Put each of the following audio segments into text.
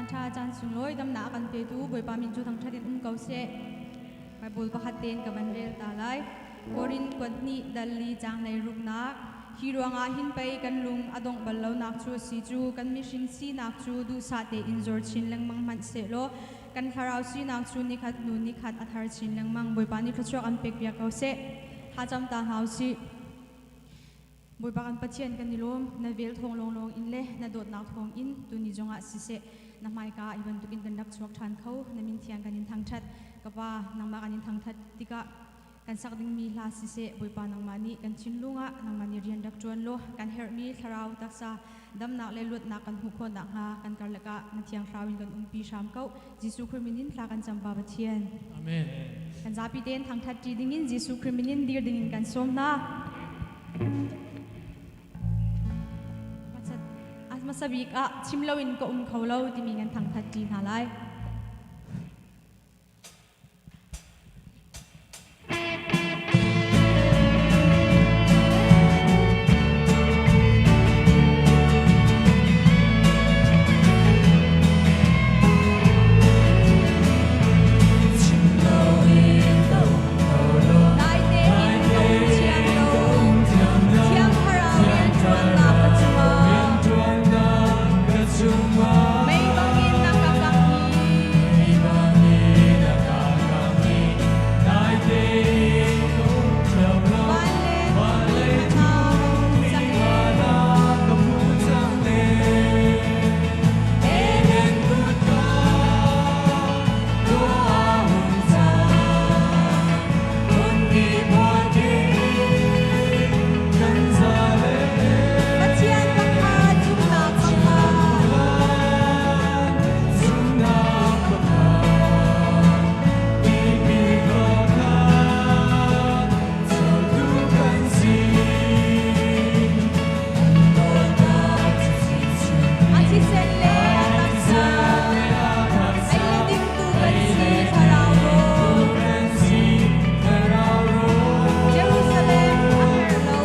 Caan ṭha caan sunglawi damnak a kan petu Bawipa min cu thangṭhat in um ko seh. Baibal pakhat tein ka van rel ta lai. Korin kuat hnih dal li caang hlei ruknak. Hi ruangah hin pei kan lung a dongh bal lonak cu a si cu kan mihring sinak cu duhsah tein zor chin lengmang hmanh sehlaw kan thlarau sinak cu nikhat hnu nikhat a thar chin lengmang. Bawipa nih thluachuah kan pek piak ko seh. Thlacam ta hna u sih. Bawipa kan Pathian kan i lawm, na vel thawng lawnglawng in le na dawtnak thawng in tuni zongah siseh na hmaika ah hi bantukin kan rak chuak ṭhan kho. Na min thiang kan in thangṭhat. Ka Pa, nangmah kan in thangṭhat tikah kan sak dingmi hla siseh Bawipa nangmah nih kan thinlung ah nangmah nih rian rak ṭuan law kan herhmi thlarau taksa damnak le luatnak kan hmuh khawh nakhnga kan karlak ah na thiang thlarau in kan umpi hram ko. Jesuh Khrih min in thla kan cam Pa Pathian. Amen. Kan zapi tein thangṭhat ṭi dingin Jesuh Khrih min in dir dingin kan sawm hna. Hmasa bik ah chim loin ka um kho lo timi kan thangṭhat ṭi hna lai. Dai tein ka um thiam lo, Thiang Thlarau rianṭuannak ka cungah mei bangin na ka kangh i van le hna ka hmu cang e. Eden kutka Pathian pakhat, zumhnak pakhat. A thisen le a taksa, ei le dingtu kan si, Thlarau rawl. Jerusalem a herh lo.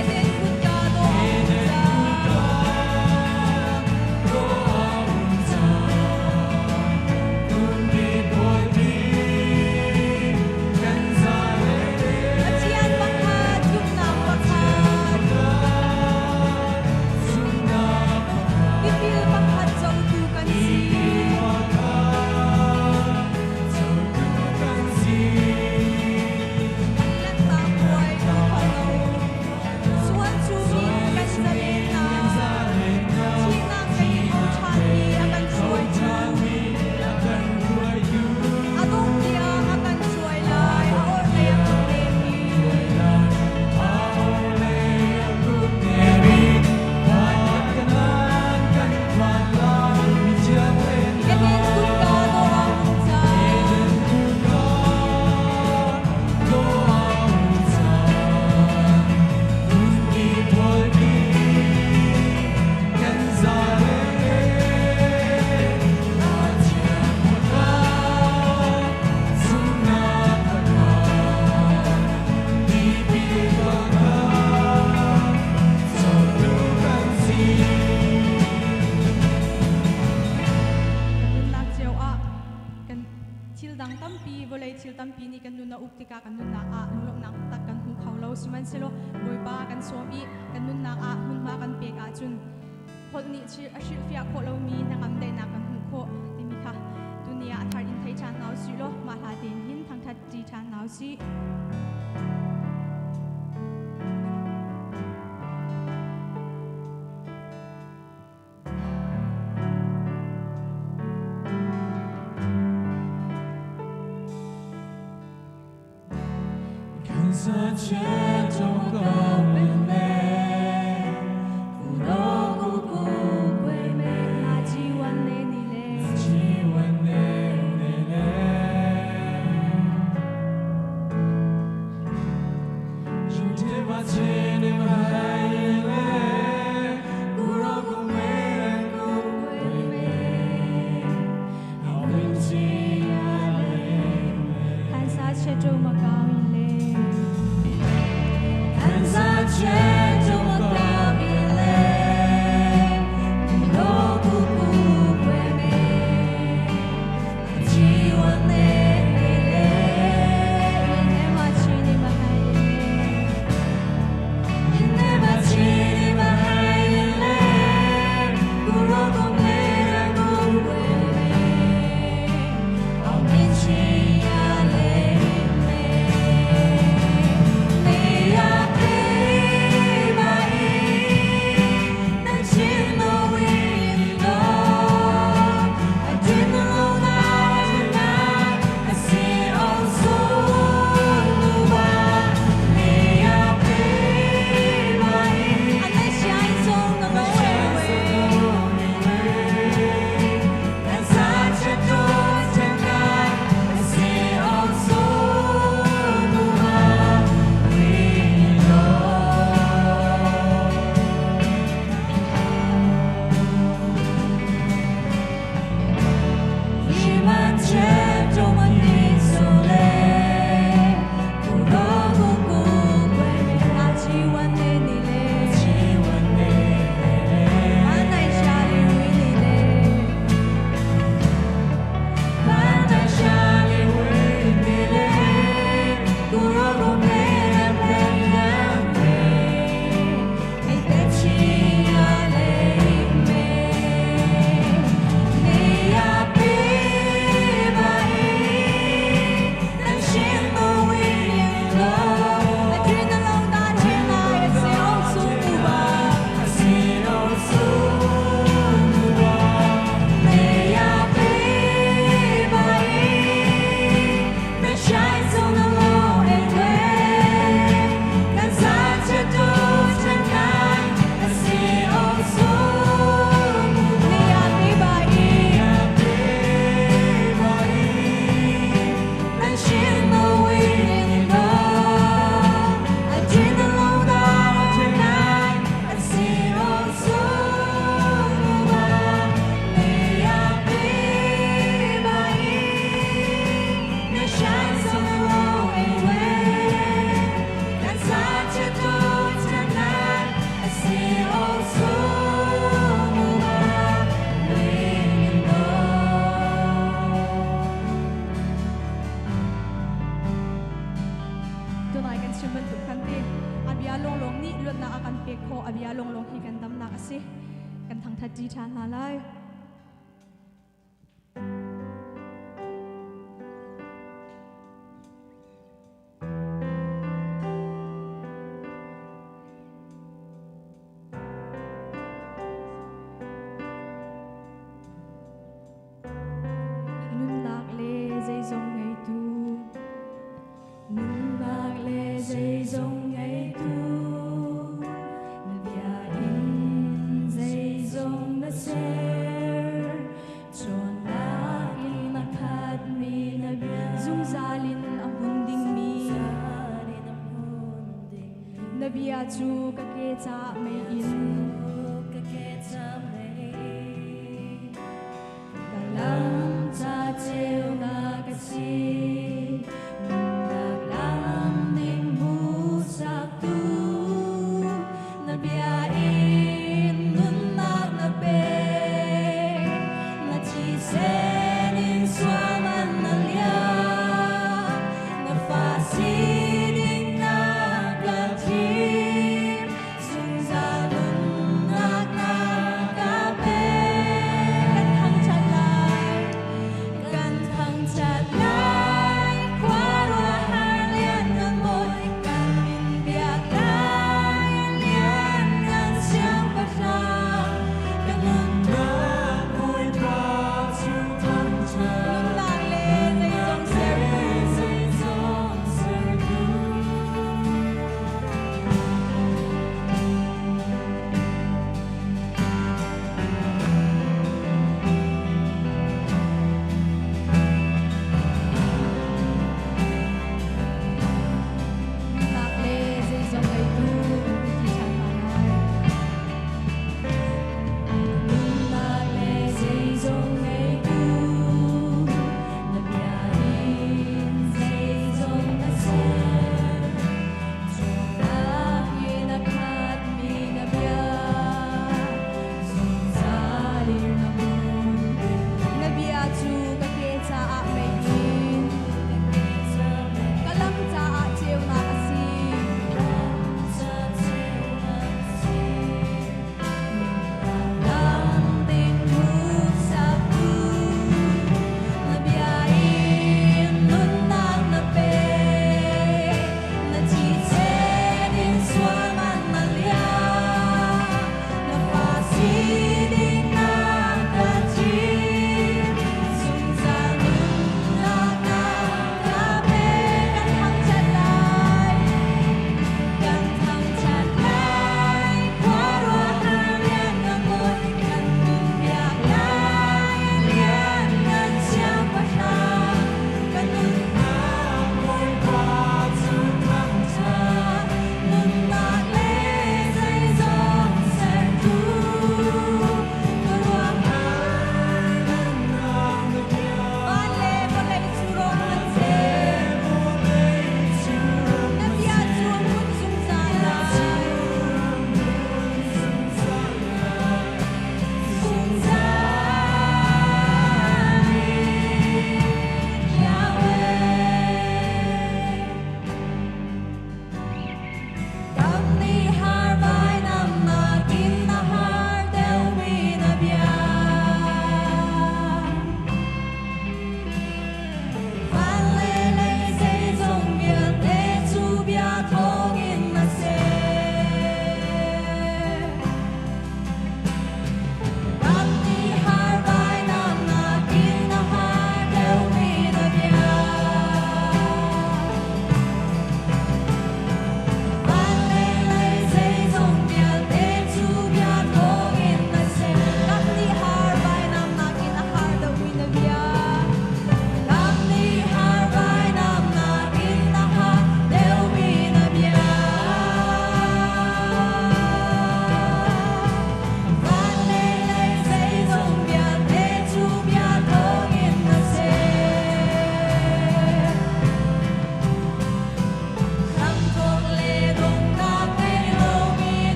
Eden kutka dawh a hung cang. Pathian pakhat, zumhnak pakhat, tipil pakhat cotu kan si. Kan lanhtak puai kan kho lo. Sual chungin kan zalen hna. Thihnak kan i tho ṭhanmi a kan hruaitu. A dongh tiang a kan hruai lai, a orhlei a kut nem i. Eden kutka dawh a hung cang. Kan nunnak cio ah kan thil dang tampi vawlei thil tampi nih kan nun a uk tikah kan nunnak ah lunglawmhnak taktak kan hmu kho lo. Sihmanhsehlaw Bawipa kan sawm i kan nunnak ah hmunhma kan pek ahcun holh nih a hrilhfiah khawh lomi hnangam daihnak kan hmuh khawh timi kha tuni ah a thar in thei ṭhan hna usih law mah hla tein hin thangṭhat ṭi ṭhan hna usih. thangṭhat ṭi ṭhan hna lai. Nunnak le zeizong ngeitu Nunnak le zeizong ngeitu Na bia in zeizong na ser Cawnnak in a khatmi na bia Zungzal in a hmun dingmi Na bia cu ka ke ca mei in Ka lam ca ceunak a si nunnak lam ding hmuhsaktu na bia in nunnak na pek na thisen in sual man na liam na fa sining na ka thim zungzal nun.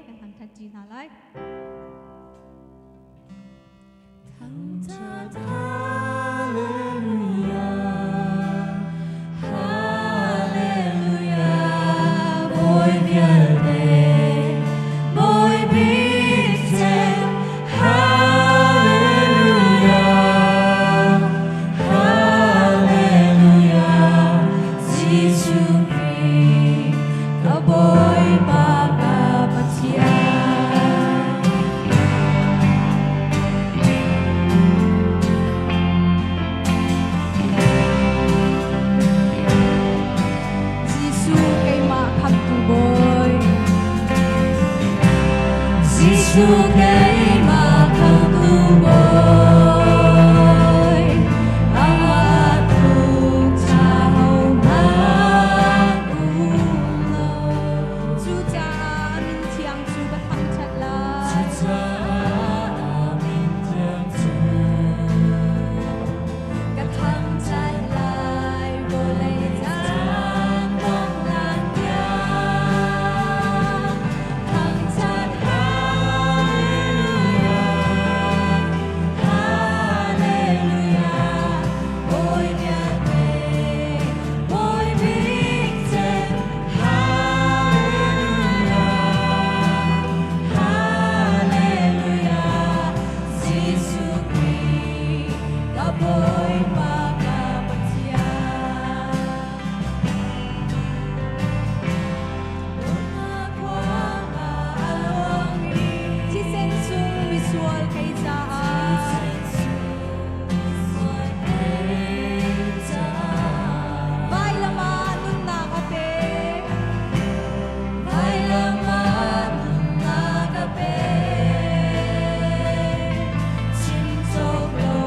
kan thangṭhat ṭi hna lai. Thangṭhat Hallelujah, Hallelujah, Bawi vialte, Bawi bik cem, Hallelujah, Hallelujah, Jesuh Khrih, ka Bawipa ka Pathian. Jesuh keimah khamhtu Bawi. Jesuh keimah khamhtu Bawi, amah tluk ṭha hohmanh um lo. Cucaah a min thiang cu ka thangṭhat lai. Cucaah a min thiang cu Ka thangṭhat lai vawlei caan dongh hlan tiang. Thangṭhat Hallelujah, Hallelujah, Bawi vialte, Bawi bik cem, Hallelujah, Hallelujah, Jesuh Khrih, ka Bawipa ka Pathian. Dawtnak ruangah a luangmi Thisen sung misual kei caah. Vailam ah nunnak a pek. Vailam ah nunnak a pek. Chim cawk lo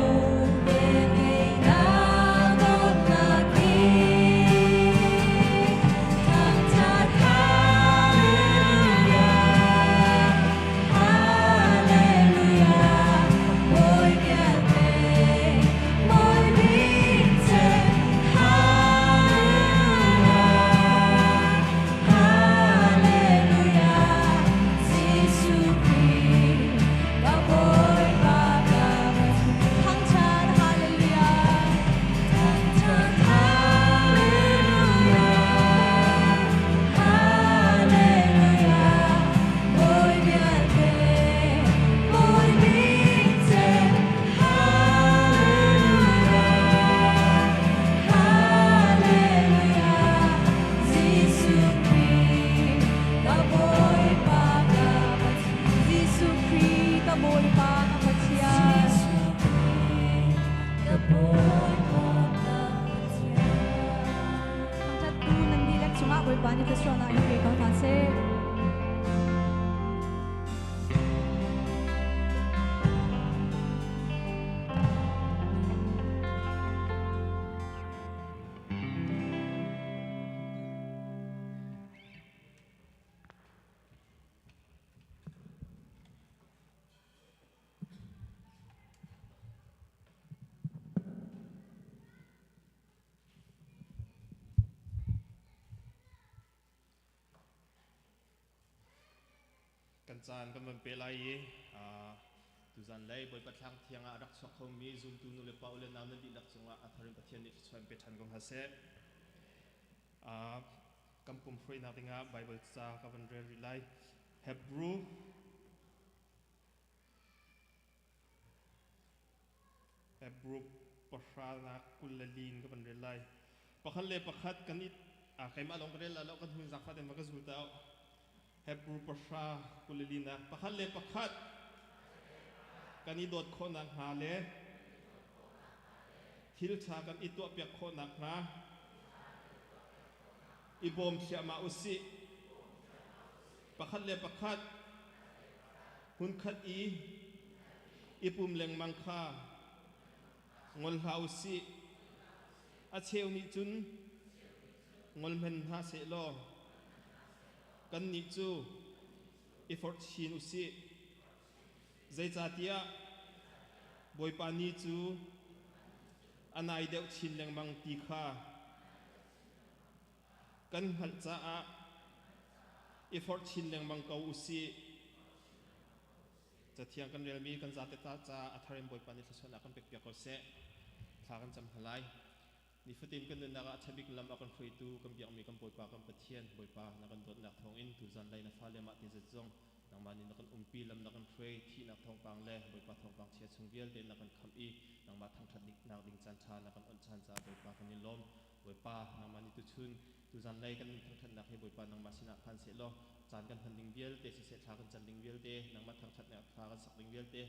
velngeihnak dawtnak hi. Thangṭhat Hallelujah, Hallelujah, Bawi vialte, Bawi bik cem, Hallelujah, Hallelujah, Jesuh Khrih, ka Bawipa ka Pathian. Thangṭhat Hallelujah. Thangṭhat Hallelujah, Hallelujah, Bawi vialte, Bawi bik cem, Hallelujah, Hallelujah, Jesuh Khrih, ka Bawipa ka Pathian. Jesuh Khrih ka Bawipa ka Pathian. Jesuh Khrih, ka Bawipa ka Pathian. Thangṭhattu nan dihlak cungah Bawipa nih thluachuahnak in pe ko hna seh. Kan caan kan van pe lai i tuzan lei Bawipa thlang thiang ah a rak chuak khomi zumtu nu le pa u le nau nan dihlak cungah a tharin Pathian nih thluachuah in pe ṭhan ko hna seh. Kan pum hruainak dingah Bible ca ka van rel rih lai. Hebrew Hebrew pahranak 24 in ka van rel lai. Pakhat le pakhat kan i keimah lawng ka rel la lo kan hun zakfat in va ka zul ta. Hebrew 10:24 nak pakhat le pakhat kan i dawt khawhnak hnga le thil ṭha kan i tuahpiak khawhnak hnga i bawm thliahmah u sih. Pakhat le pakhat hmunkhat i i pum lengmang kha ngol hlah u sih. A cheu nih cun ngol hmen hna seh law kannih cu i forh chin u sih. Zeicahtiah Bawipa ni cu a nai deuh chin lengmang ti kha kan hngalh caah i forh chin lengmang ko u sih. Cathiang kan relmi kan zate ta ca a thar in Bawipa nih thluachuahnak kan pekpiak ko seh. Thla kan cam hna lai. Nifatin kan nunnak ah a ṭhabik lam a kan hruaitu kan biakmi kan Bawipa kan Pathian Bawipa na kan dawtnak thawngin tuzan lei na fale mah ti zet zong nangmah nih na kan umpi lam na kan hruai thihnak thawngpang le Bawipa thawngpang chia chung vialte na kan khamh i nangmah thangṭhat nak ding caan ṭha na kan onh chan caah Bawipa kan i lawm. Bawipa nangmah nih tuchun tuzan lei kan thangṭhatnak hi Bawipa nangmah sinah phan seh law caan kan hman ding vialte siseh thla kan cam ding vialte nangmah thangṭhatnak thla kan sak ding vialte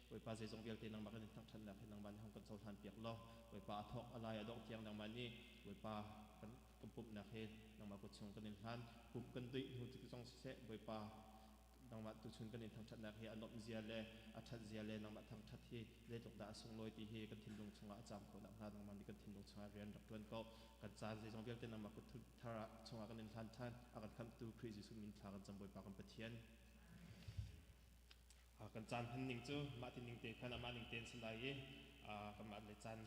Bawipa zeizong vialte nangmah kan in thangṭhatnak hi nangmah nih hong kan cohlan piak law Bawipa a thawk a lai a dongh tiang nangmah nih Bawipa kan kan pumhnak hi nangmah kut chung kan in hlan pumh kan duih hnu tik zong siseh Bawipa nangmah tuchun kan in thangṭhatnak hi a nuamh zia le a ṭhat zia le nangmah thangṭhat hi zeitluk dah a sunglawi ti hi kan thinlung chungah a caam khawh nakhnga nangmah nih kan thinlung chungah rian rak ṭuan ko kan caan zeizong vialte nangmah kut thar ah chungah kan in hlan ṭhan a kan khamhtu Khrih Jesuh min thla kan cam Bawipa kan Pathian. Kan caan hman ning cu mah ti ning te khan amah ning tein si lai i kanmah le caan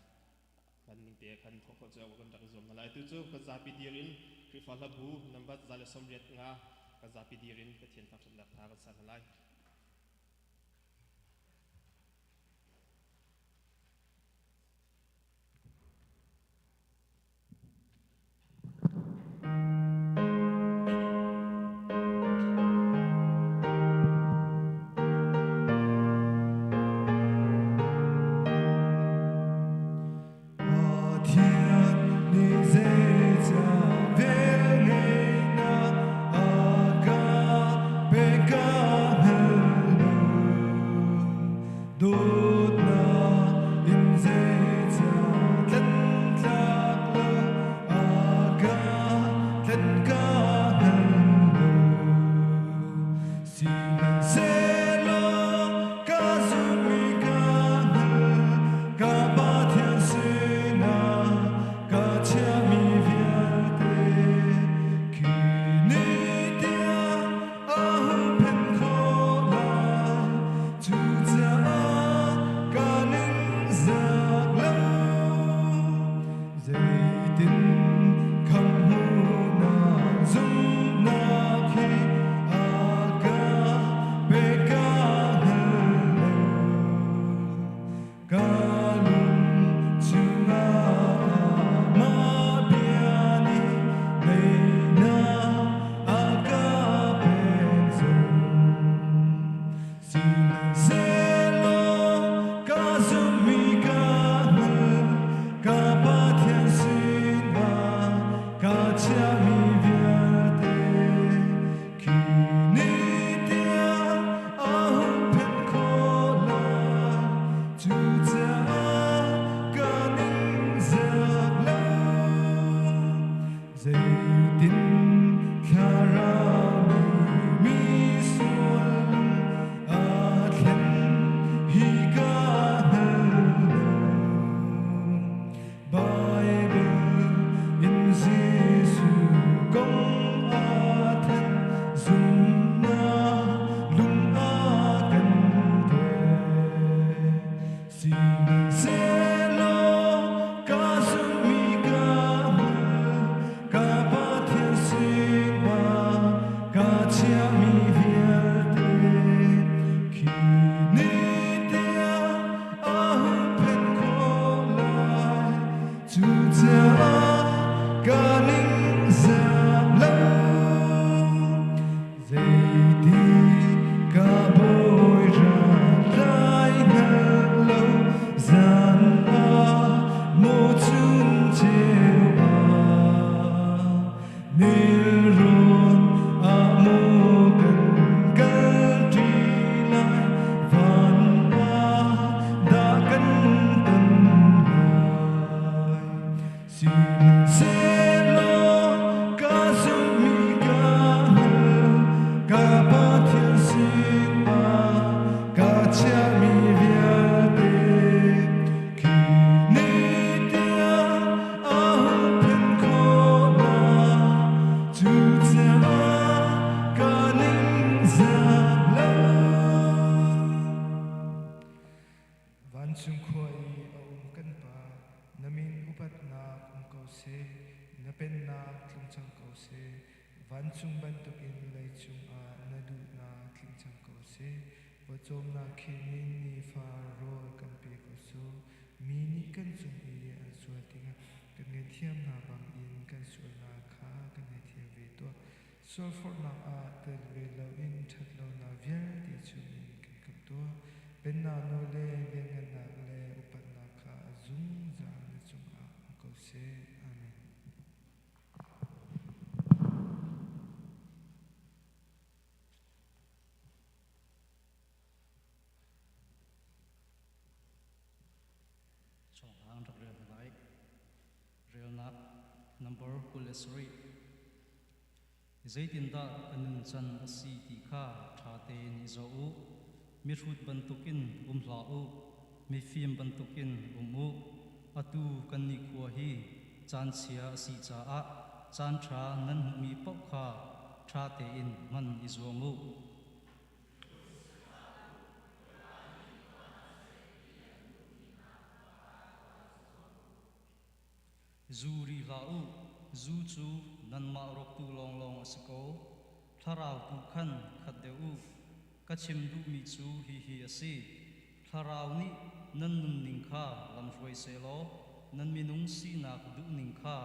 hman ning te khan thawh khawh cio kan rak i zuam hna lai. Tu cu kan zapi dir in Khrihfa hlabu nambat 185 kan zapi dir in Pathian thangṭhatnak hla kan sa hna lai. Pathian nih zeicah velngeihnak a ka pek ka hngal lo. Dawtnak in zeicah tlantlak lo a ka tlan ka hngal lo. Sihmanhsehlaw ka zumhmi ka hngal, ka Pathian sinah ka chiahmi vialte khi ni tiang a huhphenh khawh lai. Cucaah ka ningzak lo. Zeitin khamhnak zumhnak hi a ka pe ka hngal lo. Ka lung chungah mah bia nih daihnak a ka pek zong. Sihmanhsehlaw ka zumhmi ka hngal, ka Pathian sinah ka chiahmi vialte khi ni tiang a huhphenh khawh lai. Cucaah ka ningzak lo. Zeitin thlarau nih mi sual a thlen hi ka hngal lo. Bible in Jesuh kong a thanh zumhnak lung a kan pek. Sihmanhsehlaw ka zumhmi ka hngal, ka Pathian sinah ka chiahmi vialte khi ni tiang a huhphenh khawh lai. Cucaah ka ningzak lo. Zeiti ka bawi ral hngal lo zan ah maw chun ceu ah nelrawn ah maw kan kal ṭi lai van ah dah kan ton lai. Sihmanhsehlaw ka zumhmi ka hngal, ka Pathian sinah ka chiahmi vialte khi ni tiang a huhphenh khawh lai. Cucaah ka ningzak lo. Vancung khua i a um kan Pa, na min upatnak um ko seh, na pennak tlung cang ko seh. Vancung bantukin leicung ah na duhnak tling cang ko seh. Pawcawmnak khin in nifa rawl kan pe ko sawh. Mi nih kan cung i an sual tikah kan ngaihthiam hna bangin kan sualnak kha kan ngaihthiam ve tuah. Sualforhnak ah tel ve loin ṭhatlonak vialte chungin kan khamh tuah. Pennak nawl le lianngannak le upatnak kha a zungzal na cungah um ko seh. Amen. Chawhlang rak rel hna lai. Relnak number 27. Zeitindah ka nuncan a si ti kha ṭha tein i zoh u. Mihrut bantukin um hlah u, mifim bantukin um u. Atu kan nikhua hi caan chia a si caah caan ṭha nan hmuhmi paoh kha ṭha tein hman i zuam u. Zu ri hlah u, zu cu nanmah rawktu lawnglawng a si ko. Thlarau tu khan khat deuh u. Ka chim duhmi cu hihi a si. Thlarau nih nan nunning kha lamhruai sehlaw nan minung sinak duhning kha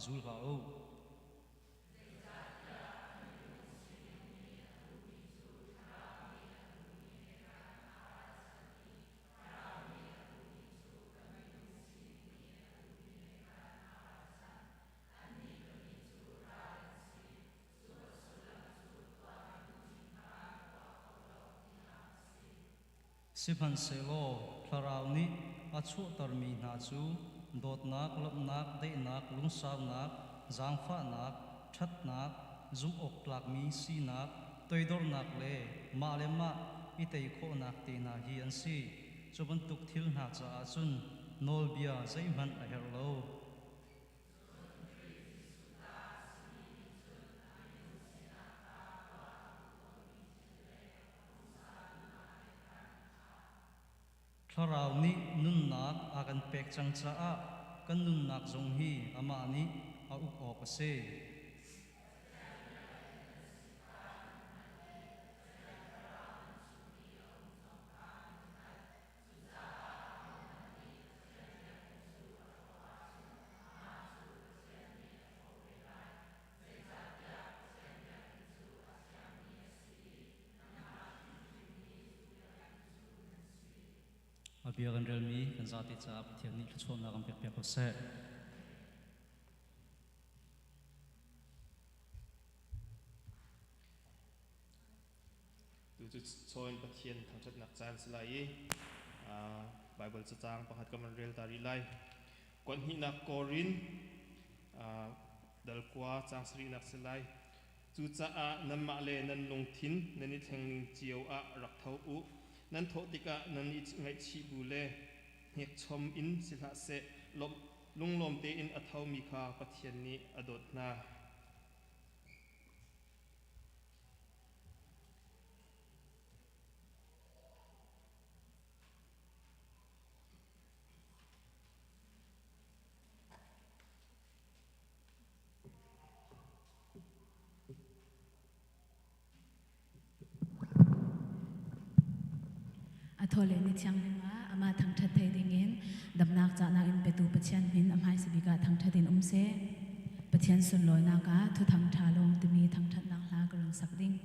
zul hlah u. Sihmanhsehlaw Thlarau nih a chuahtermi hna cu dawtnak, lawmhnak, daihnak, lungsaunak, zaangfahnak, ṭhatnak, zumhawktlakmi sinak, toidornak le mah le mah i tei khawhnak te hna hi an si. Cu bantuk thil hna caah cun nawlbia zeihmanh a herh lo. Thlarau nih nunnak a kan pek cang caah kan nunnak zong hi amah nih a uk awk a si. A bia kan relmi kan zate caah Pathian nih thluachuahnak an pek piak ko seh. Tu cu chawn Pathian thangṭhatnak caan si lai i Baibal cacang pakhat kan van rel ta rih lai. Kuan hnihnak Korin dal kua caang sarihnak si lai. Cucaah nanmah le nan lungthin nan i thleng ning cio ah rak tho u. Nan thawh tikah nan i ngaihchih bu le hnekchom in si hlah seh, lunglawm tein a thomi kha Pathian nih a dawt hna. A thawle ni thianghlim ah amah thangṭhat thei dingin damnak cahnak in petu Pathian min a hmaisa bik ah thangṭhat in um seh. Pathian sunlawinak ah thuthang ṭha lawng timi thangṭhatnak hla ka run sak ding.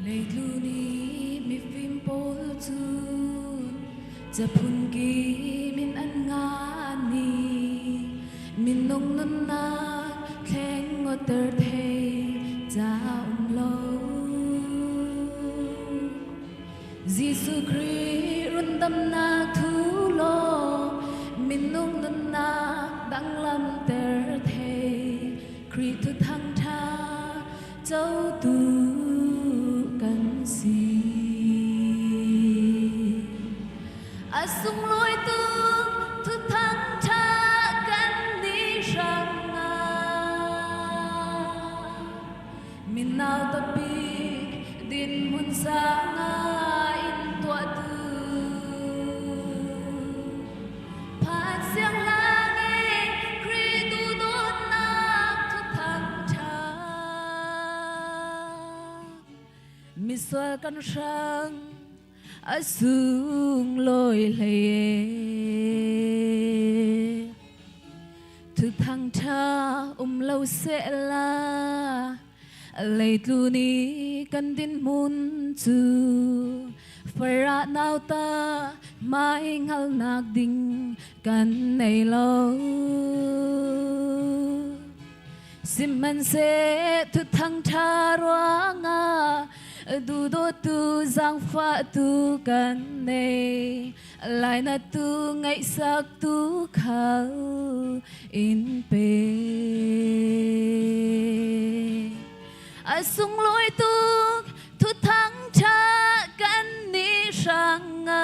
Leitlu nih mifim pawl cu caphun kim in an ngan i minung nunnak thleng ngawtter thei ca um lo. Jesuh Khrih rundamnak thu law minung nunnak danglamter thei Khrih thu thangṭha cotu kan si. A sunglawi tuk thu thangṭha kan nih hrangah. Minau tapi din mun sanga in tua tu Phat siang langit Kritu dawtnak thu thang tha Misual kan hrang a sunglawi hlei Thu thang tha um lo seh la leitlu ni kan din mun cu farah nauta mai ngalnak ding kan nei lo. Sihmanhseh thu thang tha ruangah duhdawtu zaangfahtu kan nei lainatu ngaihsaktu khal in pe. A sunglawi tuk thu thang tha kan ni hrangah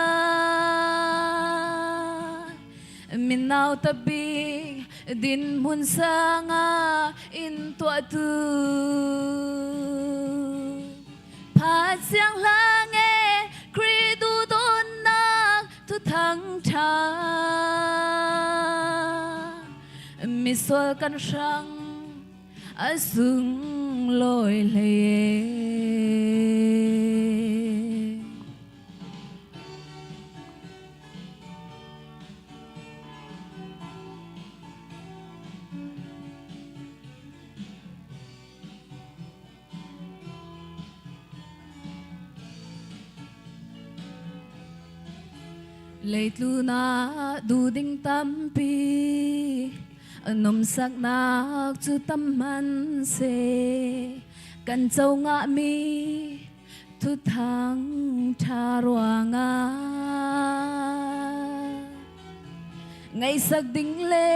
minau tabik din hmun sanga in tuahtu phat siang hlang e Kritu dawtnak thu thang tha misual kan hrang a sunglawi hlei. Leitlu na du ding tampi nomsaknak cu tam man se kan co nga mi thu thang tha ruangah ngaisak ding le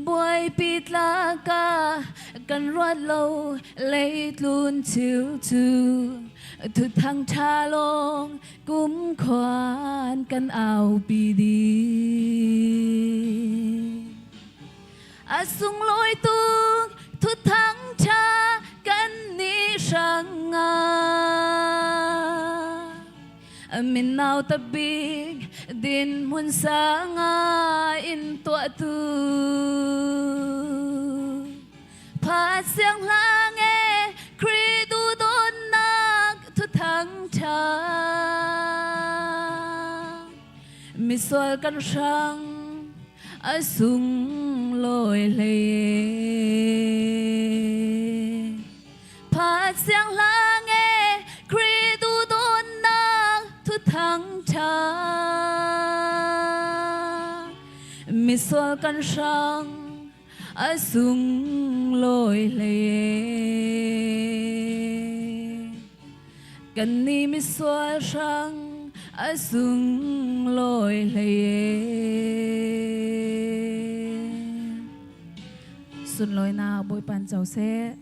buaipi tlaka kan ruat lo leitlun thil cu thu thang tha lawng kum khuan kan aupi ding. A sunglawi tuk thu thang tha kan ni hrangah minau tabik din hmun sanga in tuahtu phat siang hlang e Kritu dawtnak thu thang tha misual kan hrang a sunglawi hlei. Phat siang hlang e Kritu dawtnak thu thang tha misual kan hrang a sunglawi hlei. Kan ni misual hrang a sunglawi hlei. Sunlawinak Bawipa co seh.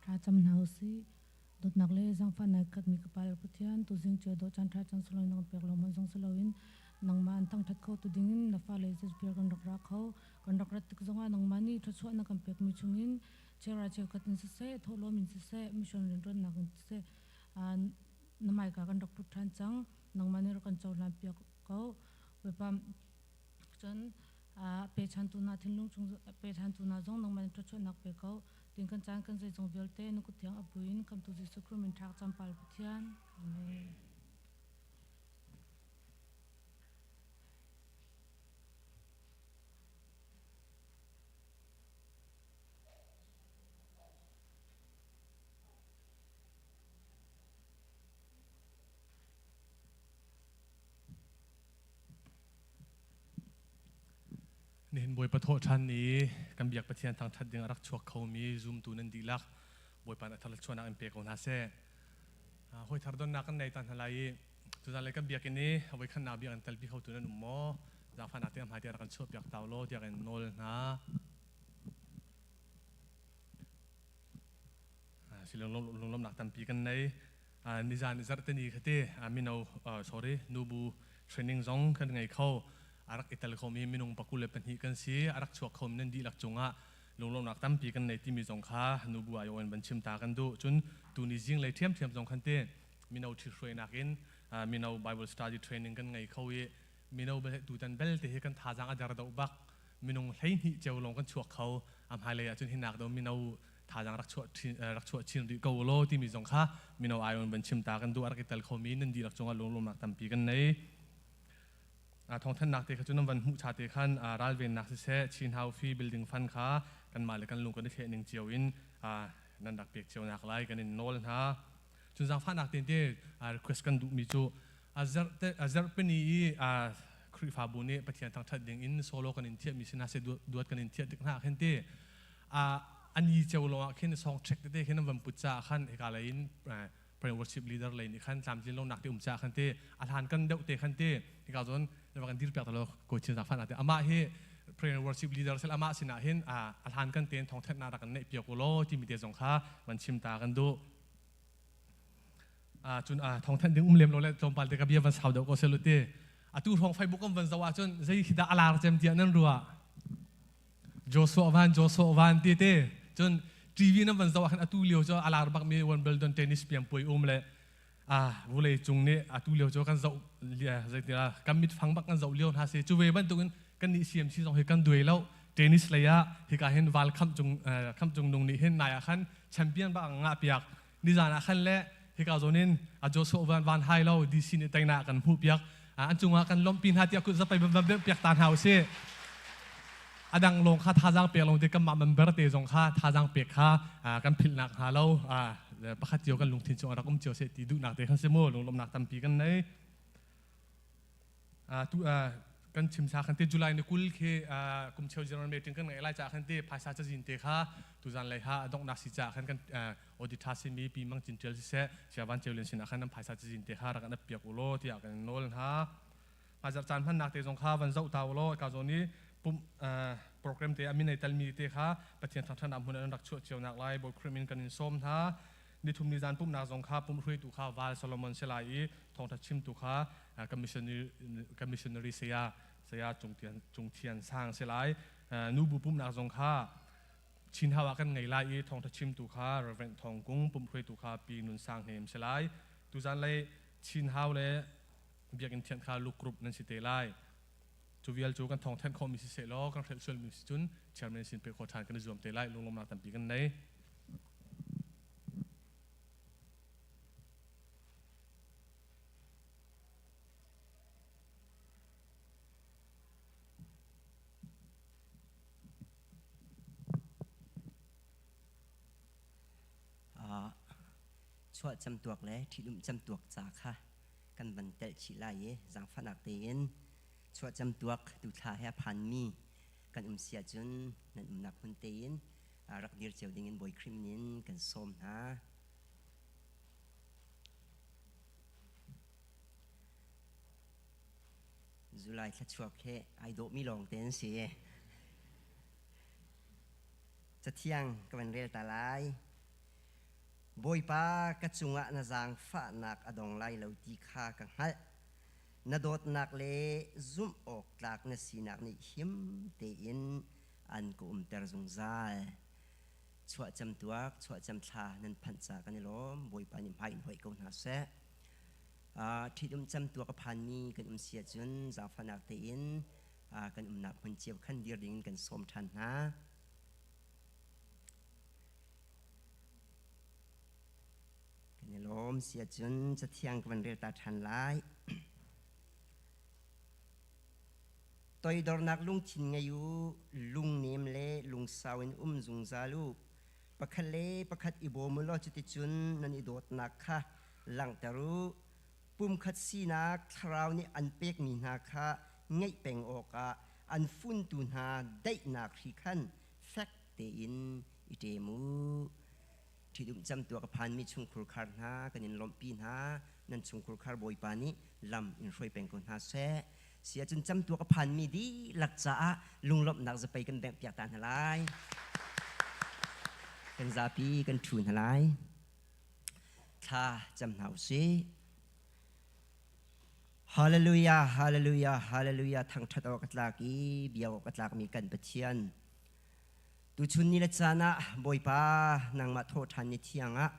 Thla cam hna usih. Dawtnak le zaangfahnak khatmi ka Pa le Pathian, tuzing cu dawh caan ṭha caan sunglawi na kan pek lo man zong si loin nangmah an thangṭhat kho tu dingin na fale zeizpiar kan rak ra kho. Kan rak rat tik zongah nangmah nih thluachuah na kan pekmi chungin chera cheukhat in siseh, thawhlawm in siseh, mission rianṭuannak in siseh, na hmaika kan rak put ṭhan cang. Nangmah nih rak kan cohlan piak ko. Bawipa, cun pechantu hna thinlung chung pechantu hna zong nangmah nih thluachuahnak pe ko. Tin kan caan kan zeizong vialte na kut thiang a buin khamtu Jesuh Khrih min ṭhak campal Pathian. Amen. Nihin Bawipa thawh ṭhan ni kan biak Pathian thangṭhat ding a rak chuak khomi zumtu nan dihlak Bawipa nih a thar chuahnak in pe ko hna seh. Hawi thar donnak kan nei ta hna lai i tuzan le kan biakinn i voi khannak biakinn telpi khotu nan um maw? Zaangfahnak te hmai te rak kan chuah piak tau law tiah kan nawl hna. Lunglawmnak tampi kan nei. Nizan zarhteni khate mino sorry nubu training zong kan ngei kho. A rak i tel khomi minung 22 kan si. A rak chuak khomi nan dihlak cungah lunglawmnak tampi kan nei timi zong kha nubu ayo in van chim ta kan duh. Cun tuni zinglei ṭhiamṭhiam zong khan te mino ṭhithruainak in mino Bible study training kan ngei kho i mino tutan belte hi kan thazaang a der deuh bak. Minung 12 ceu lawng kan chuak kho. A hmailei ahcun hinak do mino thazaang rak chuah rak chuah chin rih ko law timi zong kha mino ayon van chim ta kan duh. A rak i tel khomi nan dihlak cungah lunglawmnak tampi kan nei. Thawngthanhnak te kha cu nan van hmuh cha te khan ralvennak siseh Chin Hau Fee building fund kha kanmah le kan lung kan i thleh ning cio in nan rak pek cio nak lai kan in nawl hna. Cun zaangfahnak tein te request kan duhmi cu zarhpini i Khrihfabu nih Pathian thangṭhat ding in solo kan in thiahmi si hna seh, duat kan in thiah tik hna khin te ani ceu lawng ah khin song check tete khin an van put caah khan hika lei in prayer worship leader lei nih khan tlamtlin lonak te um caah khan te a hlan kan deuh te khan te hika zawn va kan dir piak lo ko chin zaangfahnak te amah hi prayer worship leader sel amah sinah hin a hlan kan ten thawngthanhnak rak kan neih piak u law timi te zong kha van chim ta kan duh. Cun thawngthanh ding um lem lo le tlawmpal te ka bia van sau deuh ko selu ti. Atu hrawng Facebook kan van zoh ahcun zei khi dah a lar cem tiah nan ruah? Joshua Van, Joshua Van ti te. Cun TV nan van zoh ah khan atu lio cu a lar bakmi Wimbledon tennis piang puai um le vulei cung nih atu lio cu kan zoh zeitia kan mit fang bak kan zoh lio hna si. Cu ve bantukin kan nih CMC zong hi kan duai lo. Tennis lei ah hika hin val khamh cung khamh cung nung nih hin nai ah khan champion bak ngah piak. Nizan ah khan le hika zawn in a Joshua van van hai lo DC nih teinak kan hmuh piak. An cungah kan lawmhpi hna tiah kut zapai van piak ta hna usih. A dang lawng kha thazaang pek lawng te kanmah member te zong kha thazaang pek kha kan philhnak hnga lo pakhat cio kan lungthin chung rak um cio seh ti duhnak te khan si mu. Lunglawmhnak tampi kan nei. Tu kan chim sa khan te July ni 20 khi kum cheu general meeting kan ngeih lai ca khan te phaisa cazin te kha tuzan lei ha donghnak si ca khan kan auditor simi pi Mang Cin Tial siseh Siavan Ceulin sin ah khan nan phaisa cazin te kha rak an piak u law tiah kan nawl hna. Hmaizarh caan hmannak te zong kha van zoh ta u law ka zawn i pum program te a min ei telmi te kha Pathian thangṭhatnak hmun an rak chuah cio nak lai Bawi Khrih min kan in sawm hna. Nithum ni zan pumhnak zong kha pumh hruaitu kha Val Solomon si lai i thawngṭha chimtu kha commissionary saya saya Cung Thian Sang si lai. Nubu pumhnak zong kha Chin Hau ah kan ngei lai i thawngṭha chimtu kha Reverend Thawng Kung, pumh hruaitu kha Pi Nun Sang Hnem si lai. Tuzan lei Chin Hau le Biakinn Thianh kha Luke Group nan si te lai. Cu vial cu kan thawng thanh khawhmi siseh law kan hrelh sualmi si cun chairman sin peh khawh ṭhan kan i zuam te lai. Lunglawmhnak tampi kan nei. Chuah camtuak le ṭhitumh camtuak ca kha kan van telh chih lai i zaangfahnak tein chuah camtuak tuthla he a phanmi kan um si ahcun nan umnak hmun tein rak dir cio dingin Bawi Khrih min in kan sawm hna. July thla chuak he ai dawhmi lawng te an si. Cathiang ka van rel ta lai. Bawipa, ka cungah na zaangfahnak a dong lai lo ti kha ka hngalh. Na dawtnak le zumh awk tlak na sinak nih him tein an ka umter zungzal. Chuah camtuak, chuah camthla nan phanh ca kan i lawm. Bawipa nih hmai in hoih ko hna seh. Ṭhitum camtuak a phanmi kan um si ahcun zaangfahnak tein kan umnak hmun cio khan dir dingin kan sawm ṭhan hna. Kan i lawm si ahcun Cathiang ka van rel ta ṭhan lai. Toidornak lungthin ngei u, lungnem le lungsau in um zungzal u. Pakhat le pakhat i bawm u law cuticun nan i dawtnak kha langhter u. Pumkhat sinak thlarau nih an pekmi hna kha ngeih peng awkah an funtu hna daihnak hri khan fek tein i ṭem u. Ṭhitumh camtuak a phanmi chungkhur khar hna kan in lawmhpi hna. Nan chungkhur khar Bawipa nih lam in hruai peng ko hna seh. Si ahcun camtuak a phanmi dihlak caah lunglawmhnak zapei kan bengh piak ta hna lai. Kan zapi kan ṭhu hna lai. Thla cam hna usih. Hallelujah, hallelujah, hallelujah, thangṭhat awk a tlak i biak awk a tlakmi kan Pathian. Tuchun ni le caan ah Bawipa nangmah thawhṭhan ni thiang ah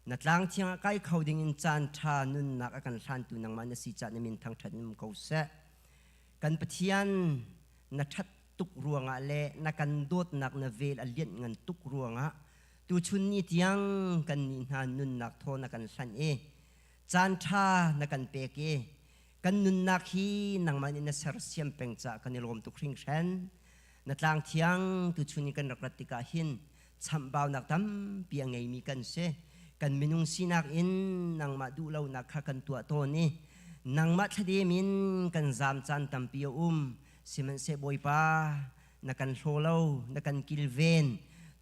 na tlang thiang ah kai kho ding in caan ṭha nunnak a kan hlantu nangmah na si ca'h na min thangṭhat in um ko seh. Kan Pathian na ṭhat tuk ruangah le na kan dawtnak na vel a lianh ngan tuk ruangah tuchun ni tiang kan nih hna nunnak thaw na kan hlanh i caan ṭha na kan pek i kan nunnak hi nangmah nih na sersiam peng caah kan i lawm tuk hringhran. Na tlang thiang tuchun i kan rak rat tikah hin chamhbaunak tampi a ngeimi kan si. Kan minung sinak in nangmah duhlonak kha kan tuah tawn i nangmah thladem in kan zaam caan tampi a um. Sihmanhseh Bawipa, na kan hlaw lo, na kan kilven.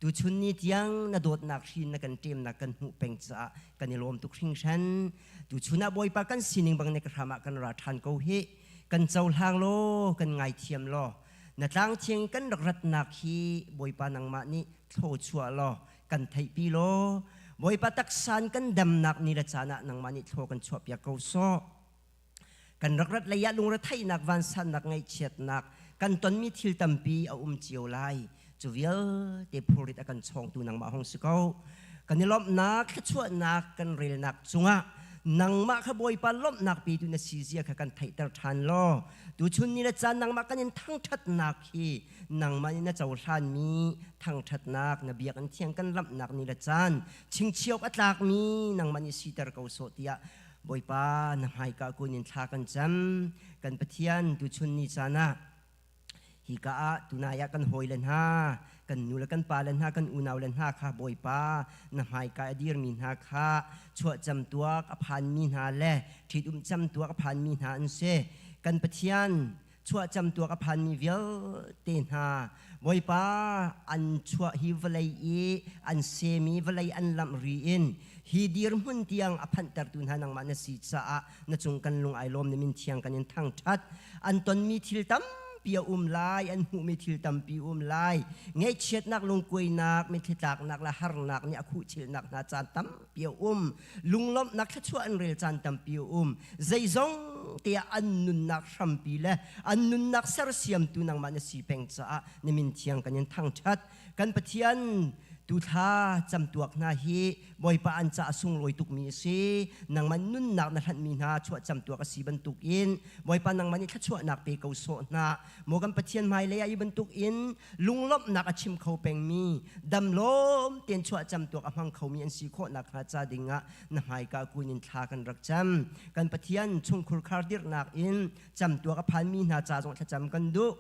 Tuchun ni tiang na dawtnak hri na kan ṭemnak kan hmuh peng caah kan i lawm tuk hringhran. Tuchun ah Bawipa kan sining bang ne ka hram ah kan ra ṭhan ko hih. Kan cohlang law, kan ngaithiam law, na tlang thiang kan rak ratnak hi Bawipa nangmah nih thluachuah law, kan theihpi law, Bawipa taksan kan damnak ni le caan ah nangmah nih thlaw kan chuahpiak ko sawh. Kan rak rat lei ah lungretheihnak, vansannak, ngaihchiatnak, kan tonmi thil tampi a um cio lai. Cu vialte phurrit a kan chawngtu nangmah hong si ko. Kan i lawmhnak, thluachuahnak kan relnak cungah nangmah kha Bawipa lawmhnak petu na si zia kha kan theihter ṭhan law tuchun ni le caan nangmah kan in thangṭhatnak hi nangmah nih na cohlanmi thangṭhatnak na biakinn thiang kan lamhnak ni le caan chingchiawk a tlakmi nangmah nih siter ko sawh tiah Bawipa na hmaika kun in thla kan cam. Kan Pathian tuchun ni caan ah hika ah tunai ah kan hawile hna, kan nu le kan pa le hna, kan unau le hna kha Bawipa na hmaika a dirmi hna kha chuahcam tuak a phanmi hna le ṭhitum cam tuak a phanmi hna an si. Kan Pathian chuahcam tuak a phanmi vialte hna Bawipa an chuah hi vawlei i an semi vawlei an lamh ri in hi dirhmun tiang a phanhtertu hna nangmah na si caah na cung kan lung ai lawm na min thiang kan in thangṭhat. An tonmi thil tampi a um lai, an hmuhmi thil tampi um lai, ngaihchiatnak, lungkuainak, mitthli tlaknak le harnak nih a khuhchilhnak hna caan tampi a um, lunglawmhnak thluachuah an rel caan tampi a um. Zeizong te ah an nunnak hrampi le an nunnak sersiamtu nangmah na si peng caah na min thiang kan in thangṭhat. Kan Pathian, tuthla camtuak hna hi Bawipa an caah sunglawi tukmi a si. Nangmah nunnak na hlanhmi hna chuah camtuak a si bantukin Bawipa nangmah nih thluachuahnak pe ko sawh hna. Maw kan Pathian, hmailei ah hi bantukin lunglawmhnak a chim kho pengmi, damlawm tein chuah camtuak a hmang khomi an si khawh nakhnga ca dingah na hmaika kun in thla kan rak cam. Kan Pathian, chungkhur khar dirhnak in camtuak a phanmi hna ca zong thlacam kan duh.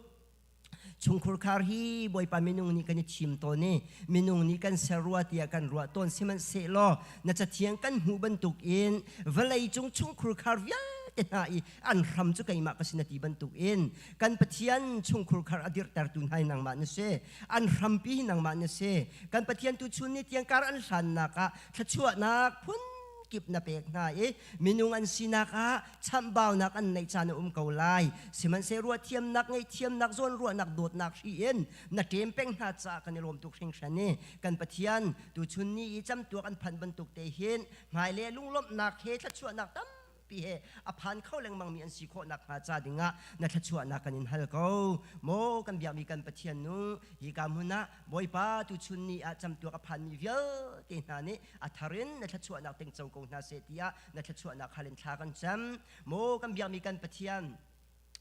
Chungkhur khar hi Bawipa minung nih kan i thim tawn i minung nih kan ser rua tiah kan ruah tawn. Sihmanhsehlaw na cathiang kan hmuh bantukin vawlei cung chungkhur khar vialte hna i an hram cu keimah ka si na ti bantukin kan Pathian, chungkhur khar a dirhtertu hna hi nangmah na si, an hrampi hi nangmah na si. Kan Pathian, tuchun ni tiang kar an hlannak ah thluachuahnak phun kip na pek hna i minung an sinak ah chamhbaunak an neih caan a um ko lai. Sihmanhsehlaw ruahthiamnak, ngaihthiamnak, zawnruahnak, dawtnak hri in na ṭem peng hna caah kan i lawm tuk hringhran i kan Pathian, tuchun ni i camtuak an phanh bantuk te hin hmailei lunglawmhnak he thluachuahnak tampi he a phan kho lengmangmi an si khawh nakhnga ca dingah na thluachuahnak kan in hal ko. Maw kan biakmi kan Pathian nu, hika hmun ah Bawipa, tuchun ni ah camtuak a phanmi vialte hna nih a thar in na thluachuahnak tingco ko hna seh tiah na thluachuahnak hal in thla kan cam. Maw kan biakmi kan Pathian,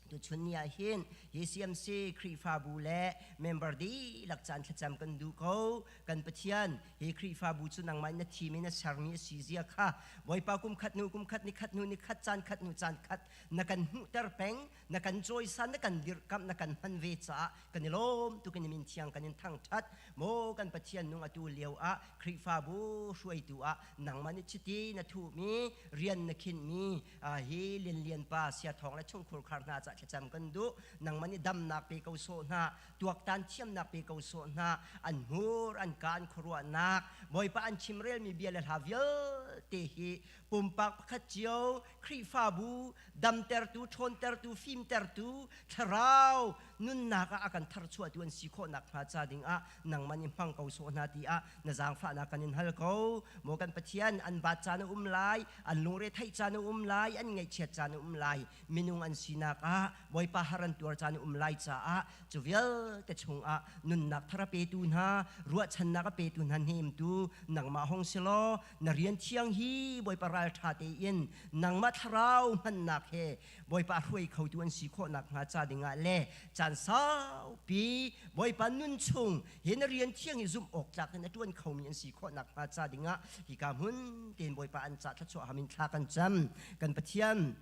tuchun ni ah hin hi CMC Khrihfabu le member dihlak caan thlacam kan duh ko. Kan Pathian, hi Khrihfabu cu nangmah in na thim i na sermi a si zia kha Bawipa kum khat hnu kum khat, ni khat hnu ni khat, caan khat hnu caan khat na kan hmuhter peng, na kan cawisan, na kan dirhkamh, na kan hman ve caah kan i lawm tuk in min thiang kan in thangṭhat. Maw kan Pathian nung, atu lio ah Khrihfabu hruaitu ah nangmah nih chiti na thuhmi, rian na khinhmi hi Lianlian pa Sia Thawng le chungkhur khar hna cah thlacam kan duh. Nangmah nih damnak pe ko sawh hna, tuaktan thiamnak pe ko sawh hna, an hmur, an ka, an khuaruahnak, Bawipa, an chimrelmi bia le hla vialte Vialte hi pumpak pakhat cio Khrihfabu damtertu, ṭhawntertu, fimtertu, thlarau nunnak ah a kan tharchuahtu an si khawh nakhnga ca dingah nangmah nih hmang ko sawh hna tiah na zaangfahnak kan in hal ko. Maw kan Pathian, an baat caan a um lai, an lungre theih caan a um lai, an ngaihchiat caan a um lai, minung an sinak ah Bawipa har an tuar caan a um lai caah cu vialte chungah nunnak thar a petu hna, ruahchannak a petu hna hnemtu nangmah hong si law na rian thiang hi Bawipa ralṭha tein nangmah thlarau hmannak he Bawipa a hruai khotu an si khawh nakhnga ca dingah le caan saupi Bawipa nun chung hi na rian thiang hi zumh awk tlak in a ṭuan khomi an si khawh nakhnga ca dingah hika hmun tein Bawipa an ca thluachuah ham in thla kan cam. Kan Pathian,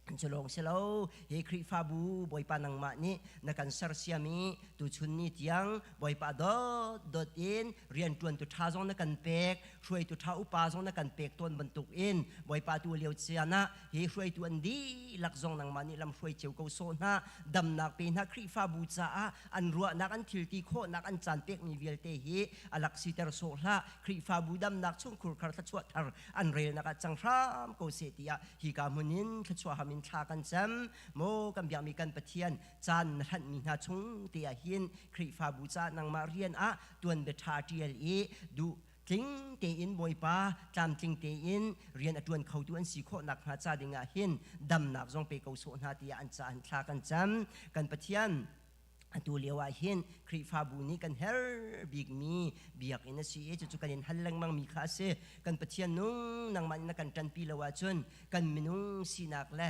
cu lawng si lo, hi Khrihfabu Bawipa nangmah nih na kan sersiam i tuchun ni tiang Bawipa dawt dawt in rianṭuantu ṭha zong na kan pek, hruaitu ṭha upa zong na kan pek tawn bantuk in Bawipa tu lio cian ah hi hruaitu an dihlak zong nangmah nih lam hruai cio ko sawh hna, damnak pe hna. Khrihfabu caah an ruahnak, an thilti khawhnak, an caan pekmi vialte hi a lak siter sawh hlah. Khrihfabu damnak, chungkhur khar thluachuah thar an relnak ah cang hram ko seh tiah hika hmun in thluachuah ham in thla kan cam. Maw kan biakmi kan Pathian, caan na hlanhmi hna chung te ah hin Khrihfabu caah nangmah rian ah tuanbia ṭha ṭial i duh tling tein Bawipa tlamtling tein rian a ṭuan khotu an si khawh nakhnga ca dingah hin damnak zong pe ko sawh hna tiah an caah hin thla kan cam. Kan Pathian, atu lio ah hin Khrihfabu nih kan herh bikmi biakinn a si i cucu kan in hal lengmang mi kha a si. Kan Pathian nung, nangmah nih na kan ṭanpi lo ahcun kan minung sinak le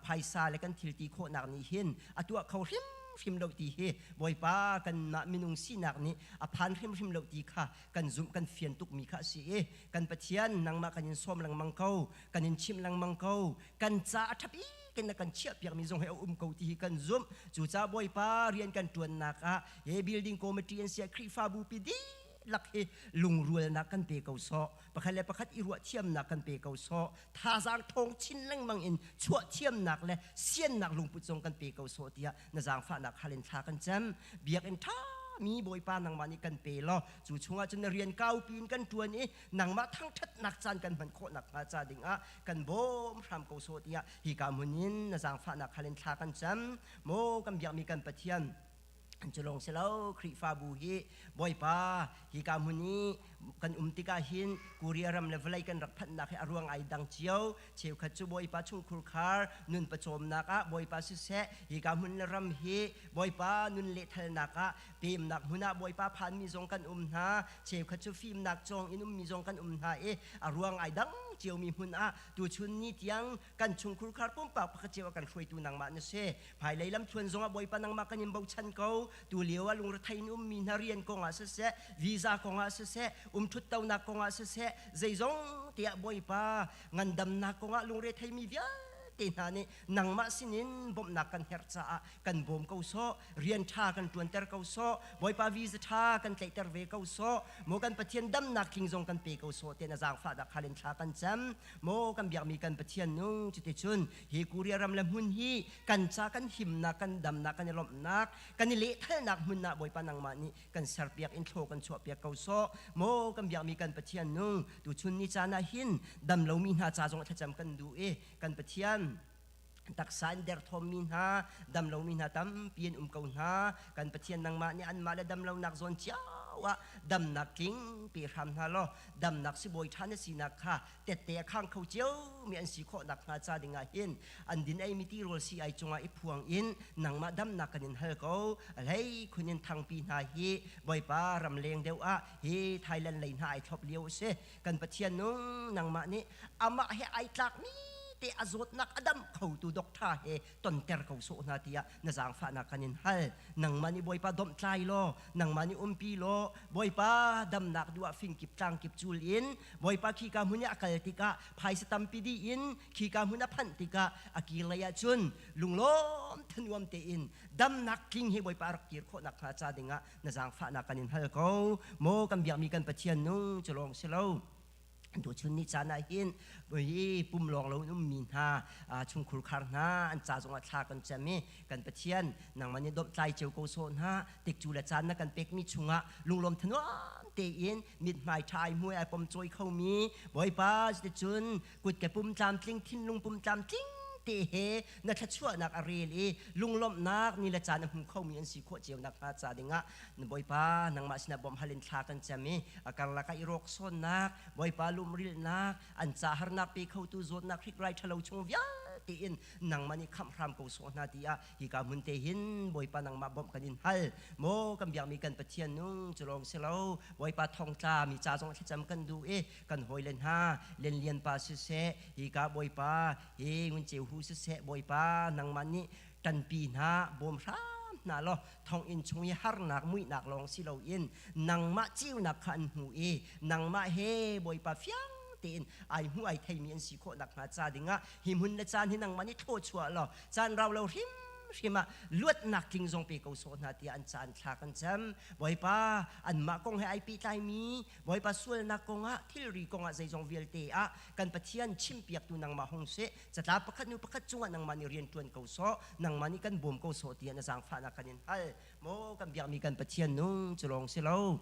phaisa le kan thilti khawhnak nih hin a tuah kho hrimhrim lo ti hi Bawipa kanmah minung sinak nih a phan hrimhrim lo ti kha kan zumh, kan fian tukmi kha a si i kan Pathian, nangmah kan in sawm lengmang ko, kan in chimh lengmang ko. Kan ca a ṭhapi kan na kan chiahpiakmi zong hi a um ko ti hi kan zumh. Cucaah Bawipa, rian kan ṭuannak ah he building committee an siah Khrihfabu pi dihlak hi lungrualnak kan pe ko sawh, pakhat le pakhat i ruah thiamnak kan pe ko sawh, thazaang ṭhawng chin lengmang in chuah thiamnak le siannak lungput zong kan pe ko sawh tiah na zaangfahnak hal in thla kan cam. Biakinn ṭha mi Bawipa nangmah nih kan pe law cu chungah cun na rian kaupi in kan ṭuan i nangmah thangṭhatnak caan kan hman khawh nakhnga ca dingah kan bawm hram ko sawh tiah hika hmun in na zaangfahnak hal in thla kan cam. Maw kan biakmi kan Pathian, cu lawng si lo, Khrihfabu hi Bawipa hika hmun i kan um tikah hin Korea ram le vawlei kan rak phanhnak hi a ruang ai dang cio. Cheukhat cu Bawipa chungkhur khar nun pawcawmnak ah Bawipa siseh, hika hmun le ram hi Bawipa nun lehthalnak ah pemnak hmun ah Bawipa phanmi zong kan um hna. Cheukhat cu fimnak cawng in ummi zong kan um hna i a ruang ai dang ciomi hmun ah tuchun ni tiang kan chungkhur khar pumpak pakhat cio a kan hruaitu nangmah na si. Hmailei lamthluan zongah Bawipa nangmah kan in bochan ko. Tu lio ah lungrethei in ummi hna rian kongah siseh, visa kongah siseh, umthuttonak kongah siseh, zeizong tiah Bawipa ngandamnak kongah lungretheimi vialte hna nih nangmah sinin bawmhnak kan herh caah kan bawm ko sawh, rian ṭha kan ṭuanter ko sawh, Bawipa visa ṭha kan tlaihter ve ko sawh. Maw kan Pathian, damnak tling zong kan pe ko sawh tiah na zaangfah dah khal in thla kan cam. Maw kan biakmi kan Pathian nung, cuticun hi Korea ram le hmun hi kan ca kan himnak, kan damnak, kan i lawmhnak, kan i lehthalnak hmun ah Bawipa nangmah nih kan serpiak in thlaw kan chuahpiak ko sawh. Maw kan biakmi kan Pathian nung, tuchun ni caan ah hin dam lomi hna ca zong thlacam kan duh i kan Pathian, taksa in derthawmmi hna, dam lomi hna tampi an um ko hna. Kan Pathian, nangmah nih anmah le dam lonak zawn cio ah damnak tling pe hram hna law damnak sibawi ṭha na sinak kha tette a khang kho cio mi an si khawh nakhnga ca dingah hin an din ei mi tirawl si ai cungah i phuang in nangmah damnak kan in hal ko. Hlei khun in thangpi hna hi Bawipa ramleng deuh ah hi Thailand lei hna ai thlop lio a si. Kan Pathian nung, nangmah nih amah he ai tlakmi te a zawtnak a dam khotu doctor he tonter ko sawh hna tiah na zaangfahnak kan in hal. Nangmah nih Bawipa domhtlai law, nangmah nih umpi law, Bawipa damnak duh ah fingkip tlangkip cul in Bawipa khika hmun i a kal tikah phaisa tampi dih in khika hmun a phanh tikah a kir lei ah cun lunglawm thanuam tein damnak tling he Bawipa a rak kir khawh nakhnga ca dingah na zaangfahnak kan in hal ko. Maw kan biakmi kan Pathian nung, cu lawng si lo, tuchun ni caan ah hin hi pum lawng lo in ummi hna, chungkhur khar hna an ca zongah thla kan cam i kan Pathian, nangmah nih dawmhtlai cio ko sawh hna. Tikcu le caan na kan pekmi chungah lunglawm thanuam tein mithmai ṭha ai hmuai ai pom cawi khomi Bawipa cuticun kutke pum tlamtling thinlung pum tlamtling te he na thluachuahnak a rel i lunglawmhnak ni le caan a hmu khomi an si khawh cio nakhnga ca dingah na Bawipa nangmah sinah bawmh hal in thla kan cam i a karlak ah i rawk sawnnak Bawipa lumrilnak an ca harnak pe khotu zawtnak hrik rai ṭhalo chung vialte in nangmah nih khamh hram ko sawh hna tiah hika hmun te hin Bawipa nangmah bawmh kan in hal. Maw kan biakmi kan Pathian nung cu lawng si lo Bawipa thongtla mi ca zong thlacam kan duh i kan hawile hna Lianlian pa siseh hika Bawipa hi Ngun Ceu Hu siseh Bawipa nangmah nih ṭanpi hna bawm hram hna law thonginn chung i harnak muihnak lawng si loin nangmah ceunak kha an hmu i nangmah he Bawipa fiang tein ai hmu ai theimi an si khawh nakhnga ca dingah hi hmun le caan hi nangmah nih thlawchuah law caan rau lo hrimhrim ah luatnak tling zong pe ko sawh hna tiah an caan thla kan cam. Bawipa, anmah kong he ai pehtlaimi Bawipa sualnak kongah thilri kongah zeizong vialte ah kan Pathian chimpiaktu nangmah hung seh. Catlap pakhat hnu pakhat cungah nangmah nih rian ṭuan ko sawh, nangmah nih kan bawm ko sawh tiah na zaangfahnak kan in hal. Maw kan biakmi kan Pathian nung cu lawng si lo.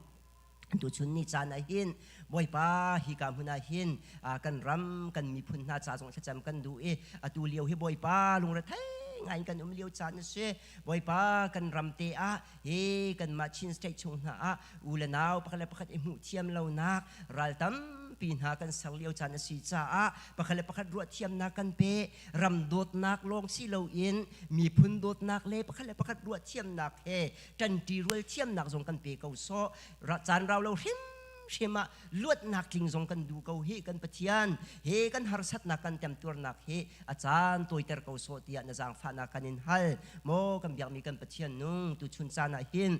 Tuchun ni caan ah hin Bawipa hika hmun ah hin kan ram kan miphun hna ca zong thlacam kan duh i atu lio hi Bawipa lungrethei ngai in kan um lio caan a si. Bawipa kan ram te ah hi kanmah Chin State chung hna ah u le nau pakhat le pakhat i hmuh thiam lonak ral tampi hna kan ser lio caan a si caah pakhat le pakhat ruah thiamnak kan pe. Ram dawtnak lawng si loin miphun dawtnak le pakhat le pakhat ruah thiamnak he ṭanṭi rual thiamnak zong kan pe ko sawh. Caan rau lo hrimhrim ah luatnak tling zong kan duh ko hi kan Pathian he kan harsatnak kan temtuarnak hi a caan tawiter ko sawh tiah na zaangfahnak kan in hal. Maw kan biakmi kan Pathian nung tuchun caan ah hin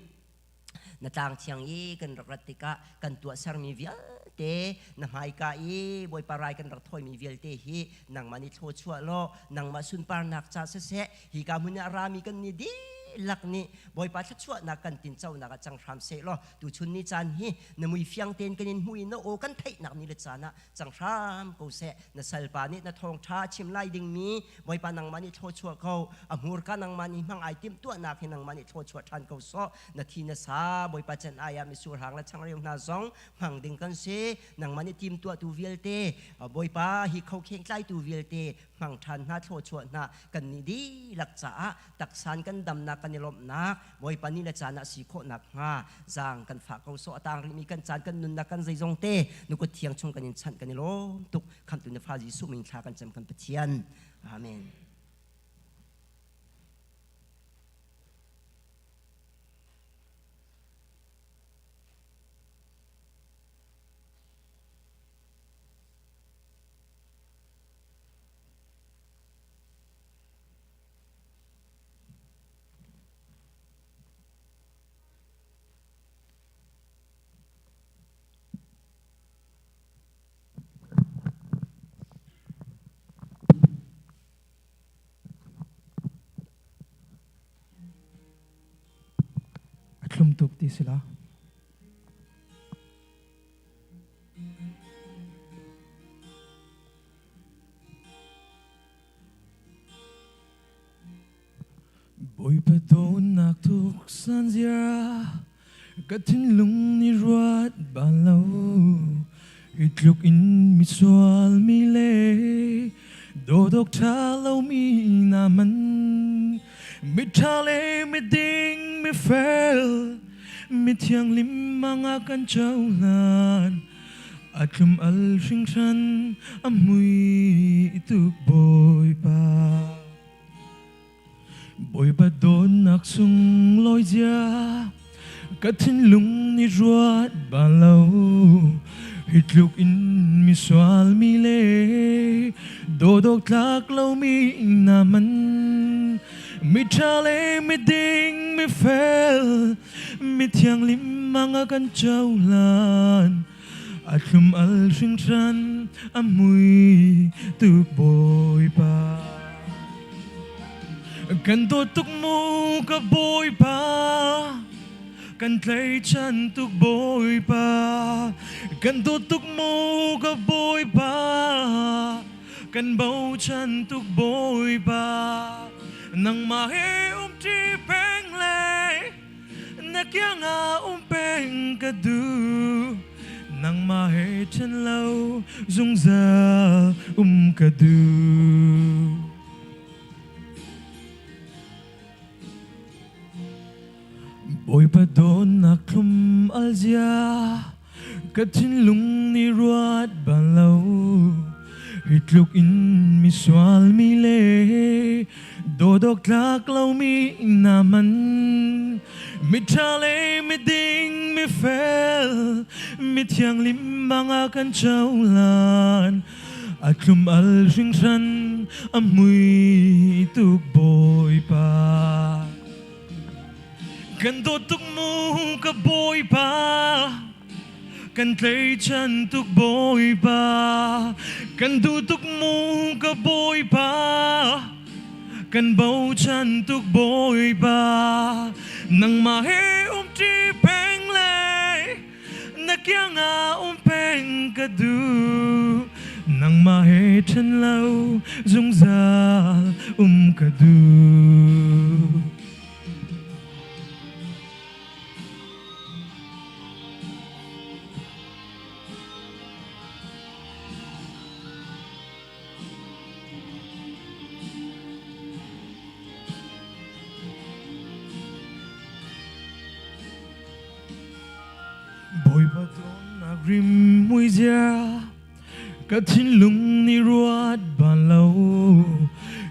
na tlang thiang i kan rak rat tikah kan tuahsermi vialte na hmaika i Bawipa rai kan rak thawimi vialte hi nangmah nih thluachuah law nangmah sunparnak ca siseh hika hmun ah rami kan ni dihlak nih Bawipa thluachuahnak kan tinconak ah cang hram seh law tuchun ni caan hi na mui fiang tein kan in hmu i na aw kan theihnak ni le caan ah cang hram ko seh. Na salpa nih na thawngṭha chim lai dingmi Bawipa nangmah nih thluachuah ko. A hmurka nangmah nih hmang ai timhtuahnak hi nangmah nih thluachuah ṭhan ko sawh. Na thi na sa Bawipa can ai ah mitsur hang le changreu hna zong hmang ding kan si. Nangmah nih timtuahtu vialte Bawipa hi khokheng tlaitu vialte hmang ṭhan hna thluachuah hna kan nih dihlak caah taksan kan damnak kan i lawmhnak Bawipa ni le caan ah si khawh nakhnga zaang kan fah ko sawh. A tang rihmi kan caan kan nunnak kan zeizong te nukut thiang chung kan in chanh kan i lawm tuk. Khamhtu na fa Jesuh min thla kan cam kan Pathian. Amen. A thlum tuk ti si la. Bawipa dawtnak tuk san zia ka thinlung nih ruat bal lo. Hi tluk in misual mi le dawdawk ṭha lomi na man. Miṭha le miding mifel mithianghlim manga kan cohlan. A tlum al hringhran a mui tuk Bawipa. Bawipa dawtnak sunglawi zia ka thinlung nih ruat bal lo. Hi tluk in misual mi le dawdawk tlak lomi na man. Miṭha le miding mifel mithianghlim manga kan cohlan. A thlum al hringhran a mui tuk Bawipa. Kan dawt tuk mu ka Bawipa, kan tlaichan tuk Bawipa. Kan dawt tuk mu ka Bawipa, kan bochan tuk Bawipa. Nangmah he umṭi peng le Na kiangah um peng ka duh. Nangmah he ṭhen lo zungzal um ka duh. Bawipa dawtnak thlum al zia ka thinlung nih ruat bal lo. Hi tluk in misual mi le dawdawk tlak lomi na man. Miṭha le miding mifel mithianglim bang a kan cohlan. A thlum al hringhran a mui tuk Bawipa. Kan dawt tuk mu ka Bawipa. Kan tleichan tuk Bawipa. Kan duh tuk mu ka Bawipa. Kan bochan tuk Bawipa. Nangmah he umṭi peng le na kiangah um peng ka duh. Nangmah he ṭhen lo zungzal um ka duh. Bawipa dawtnak rim mui zia ka thinlung nih ruat bal lo.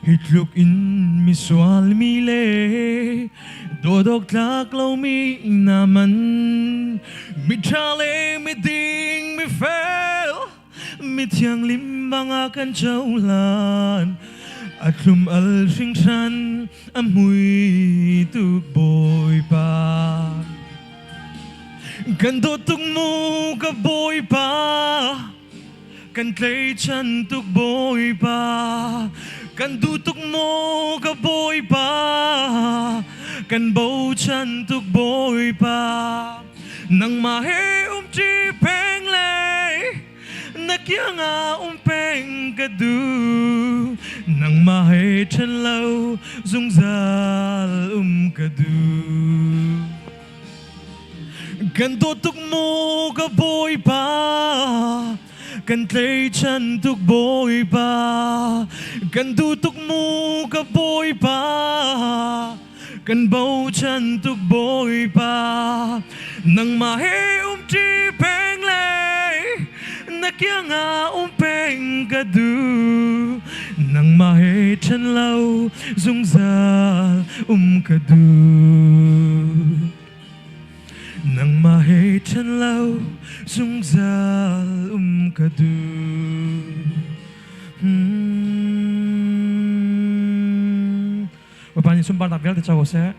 Hi tluk in misual mi le dawdawk tlak lomi na man. Miṭha le miding mifel mithianglim bang a kan cohlan. A thlum al hringhran a mui tuk Bawipa. Kan dawt tuk mu ka Bawipa. Kan tleichan tuk Bawipa. Kan duh tuk mu ka Bawipa. Kan bochan tuk Bawipa. Nangmah he umṭi peng le na kiangah um peng ka duh. Nangmah he ṭhen lo zungzal um ka duh. Kan dawt tuk mu ka Bawipa. Kan tleichan tuk Bawipa. Kan duh tuk mu ka Bawipa. Kan bochan tuk Bawipa. Nangmah he umṭi peng le na kiangah um peng ka duh. Nangmah he ṭhen lo zungzal um ka duh. Nangmah he ṭhen lo zungzal um ka duh. Bawipa nih sunparnak vialte co ko seh.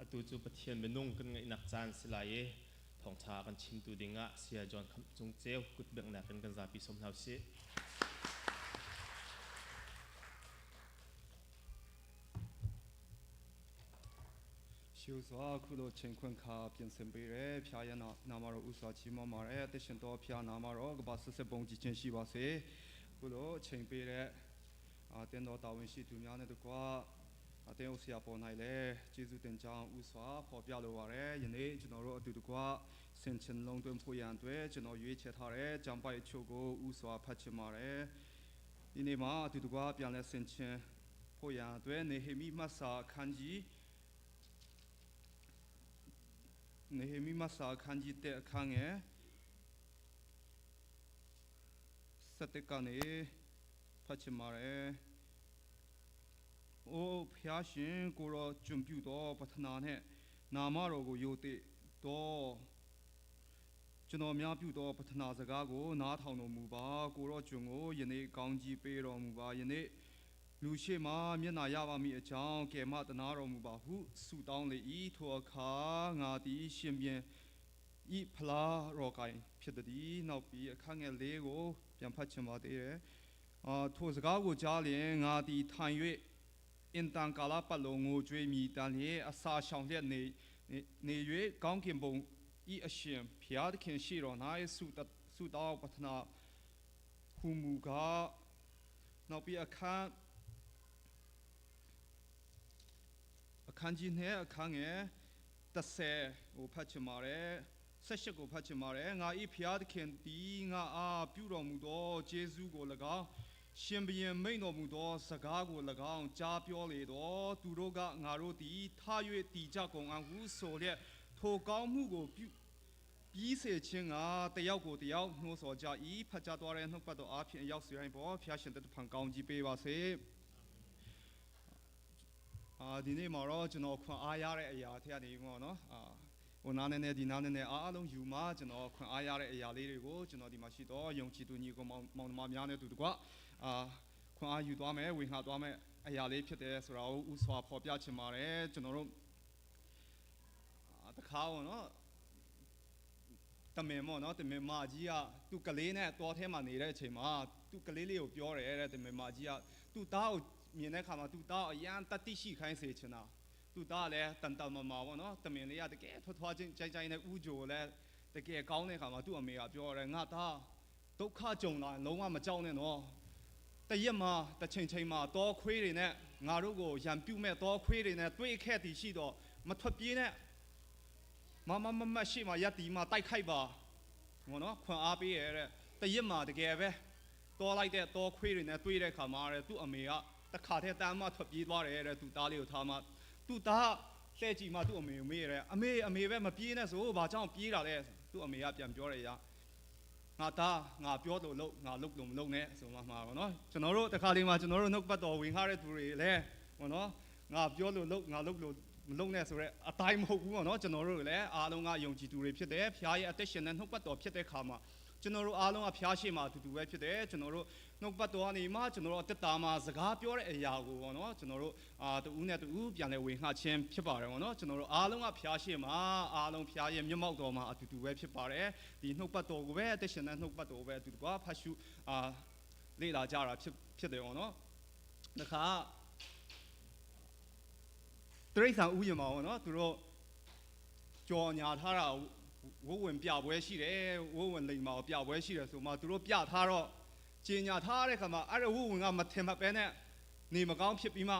Atu cu Pathian minung kan ngaihnak caan si lai i thawngṭha kan chimtu dingah Saya John Khamh Cung Ceu kutbenghnak in kan zapi sawm hna usih. ရှုစွာခုလိုချိန်ခွင့်ခါပြင်ဆင်ပေးတယ်ဖျားရနာနာမတော်ဥစွာချီးမွမ်းပါတယ်အသက်ရှင်တော်ဖျားနာမတော်ကပ္ပဆက်ဆက်ပုံကြည်ခြင်းရှိပါစေခုလိုချိန်ပေးတဲ့အာတင်းတော်တာဝန်ရှိသူများနဲ့တကွအတင်းဥဆရာပေါ်၌လည်းကျေးဇူးတင်ကြောင်းဥစွာဖော်ပြလိုပါတယ်ယနေ့ကျွန်တော်တို့အတူတကွဆင်ချင်လုံးသွင်းဖို့ရန်အတွက်ကျွန်တော်ရွေးချယ်ထားတဲ့จำပိုက်အချို့ကိုဥစွာဖတ်ချင်ပါတယ်ဒီနေ့မှာအတူတကွပြန်လဲဆင်ချင်ဖို့ရန်အတွက်နေဟေမိမတ်စာအခန်းကြီးနေဟေမိမတ်စာအခန်းကြီးတဲ့အခန်းငယ်စက်တက်ကနေဖတ်ချင်ပါတယ်။အိုဖျားရှင်ကိုရောကျွန်ပြုတော်ပထနာနှင့်နာမတော်ကိုယိုတိတော်ကျွန်တော်များပြုသောပထနာစကားကိုနားထောင်တော်မူပါကိုရောကျွန်ကိုယနေ့ကောင်းကြီးပေးတော်မူပါယနေ့လူရှိမှမျက်နာရပါမည်အကြောင်းကယ်မတနာတော်မူပါဟုဆုတောင်းလေ၏ထိုအခါငါသည်ရှင်ပြန်ဤဖလားတော်ကိုင်ဖြစ်သည်နောက်ပြီးအခန်းငယ်လေးကိုပြန်ဖတ်ချင်ပါသေးတယ်အာထိုစကားကိုကြားလျင်ငါသည်ထိုင်၍အင်တန်ကာလပတ်လုံးငိုကြွေးမြည်တမ်းလျက်အစာရှောင်လျက်နေနေ၍ကောင်းကင်ဘုံဤအရှင်ဖျားသခင်ရှိတော်၌ဆုတောင်းပထနာ ဟူမူကားနောက်ပြီးအခန်းအခန်းကြီးနဲ့အခန်းငယ်30ကိုဖတ်ချင်ပါတယ်18ကိုဖတ်ချင်ပါတယ်ငါဤဖျားသခင်သည်ငါအားပြုတော်မူသောဂျေဇုကို၎င်းရှင်ဘရင်မိန်တော်မူသောစကားကို၎င်းကြားပြောလေတော့သူတို့ကငါတို့သည်ထ၍တည်ကြကုန်အံ့ဟုဆိုလျက်ထိုကောင်းမှုကိုပြုပြီးစေခြင်းကတယောက်ကိုတယောက်နှိုးဆော်ကြ၏ဖတ်ကြားသွားတဲ့နှုတ်ပတ်တော်အားဖြင့်ရောက်စီတိုင်းပေါ်ဖျားရှင်တဲ့ဖန်ကောင်းကြီးပေးပါစေအာဒီနေ့မှာတော့ကျွန်တော်ခွန်အားရတဲ့အရာထက်နေပေါ့နော်အာဟိုနားနေနေဒီနားနေနေအားလုံးယူမှကျွန်တော်ခွန်အားရတဲ့အရာလေးတွေကိုကျွန်တော်ဒီမှာရှိတော့ယုံကြည်သူညီကောင်မောင်နှမများနဲ့တူတကွအာခွန်အားယူသွားမယ်ဝင်ငှသွားမယ်အရာလေးဖြစ်တယ်ဆိုတာကိုဥစွာဖော်ပြချင်ပါတယ်ကျွန်တော်တို့တခါပေါ့နော်တမင်ပေါ့နော်တမင်မကြီးကသူ့ကလေးနဲ့တောထဲမှာနေတဲ့အချိန်မှာသူ့ကလေးလေးကိုပြောတယ်တဲ့တမင်မကြီးကသူ့သားကိုမြင်တဲ့ခါမှာသူ့သားအရန်တတိရှိခိုင်းစေချင်တာသူ့သားလည်းတန်တမမာပေါ့နော်တမင်လေးကတကယ်ထွထွချင်းကြိုင်ကြိုင်နဲ့ဥကြိုလည်းတကယ်ကောင်းတဲ့ခါမှာသူ့အမေကပြောတယ်ငါသားဒုက္ခကြုံလာလုံးဝမကြောက်နဲ့နော်တရက်မှာတစ်ချိန်ချိန်မှာတောခွေးတွေနဲ့ငါတို့ကိုရံပြုတ်မဲ့တောခွေးတွေနဲ့တွေ့ခဲ့တည်ရှိတော့မထွက်ပြေးနဲ့မမမမရှိမှရက်တီမှတိုက်ခိုက်ပါဘောနော်ခွန်အားပေးရတဲ့တရက်မှာတကယ်ပဲတောလိုက်တဲ့တောခွေးတွေနဲ့တွေ့တဲ့ခါမှာတဲ့သူ့အမေကတခါတည်းတမ်းမှထွက်ပြေးသွားတယ်တဲ့သူ့သားလေးကိုထားမှသူ့သားလှဲ့ကြည့်မှသူ့အမေကိုမေးရတယ်အမေအမေပဲမပြေးနဲ့ဆိုဘာကြောင့်ပြေးတာလဲသူ့အမေကပြန်ပြောတယ်ရငါသားငါပြောလို့လို့ငါလုပ်လို့မလုပ်နဲ့ဆိုမှမှာပေါ့နော်ကျွန်တော်တို့တခါလေးမှာကျွန်တော်တို့နှုတ်ပတ်တော်ဝင်ခါတဲ့သူတွေလည်းပေါ့နော်ငါပြောလို့လို့ငါလုပ်လို့မလုပ်နဲ့ဆိုရက်အတိုင်းမဟုတ်ဘူးပေါ့နော်ကျွန်တော်တို့လည်းအားလုံးကယုံကြည်သူတွေဖြစ်တယ်ဖျားရဲ့အသက်ရှင်တဲ့နှုတ်ပတ်တော်ဖြစ်တဲ့ခါမှာကျွန်တော်တို့အားလုံးကဖျားရှိမှအတူတူပဲဖြစ်တယ်ကျွန်တော်တို့နှုတ်ပတ်တော်ကနေမှကျွန်တော်တို့အသက်တာမှာစကားပြောတဲ့အရာကိုပေါ့နော်ကျွန်တော်တို့အာတူးနဲ့တူးပြန်လဲဝင်ငှခြင်းဖြစ်ပါတယ်ပေါ့နော်ကျွန်တော်တို့အားလုံးကဖျားရှိမှအားလုံးဖျားရဲ့မျက်မှောက်တော်မှာအတူတူပဲဖြစ်ပါတယ်ဒီနှုတ်ပတ်တော်ကိုပဲအသက်ရှင်တဲ့နှုတ်ပတ်တော်ကိုပဲအတူတူကဖတ်ရှုအာလေ့လာကြတာဖြစ်ဖြစ်တယ်ပေါ့နော်တခါတရိษံဥယျာဉ်မှာပေါ့နော်သူတို့ကြော်ညာထားတာဝဝင်ပြပွဲရှိတယ်ဝဝင်လိမ်မာပြပွဲရှိတယ်ဆိုမှသူတို့ပြထားတော့ကျင်ညာထားတဲ့ခါမှာအဲ့ဒါဝဝင်ကမထင်မှပဲနဲ့နေမကောင်းဖြစ်ပြီးမှ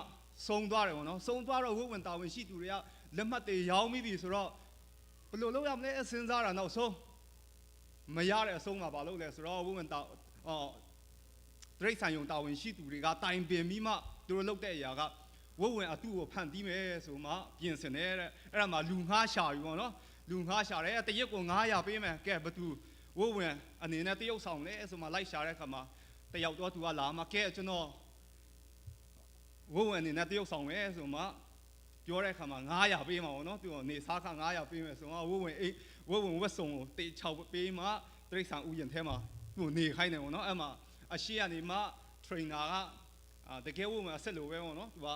ဆုံးသွားတယ်ပေါ့နော်ဆုံးသွားတော့ဝဝင်တာဝန်ရှိသူတွေကလက်မှတ်တွေရောင်းပြီးပြီဆိုတော့ဘယ်လိုလုပ်ရမလဲစဉ်းစားတာနောက်ဆုံးမရတဲ့အဆုံးမှာဘာလုပ်လဲဆိုတော့ဝဝင်တာအော်တရိษံယုံတာဝန်ရှိသူတွေကတိုင်ပင်ပြီးမှသူတို့လုပ်တဲ့အရာကဝဝင်အတူကိုဖန်တီးမယ်ဆိုမှပြင်ဆင်တယ်တဲ့အဲ့ဒါမှလူငှားရှာပြီပေါ့နော်လူငှားရှာတယ်တရက်ကို900ပေးမယ်ကဲဘသူဝဝင်အနေနဲ့တရုတ်ဆောင်လဲဆိုမှလိုက်ရှာတဲ့ခါမှာတယောက်တော့သူကလာမှကဲကျွန်တော်ဝဝင်အနေနဲ့တရုတ်ဆောင်မယ်ဆိုမှပြောတဲ့ခါမှာ900ပေးမှာပေါ့နော်သူကနေစားခ900ပေးမယ်ဆိုမှဝဝင်အိဝဝင်ဝက်စုံကိုတေချောက်ပေးမှတရိษံဥယျာဉ်ထဲမှာသူ့နေခိုင်းတယ်ပေါ့နော်အဲ့မှာအရှိကနေမှ trainer ကအာတကယ်ဝဝင်အဆက်လိုပဲပေါ့နော်သူက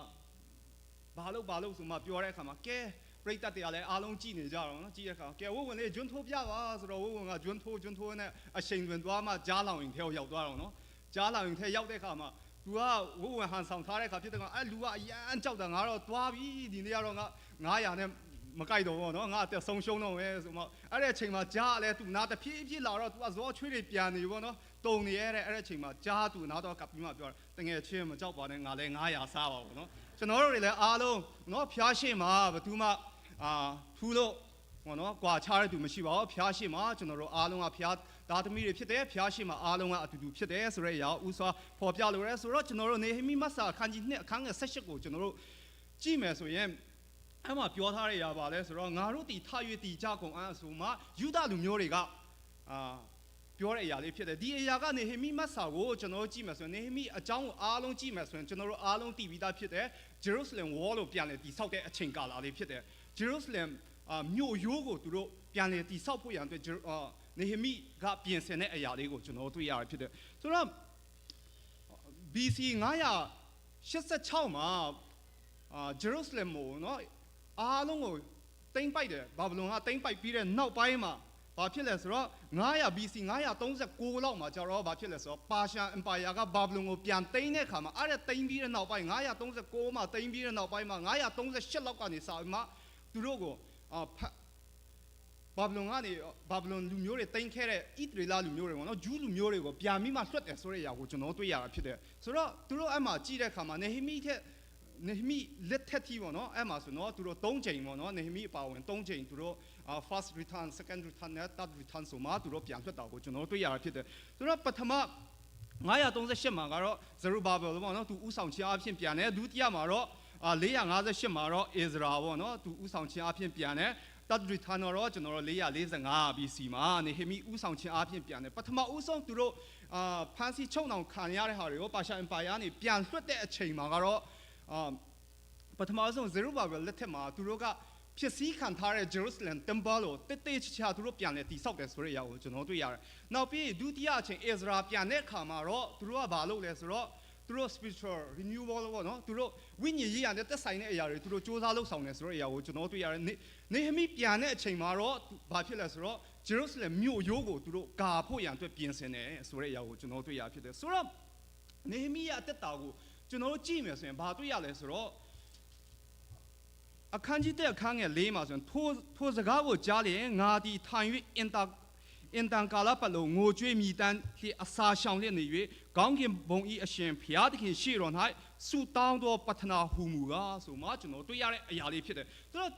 ဘာလို့ဘာလို့ဆိုမှပြောတဲ့အခါမှာကဲပရိသတ်တွေကလည်းအားလုံးကြည်နေကြတော့နော်ကြည်တဲ့အခါကဲဝဝင်လေးဂျွန်းထိုးပြပါဆိုတော့ဝဝင်ကဂျွန်းထိုးဂျွန်းထိုးနဲ့အချိန်တွင်သွားမှကြားလောင်ရင်ထဲကိုရောက်သွားတော့နော်ကြားလောင်ရင်ထဲရောက်တဲ့အခါမှာသူကဝဝင်ဟန်ဆောင်ထားတဲ့အခါဖြစ်တဲ့ကောင်အဲ့လူကအရန်ကြောက်တာငါတော့သွားပြီဒီနေ့ကတော့ငါ900နဲ့မကြိုက်တော့ဘောနော်ငါအသက်ဆုံးရှုံးတော့မယ်ဆိုမှအဲ့တဲ့အချိန်မှာကြားလဲသူနာတဖြည်းဖြည်းလာတော့သူကဇောချွေးတွေပြန်နေဘောနော်တုံနေရတဲ့အဲ့တဲ့အချိန်မှာကြားသူနာတော့ကပ်ပြီးမှပြောတယ်တငယ်ချင်းမကြောက်ပါနဲ့ငါလဲ900စားပါဘောနော်ကျွန်တော်တို့တွေလည်းအားလုံးနော်ဖျားရှိမှာဘသူမှအာထူးလို့ဘောနော်ကြွာချတဲ့သူမရှိပါဘူးဖျားရှိမှာကျွန်တော်တို့အားလုံးကဖျားသားသမီးတွေဖြစ်တယ်ဖျားရှိမှာအားလုံးကအတူတူဖြစ်တယ်ဆိုတဲ့အရာဥစွာဖော်ပြလိုရဲဆိုတော့ကျွန်တော်တို့နေဟမိမတ်စာအခန်းကြီး2အခန်းငယ်18ကိုကျွန်တော်တို့ကြည့်မယ်ဆိုရင်အဲ့မှာပြောထားတဲ့အရာပါလဲဆိုတော့ငါတို့တီထ၍တီကြကုန်အံ့ဆိုမှယူဒလူမျိုးတွေကအာပြောတဲ့အရာလေးဖြစ်တယ်ဒီအရာကနေဟေမိမတ်စာကိုကျွန်တော်တို့ကြည့်မယ်ဆိုရင်နေဟေမိအကြောင်းကိုအားလုံးကြည့်မယ်ဆိုရင်ကျွန်တော်တို့အားလုံးသိပြီးသားဖြစ်တယ်ဂျေရုဆလင်ဝေါ်လို့ပြန်လေတည်ဆောက်တဲ့အချိန်ကာလလေးဖြစ်တယ်ဂျေရုဆလင်မြို့ရိုးကိုသူတို့ပြန်လေတည်ဆောက်ဖို့ရန်အတွက်နေဟေမိကပြင်ဆင်တဲ့အရာလေးကိုကျွန်တော်တို့တွေ့ရတယ်ဖြစ်တယ်ဆိုတော့ BC 986မှာဂျေရုဆလင်ကိုနော်အားလုံးကိုတိမ့်ပိုက်တယ်ဘာဗလုန်ကတိမ့်ပိုက်ပြီးတဲ့နောက်ပိုင်းမှာဘာဖြစ်လဲဆိုတော့900 BC 939လောက်မှာကျတော့ဘာဖြစ်လဲဆိုတော့ပါရှာအင်ပါယာကဘာဗလုန်ကိုပြန်သိမ်းတဲ့အခါမှာအဲ့ဒါသိမ်းပြီးတဲ့နောက်ပိုင်း939မှာသိမ်းပြီးတဲ့နောက်ပိုင်းမှာ938လောက်ကနေစပြီးမှသူတို့ကိုအာ ဘာဗလုန်ကနေဘာဗလုန်လူမျိုးတွေတင်ခဲ့တဲ့ဣသရေလလူမျိုးတွေပေါ့နော်ဂျူးလူမျိုးတွေကိုပြန်ပြီးမှလွှတ်တယ်ဆိုတဲ့အရာကိုကျွန်တော်တွေ့ရတာဖြစ်တယ်ဆိုတော့သူတို့အဲ့မှာကြည့်တဲ့အခါမှာနေဟိမိထက်နေဟိမိလက်ထက်တီပေါ့နော်အဲ့မှာဆိုတော့သူတို့၃ချိန်ပေါ့နော်နေဟိမိအပါဝင်၃ချိန်သူတို့ first return, second return နဲ့ third return ဆိုမှသူတို့ပြန်လွှတ်တာကိုကျွန်တော်တွေ့ရတာဖြစ်တယ်ဆိုတော့ပထမ938မှာကတော့ဇရုဘာဘယ်ပေါ့နော်သူဥဆောင်ခြင်းအဖြစ်ပြန်တယ်ဒုတိယမှာတော့458မှာတော့အစ္စရာပေါ့နော်သူဥဆောင်ခြင်းအဖြစ်ပြန်တယ် third return တော့ကျွန်တော်တို့445 BC မှာနေဟေမိဥဆောင်ခြင်းအဖြစ်ပြန်တယ်ပထမဦးဆုံးသူတို့အာဖန်စီချုံအောင်ခံရတဲ့ဟာတွေကိုပါရှာအင်ပါယာနေပြန်လွှတ်တဲ့အချိန်မှာကတော့အာပထမဆုံးဇေရုဘာဘယ်လက်ထက်မှာသူတို့ကဖြစ်စည်းခံထားတဲ့ Jerusalem Temple ကိုတိတ်တိတ်ချာချာသူတို့ပြန်လဲတည်ဆောက်တယ်ဆိုတဲ့အရာကိုကျွန်တော်တွေ့ရတယ်။နောက်ပြီးဒုတိယအချိန်အစ္စရာပြန်တဲ့အခါမှာတော့သူတို့ကဘာလုပ်လဲဆိုတော့သူတို့ spiritual renewal ပေါ့နော်သူတို့ဝိညာဉ်ရေးရတဲ့သက်ဆိုင်တဲ့အရာတွေသူတို့စ조사လုပ်ဆောင်တယ်ဆိုတဲ့အရာကိုကျွန်တော်တွေ့ရတယ်နေနေဟမိပြန်တဲ့အချိန်မှာတော့ဘာဖြစ်လဲဆိုတော့ Jerusalem မြို့ရိုးကိုသူတို့ကာဖို့ရန်အတွက်ပြင်ဆင်တယ်ဆိုတဲ့အရာကိုကျွန်တော်တွေ့ရဖြစ်တယ်ဆိုတော့နေဟမိရဲ့အသက်တာကိုကျွန်တော်တို့ကြည့်မယ်ဆိုရင်ဘာတွေ့ရလဲဆိုတော့အခန်းကြီးတဲ့အခန်းငယ်၄မှာဆိုရင်ထိုထိုစကားကိုကြားလျင်ငါသည်ထိုင်၍အင်တာအင်တန်ကာလပတ်လုံးငိုကြွေးမြည်တမ်းလျက်အစာရှောင်လျက်နေ၍ကောင်းကင်ဘုံဤအရှင်ဖျားသခင်ရှေ့တော်၌ဆုတောင်းသောပတနာဟူမူကားဆိုမှကျွန်တော်တွေ့ရတဲ့အရာလေးဖြစ်တယ်ဆိုတော့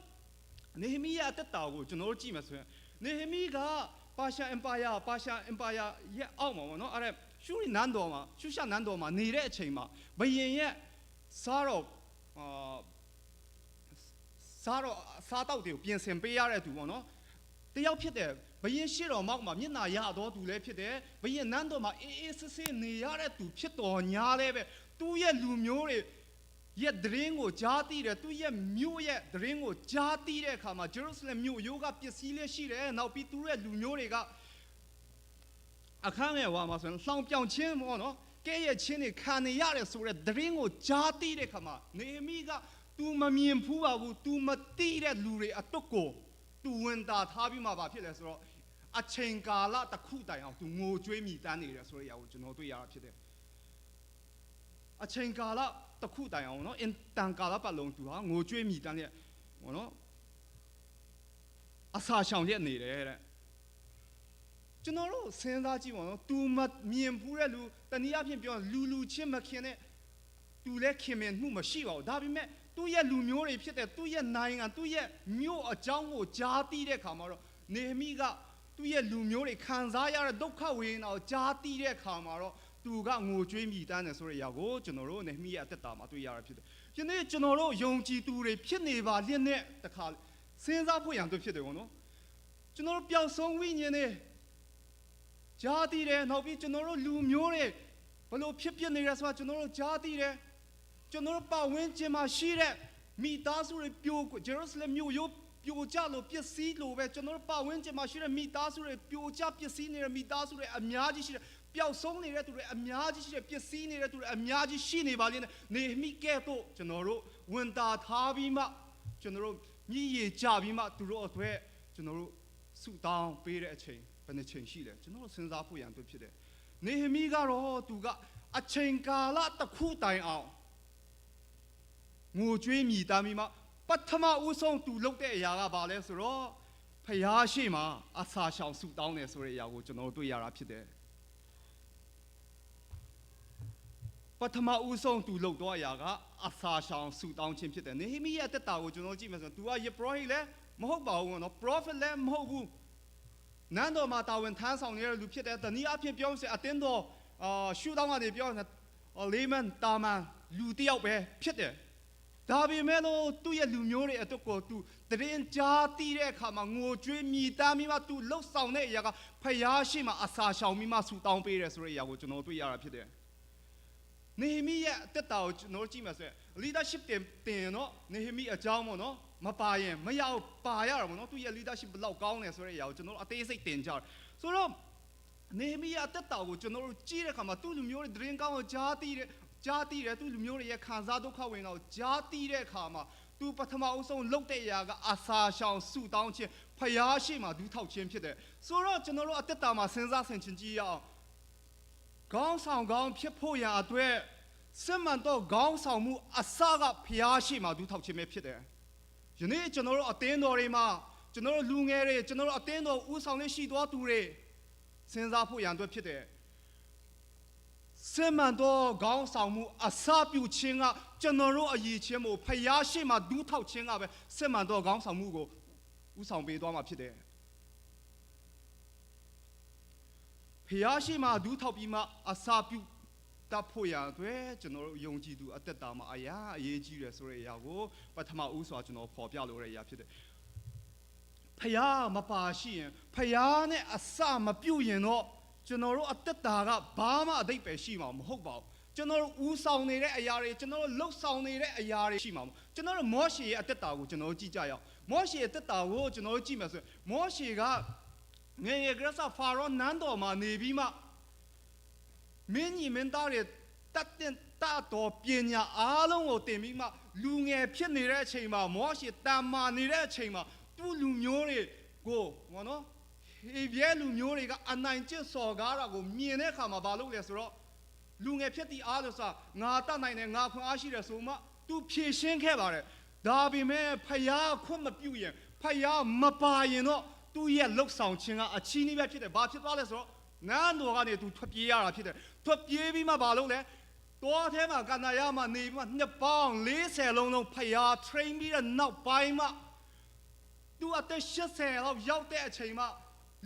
နေဟမိယအသက်တာကိုကျွန်တော်တို့ကြည့်မယ်ဆိုရင်နေဟမိကပါရှာအင်ပါယာပါရှာအင်ပါယာရဲ့အောက်မှာပေါ့နော်အဲ့ဒါရှုရီနန်းတော်မှာရှုရှာနန်းတော်မှာနေတဲ့အချိန်မှာဘယင်ရဲ့စားတော့အာစားတော့စားတော့တွေကိုပြင်ဆင်ပေးရတဲ့သူပေါ့နော်တယောက်ဖြစ်တယ်ဘယင်ရှိတော်မောက်မှာမျက်နာရတော်သူလည်းဖြစ်တယ်ဘယင်နန်းတော်မှာအေးအေးဆေးဆေးနေရတဲ့သူဖြစ်တော်ညာလည်းပဲသူ့ရဲ့လူမျိုးတွေရဲ့ဒရင်ကိုကြားသိတယ်သူ့ရဲ့မြို့ရဲ့ဒရင်ကိုကြားသိတဲ့အခါမှာဂျေရုဆလင်မြို့ရိုးကပစ္စည်းလေးရှိတယ်နောက်ပြီးသူတို့ရဲ့လူမျိုးတွေကအခန်းငယ်ဟွာမှာဆိုရင်လှောင်ပြောင်ချင်းပေါ့နော်ကဲရဲ့ချင်းတွေခံနေရတယ်ဆိုတဲ့ဒရင်ကိုကြားသိတဲ့အခါမှာနေဟမိက तू မမြင်ဖူးပါဘူး तू မသိတဲ့လူတွေအတုတ်ကို तू ဝင်တာထားပြီးမှဘာဖြစ်လဲဆိုတော့အချိန်ကာလတစ်ခုတိုင်အောင် तू ငိုကြွေးမြည်တမ်းနေတယ်ဆိုတဲ့အရာကိုကျွန်တော်တွေ့ရတာဖြစ်တယ်အချိန်ကာလတစ်ခုတိုင်အောင်နော်အင်တန်ကာလပတ်လုံး तू ဟာငိုကြွေးမြည်တမ်းတဲ့ဟောနော်အစာရှောင်ရက်နေတယ်တဲ့ကျွန်တော်တို့စဉ်းစားကြည့်ပါနော် तू မမြင်ဖူးတဲ့လူတနည်းအားဖြင့်ပြောလူလူချင်းမခင်တဲ့ तू လည်းခင်မင်မှုမရှိပါဘူးဒါပေမဲ့သူ့ရဲ့လူမျိုးတွေဖြစ်တဲ့သူ့ရဲ့နိုင်ငံသူ့ရဲ့မြို့အကြောင်းကိုကြားသိတဲ့အခါမှာတော့နေဟမိကသူ့ရဲ့လူမျိုးတွေခံစားရတဲ့ဒုက္ခဝေဒနာကိုကြားသိတဲ့အခါမှာတော့သူကငိုကြွေးမြည်တမ်းတယ်ဆိုတဲ့အရာကိုကျွန်တော်တို့နေဟမိရဲ့အသက်တာမှာတွေ့ရတာဖြစ်တယ်။ဒီနေ့ကျွန်တော်တို့ယုံကြည်သူတွေဖြစ်နေပါလျက်နဲ့တခါစဉ်းစားဖို့ရန်အတွက်ဖြစ်တယ်ပေါ့နော်။ကျွန်တော်တို့ပျောက်ဆုံးဝိညာဉ်တွေကြားသိတယ်နောက်ပြီးကျွန်တော်တို့လူမျိုးတွေဘလို့ဖြစ်ဖြစ်နေရဆိုတာကျွန်တော်တို့ကြားသိတယ်။ ကျွန်တော်တို့ပတ်ဝန်းကျင်မှာရှိတဲ့မိသားစုတွေပြိုဂျေရုဆလင်မြို့ရိုးပြိုကျလို့ပျက်စီးလို့ပဲကျွန်တော်တို့ပတ်ဝန်းကျင်မှာရှိတဲ့မိသားစုတွေပြိုကျပျက်စီးနေတဲ့မိသားစုတွေအများကြီးရှိတယ်ပျောက်ဆုံးနေတဲ့သူတွေအများကြီးရှိတယ်ပျက်စီးနေတဲ့သူတွေအများကြီးရှိနေပါလိမ့်မယ်နေမိကဲ့သို့ကျွန်တော်တို့ဝန်တာထားပြီးမှကျွန်တော်တို့မြည်ရကြပြီးမှသူတို့အတွက်ကျွန်တော်တို့ဆုတောင်းပေးတဲ့အချိန်ဘယ်နှချိန်ရှိလဲကျွန်တော်တို့စဉ်းစားဖို့ရန်အတွက်ဖြစ်တယ်နေဟမိကတော့သူကအချိန်ကာလတစ်ခုတိုင်အောင် ငိုကြွေးမြည်တမ်းပြီးမှပထမဦးဆုံးသူလုပ်တဲ့အရာကဘာလဲဆိုတော့ဖျားရှိမှာအစာရှောင်ဆုတောင်းတယ်ဆိုတဲ့အရာကိုကျွန်တော်တို့တွေ့ရတာဖြစ်တယ်ပထမဦးဆုံးသူလုပ်တော့အရာကအစာရှောင်ဆုတောင်းခြင်းဖြစ်တယ်နေဟိမိရဲ့တက်တာကိုကျွန်တော်ကြည့်မယ်ဆိုရင် तू ကယေဘရဟိလည်းမဟုတ်ပါဘူးနော် prophet လည်းမဟုတ်ဘူးနန်းတော်မှာတာဝန်ထမ်းဆောင်နေတဲ့လူဖြစ်တယ်တနည်းအားဖြင့်ပြောရင်အတင်းတော်အာရှုတောင်းကနေပြောရင်လေးမန်တာမန်လူတယောက်ပဲဖြစ်တယ် ဒါပေမဲ့လို့သူ့ရဲ့လူမျိုးတွေအတွက်ကိုသူတရင်ကြားတီးတဲ့အခါမှာငိုကြွေးမြည်တမ်းပြီးမှသူလှုပ်ဆောင်တဲ့အရာကဖျားရှိမှအစာရှောင်ပြီးမှဆူတောင်းပေးတယ်ဆိုတဲ့အရာကိုကျွန်တော်တွေ့ရတာဖြစ်တယ်။နေဟမိရဲ့အသက်တာကိုကျွန်တော်ကြည့်မှာဆိုရင် leadership တင်တင်နော်နေဟမိအကြောင်းပေါ့နော်မပါရင်မရပါရတာပေါ့နော်သူရဲ့ leadership ဘလောက်ကောင်းတယ်ဆိုတဲ့အရာကိုကျွန်တော်အသေးစိတ်တင်ကြတယ်ဆိုတော့နေဟမိရဲ့အသက်တာကိုကျွန်တော်တို့ကြည့်တဲ့အခါမှာသူ့လူမျိုးတွေတရင်ကောင်းကိုကြားတီးတယ် ကြားသိတယ်သူလူမျိုးတွေရဲ့ခံစားဒုက္ခဝင်တော့ကြားသိတဲ့အခါမှာသူပထမအဆုံးလှုပ်တဲ့အရာကအစာရှောင်ဆုတောင်းခြင်းဖျားရှိမှဒူးထောက်ခြင်းဖြစ်တယ်ဆိုတော့ကျွန်တော်တို့အသက်တာမှာစဉ်းစားဆင်ခြင်ကြည့်ရအောင်ခေါင်းဆောင်ကောင်းဖြစ်ဖို့ရန်အတွက်စစ်မှန်တော့ခေါင်းဆောင်မှုအစကဖျားရှိမှဒူးထောက်ခြင်းပဲဖြစ်တယ်ယနေ့ကျွန်တော်တို့အသင်းတော်တွေမှာ ကျွန်တော်တို့လူငယ်တွေကျွန်တော်တို့အသင်းတော်ဦးဆောင်လေးရှိသွားသူတွေစဉ်းစားဖို့ရန်အတွက်ဖြစ်တယ်စစ်မှန်သောခေါင်းဆောင်မှုအစပြုခြင်းကကျွန်တော်တို့အရေးချင်းကိုဖျားရှိမှဒူးထောက်ခြင်းကပဲစစ်မှန်သောခေါင်းဆောင်မှုကိုဦးဆောင်ပေးသွားမှာဖြစ်တယ်ဖျားရှိမှဒူးထောက်ပြီးမှအစပြုတတ်ဖို့ရအတွက်ကျွန်တော်တို့ယုံကြည်သူအသက်တာမှာအရာအရေးကြီးတယ်ဆိုတဲ့အရာကိုပထမဦးစွာကျွန်တော်ဖော်ပြလိုတဲ့အရာဖြစ်တယ်ဖျားမပါရှိရင်ဖျားနဲ့အစမပြုတ်ရင်တော့ကျွန်တော်တို့အသက်တာကဘာမှအတိတ်ပဲရှိမှာမဟုတ်ပါဘူးကျွန်တော်တို့ဦးဆောင်နေတဲ့အရာတွေကျွန်တော်တို့လှုပ်ဆောင်နေတဲ့အရာတွေရှိမှာမဟုတ်ကျွန်တော်တို့မောရှေရဲ့အသက်တာကိုကျွန်တော်တို့ကြည့်ကြရအောင်မောရှေရဲ့အသက်တာကိုကျွန်တော်တို့ကြည့်မယ်ဆိုရင်မောရှေကငယ်ငယ်ကလေးစဖာရောနန်းတော်မှာနေပြီးမှမင်းညီမင်းသားတွေတတ်တဲ့တတ်တော်ပညာအားလုံးကိုတင်ပြီးမှလူငယ်ဖြစ်နေတဲ့အချိန်မှာမောရှေတန်မာနေတဲ့အချိန်မှာသူ့လူမျိုးတွေကိုဘောနော်ဟေပြဲလူမျိုးတွေကအနိုင်ကျင့်စော်ကားတာကိုမြင်တဲ့အခါမှာဘာလုပ်လဲဆိုတော့လူငယ်ဖြစ်တည်အားလို့ဆိုတာငါတတ်နိုင်တယ်ငါခွန်အားရှိတယ်ဆိုမှသူဖြည့်ရှင်းခဲ့ပါတယ်ဒါပေမဲ့ဖယားခွင့်မပြုရင်ဖယားမပါရင်တော့သူ့ရဲ့လှုပ်ဆောင်ခြင်းကအချီးနှီးပဲဖြစ်တယ်ဘာဖြစ်သွားလဲဆိုတော့နန်းတော်ကနေသူထွက်ပြေးရတာဖြစ်တယ်ထွက်ပြေးပြီးမှဘာလုပ်လဲတောထဲမှာကန္နာရမှာနေပြီးမှနှစ်ပေါင်း40လုံးလုံးဖယား train ပြီးတဲ့နောက်ပိုင်းမှာသူအသက်80လောက်ရောက်တဲ့အချိန်မှာ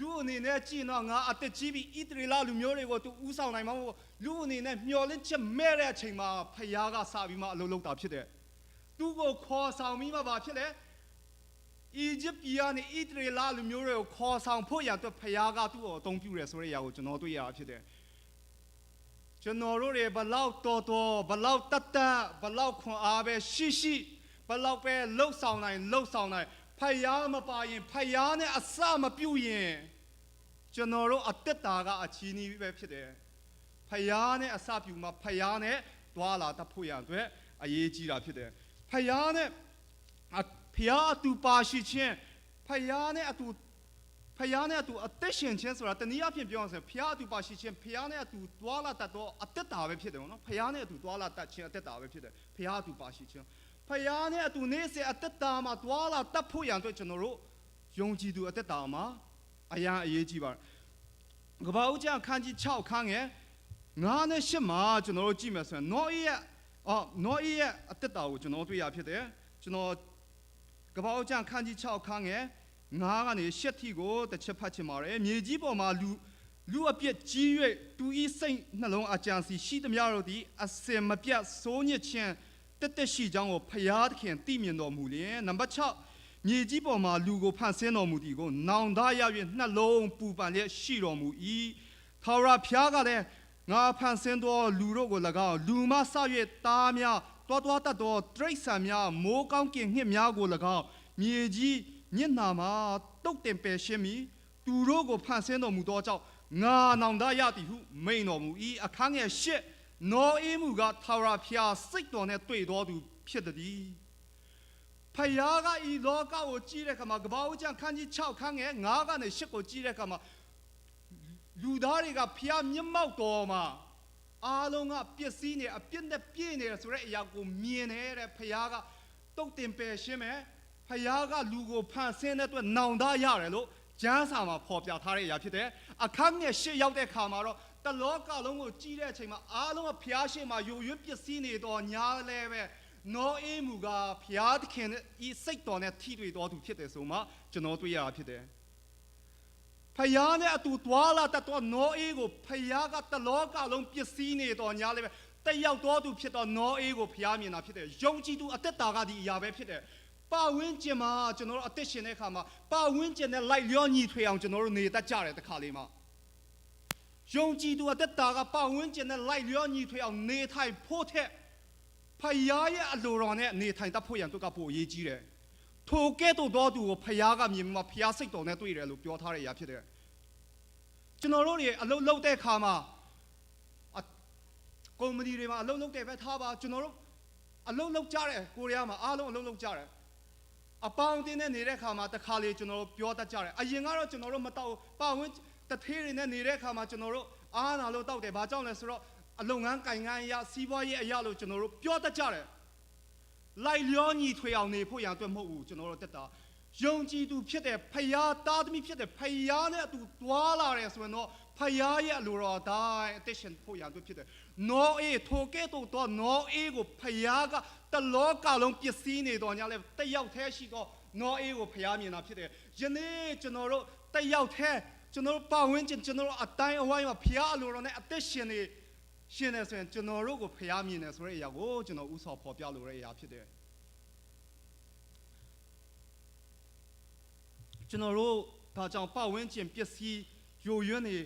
လူအနေနဲ့ကြည့်တော့ငါအသက်ကြီးပြီးဣသရေလလူမျိုးတွေကိုသူဥဆောင်နိုင်မှာမဟုတ်လူအနေနဲ့မျော်လင့်ချက်မဲ့တဲ့အချိန်မှာဖယားကစပြီးမှအလုပ်လုပ်တာဖြစ်တယ်သူကိုခေါ်ဆောင်ပြီးမှဘာဖြစ်လဲအီဂျစ်ပြည်ကနေဣသရေလလူမျိုးတွေကိုခေါ်ဆောင်ဖို့ရအတွက်ဖယားကသူ့ကိုအသုံးပြုတယ်ဆိုတဲ့အရာကိုကျွန်တော်တွေ့ရတာဖြစ်တယ်ကျွန်တော်တို့တွေဘလောက်တော်တော်ဘလောက်တတ်တတ်ဘလောက်ခွန်အားပဲရှိရှိဘလောက်ပဲလှုပ်ဆောင်နိုင်လှုပ်ဆောင်နိုင်ဖယားမပါရင်ဖယားနဲ့အစမပြုတ်ရင်ကျွန်တော်တို့အသက်တာကအချီးနှီးပဲဖြစ်တယ်ဖယားနဲ့အစပြုမှာဖယားနဲ့တွာလာတတ်ဖို့ရအတွက်အရေးကြီးတာဖြစ်တယ်ဖယားနဲ့ဖယားအတူပါရှိခြင်းဖယားနဲ့အတူဖယားနဲ့အတူအသက်ရှင်ခြင်းဆိုတာတနည်းအားဖြင့်ပြောရရင်ဖယားအတူပါရှိခြင်းဖယားနဲ့အတူတွာလာတတ်တော့အသက်တာပဲဖြစ်တယ်နော်ဖယားနဲ့အတူတွာလာတတ်ခြင်းအသက်တာပဲဖြစ်တယ်ဖယားအတူပါရှိခြင်းဖယားနဲ့အတူနေစေအသက်တာမှာတွာလာတတ်ဖို့ရန်အတွက်ကျွန်တော်တို့ယုံကြည်သူအသက်တာမှာအရာအရေးကြီးပါတယ်ကပ္ပဦးကျမ်းခန်းကြီး6ခန်းငယ်9နဲ့10မှာကျွန်တော်တို့ကြည့်မယ်ဆိုရင်နောအေးရဲ့အော်နောအေးရဲ့အသက်တာကိုကျွန်တော်တွေ့ရဖြစ်တယ်ကျွန်တော်ကပ္ပဦးကျမ်းခန်းကြီး6ခန်းငယ်9ကနေ10ထိကိုတစ်ချက်ဖတ်ချင်ပါတယ်မြေကြီးပေါ်မှာလူလူအပြစ်ကြီး၍သူဤစိတ်နှလုံးအကြံစီရှိသမျှတို့သည်အစင်မပြတ်စိုးညစ်ခြင်းတက်တက်ရှိကြောင်းကိုဖျားသခင်သိမြင်တော်မူလျင်နံပါတ်6မြေကြီးပေါ်မှာလူကိုဖန်ဆင်းတော်မူသည်ကိုနောင်တရ၍နှလုံးပူပန်လျက်ရှိတော်မူ၏ထာဝရဘုရားကလည်းငါဖန်ဆင်းသောလူတို့ကို၎င်းလူမဆ၍သားများတွားတွားတတ်သောတိရစ္ဆာန်များမိုးကောင်းကင်ငှက်များကို၎င်းမြေကြီးညစ်နာမှာတုတ်တင်ပယ်ရှင်းမည်သူတို့ကိုဖန်ဆင်းတော်မူသောကြောင့်ငါနောင်တရသည်ဟုမိန်တော်မူ၏အခန်းငယ်၈နောအေးမူကထာဝရဘုရားစိတ်တော်နှင့်တွေ့တော်သူဖြစ်သည်ဖယားကဤလောကကိုကြည့်တဲ့အခါမှာကပ္ပဦးကျမ်းခန်းကြီး6ခန်းငယ်9ကနေ10ကိုကြည့်တဲ့အခါမှာလူသားတွေကဖျားမျက်မှောက်တော်မှာအားလုံးကပျက်စီးနေအပြစ်နဲ့ပြည့်နေတယ်ဆိုတဲ့အရာကိုမြင်နေတဲ့ဖယားကတုတ်တင်ပယ်ရှင်းမယ်ဖယားကလူကိုဖန်ဆင်းတဲ့အတွက်နောင်တရတယ်လို့ကျမ်းစာမှာဖော်ပြထားတဲ့အရာဖြစ်တယ်အခန်းငယ်၈ရောက်တဲ့အခါမှာတော့တလောကလုံးကိုကြီးတဲ့အချိန်မှာအားလုံးကဖျားရှိမှယိုယွင်းပျက်စီးနေတော့ညာလဲပဲနောအေးမူကဖျားသခင်ဤစိတ်တော်နဲ့ထိတွေ့တော်သူဖြစ်တယ်ဆိုမှကျွန်တော်တွေ့ရတာဖြစ်တယ်ဖယားနဲ့အတူတွာလာတတ်တော့နောအေးကိုဖယားကတလောကလုံးပျက်စီးနေတော့ညာလဲပဲတက်ရောက်တော်သူဖြစ်တော့နောအေးကိုဖယားမြင်တာဖြစ်တယ်ယုံကြည်သူအသက်တာကဒီအရာပဲဖြစ်တယ်ပါဝင်းကျင်မှာကျွန်တော်တို့အသက်ရှင်တဲ့အခါမှာပါဝင်းကျင်နဲ့လိုက်လျောညီထွေအောင်ကျွန်တော်တို့နေတတ်ကြတယ်တခါလေးမှာယုံကြည်သူအသက်တာကပါဝင်းကျင်နဲ့လိုက်လျောညီထွေအောင်နေထိုင်ဖို့ထက်ဖယားရဲ့အလိုတော်နဲ့နေထိုင်တတ်ဖို့ရန်တို့ကပိုအရေးကြီးတယ်ထိုကဲ့သို့သောသူကိုဖယားကမြင်မှာဖယားစိတ်တော်နဲ့တွေ့တယ်လို့ပြောထားတဲ့အရာဖြစ်တယ်ကျွန်တော်တို့တွေအလုပ်လုပ်တဲ့အခါမှာကုမ္ပဏီတွေမှာအလုပ်လုပ်တယ်ပဲထားပါကျွန်တော်တို့အလုပ်လုပ်ကြတယ်ကိုရီးယားမှာအားလုံးအလုပ်လုပ်ကြတယ်အပေါင်းအသင်းနဲ့နေတဲ့အခါမှာတခါလေကျွန်တော်တို့ပြောတတ်ကြတယ်အရင်ကတော့ကျွန်တော်တို့မတော့ပါဝင်တသေးတွေနဲ့နေတဲ့အခါမှာကျွန်တော်တို့အားနာလို့တောက်တယ်ဘာကြောင့်လဲဆိုတော့အလုပ်ငန်းကင်ငန်းအရာစီးပွားရေးအရာလို့ကျွန်တော်တို့ပြောတတ်ကြတယ်လိုက်လျောညီထွေအောင်နေဖို့ရန်အတွက်မဟုတ်ဘူးကျွန်တော်တို့တက်တာ ယုံကြည်သူဖြစ်တဲ့ဖယားသားသမီးဖြစ်တဲ့ဖယားနဲ့အတူတွာလာတယ်ဆိုရင်တော့ဖယားရဲ့အလိုတော်အတိုင်းအသက်ရှင်ဖို့ရန်အတွက်ဖြစ်တယ်။နောအေထိုကဲ့သို့သောနောအေကိုဖယားကတလောကလုံးပစ္စည်းနေတော်ညာလဲတယောက်တည်းရှိသောနောအေကိုဖယားမြင်တာဖြစ်တယ်။ယနေ့ကျွန်တော်တို့တယောက်တည်းကျွန်တော်တို့ပတ်ဝန်းကျင်ကျွန်တော်တို့အတိုင်းအဝိုင်းမှာဖယားအလိုတော်နဲ့အသက်ရှင်နေရှင်နေဆိုရင်ကျွန်တော်တို့ကိုဖယားမြင်တယ်ဆိုတဲ့အရာကိုကျွန်တော်ဥဆောင်ဖော်ပြလိုတဲ့အရာဖြစ်တယ်။ကျွန်တော်တို့ဒါကြောင့်ပတ်ဝန်းကျင်ပစ္စည်းယိုယွင်းနေ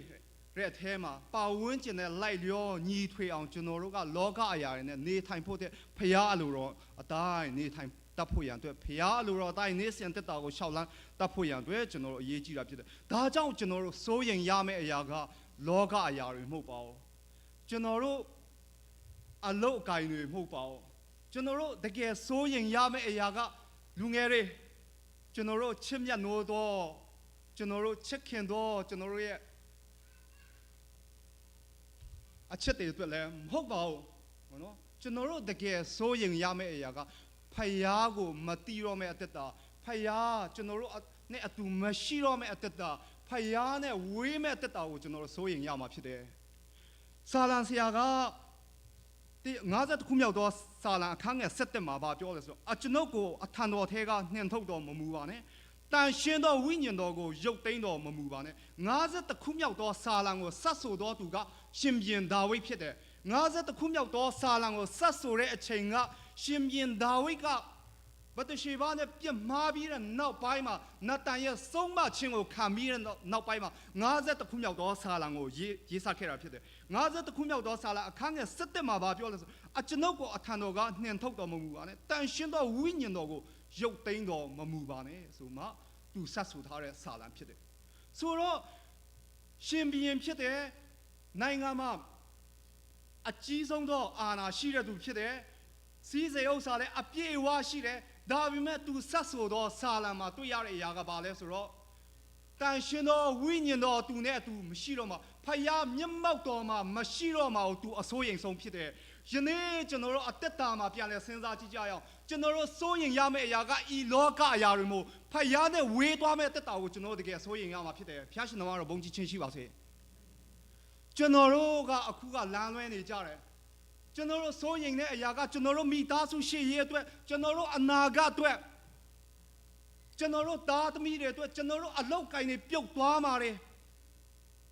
တဲ့အထဲမှာပတ်ဝန်းကျင်နဲ့လိုက်လျောညီထွေအောင်ကျွန်တော်တို့ကလောကအရာတွေနဲ့နေထိုင်ဖို့တဲ့ဖရားအလိုတော်အတိုင်းနေထိုင်တတ်ဖို့ရန်အတွက်ဖရားအလိုတော်အတိုင်းနေစဉ်တက်တာကိုရှောက်လန်းတတ်ဖို့ရန်အတွက်ကျွန်တော်တို့အရေးကြီးတာဖြစ်တယ်။ဒါကြောင့်ကျွန်တော်တို့စိုးရင်ရမယ့်အရာကလောကအရာတွေမဟုတ်ပါဘူး။ကျွန်တော်တို့အလုတ်အကင်တွေမဟုတ်ပါဘူး။ကျွန်တော်တို့တကယ်စိုးရင်ရမယ့်အရာကလူငယ်တွေကျွန်တော်တို့ချစ်မြတ်နိုးတော့ကျွန်တော်တို့ချစ်ခင်တော့ကျွန်တော်တို့ရဲ့အချစ်တွေအတွက်လည်းမဟုတ်ပါဘူးနော်ကျွန်တော်တို့တကယ်စိုးရင်ရမယ့်အရာကဖယားကိုမတီးတော့မယ့်အသက်တာဖယားကျွန်တော်တို့နဲ့အတူမရှိတော့မယ့်အသက်တာဖယားနဲ့ဝေးမယ့်အသက်တာကိုကျွန်တော်တို့စိုးရင်ရမှာဖြစ်တယ်ဆာလံဆရာကဒီ50ခုမြောက်သောစာလံအခန်းငယ်7မှာဗာပြောလဲဆိုအကျွန်ုပ်ကိုအထံတော်ထဲကနှင်ထုတ်တော်မမူပါနဲ့တန်ရှင်းသောဝိညာဉ်တော်ကိုရုပ်သိမ်းတော်မမူပါနဲ့50ခုမြောက်သောစာလံကိုဆက်ဆိုတော်သူကရှင်ဘရင်ဒါဝိဒ်ဖြစ်တယ်50ခုမြောက်သောစာလံကိုဆက်ဆိုတဲ့အချိန်ကရှင်ဘရင်ဒါဝိဒ်ကဗတရှေဘနဲ့ပြစ်မှားပြီးတဲ့နောက်ပိုင်းမှာနတ်တန်ရဲ့ဆုံးမခြင်းကိုခံပြီးတဲ့နောက်ပိုင်းမှာ50ခုမြောက်သောစာလံကိုရေးရေးစခဲ့တာဖြစ်တယ်50ခုမြောက်သောစာလံအခန်းငယ်7မှာဗာပြောလဲဆိုအကျွန်ုပ်ကိုအထံတော်ကနှင်ထုတ်တော်မမူပါနဲ့တန်ရှင်းသောဝိညာဉ်တော်ကိုရုပ်သိမ်းတော်မမူပါနဲ့ဆိုမှသူဆက်ဆိုထားတဲ့စာလံဖြစ်တယ်ဆိုတော့ရှင်ဘရင်ဖြစ်တဲ့နိုင်ငံမှာအကြီးဆုံးသောအာဏာရှိတဲ့သူဖြစ်တယ်စီးစိမ်ဥစ္စာလည်းအပြည့်အဝရှိတယ်ဒါပေမဲ့သူဆက်ဆိုသောစာလံမှာတွေ့ရတဲ့အရာကဘာလဲဆိုတော့တန်ရှင်သောဝိညာဉ်တော်သူနဲ့အတူမရှိတော့မှဖယားမျက်မှောက်တော်မှာမရှိတော့မှသူအစိုးရိမ်ဆုံးဖြစ်တယ်ယနေ့ကျွန်တော်တို့အသက်တာမှာပြန်လဲစဉ်းစားကြည့်ကြရအောင်ကျွန်တော်တို့စိုးရင်ရမယ့်အရာကဤလောကအရာတွေမို့ဖယားနဲ့ဝေးသွားမယ့်အသက်တာကိုကျွန်တော်တို့တကယ်စိုးရင်ရမှာဖြစ်တယ်ဖျားရှင်တော်ကတော့ဘုန်းကြီးချင်းရှိပါစေကျွန်တော်တို့ကအခုကလမ်းလွဲနေကြတယ်ကျွန်တော်တို့စိုးရင်တဲ့အရာကကျွန်တော်တို့မိသားစုရှိရေးအတွက်ကျွန်တော်တို့အနာဂတ်အတွက်ကျွန်တော်တို့သားသမီးတွေအတွက်ကျွန်တော်တို့အလောက်ကိုင်းတွေပြုတ်သွားမှာတွေ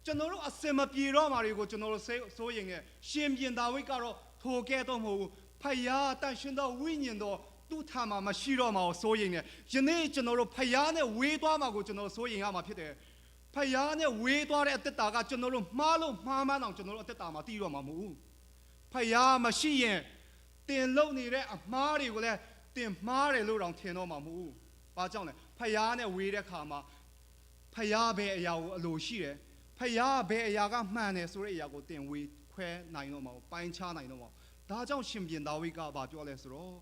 ကျွန်တော်တို့အစင်မပြေတော့မှာတွေကိုကျွန်တော်တို့စိုးရင်တဲ့ရှင်ပြန်ဒါဝိဒ်ကတော့ထိုကဲ့သို့မဟုတ်ဘူးဖယားတန်ရှင်သောဝိညာဉ်တော်သူ့ထာမှာမရှိတော့မှာကိုစိုးရင်တယ်ယနေ့ကျွန်တော်တို့ဖယားနဲ့ဝေးသွားမှာကိုကျွန်တော်စိုးရင်ရမှာဖြစ်တယ်ဖယားနဲ့ဝေးသွားတဲ့အသက်တာကကျွန်တော်တို့မှားလို့မှားမှန်းအောင်ကျွန်တော်တို့အသက်တာမှာတည်တော့မှာမဟုတ်ဘူးဖယားမရှိရင်တင်လုံနေတဲ့အမှားတွေကိုလည်းတင်မှားတယ်လို့တောင်ထင်တော့မှာမဟုတ်ဘူး။ဘာကြောင့်လဲဖယားနဲ့ဝေးတဲ့ခါမှာဖယားဘယ်အရာကိုအလိုရှိတယ်ဖယားဘယ်အရာကမှန်တယ်ဆိုတဲ့အရာကိုတင်ဝေးခွဲနိုင်တော့မှာပိုင်းခြားနိုင်တော့မှာဒါကြောင့်ရှင်ပြန်ဒါဝိဒ်ကဘာပြောလဲဆိုတော့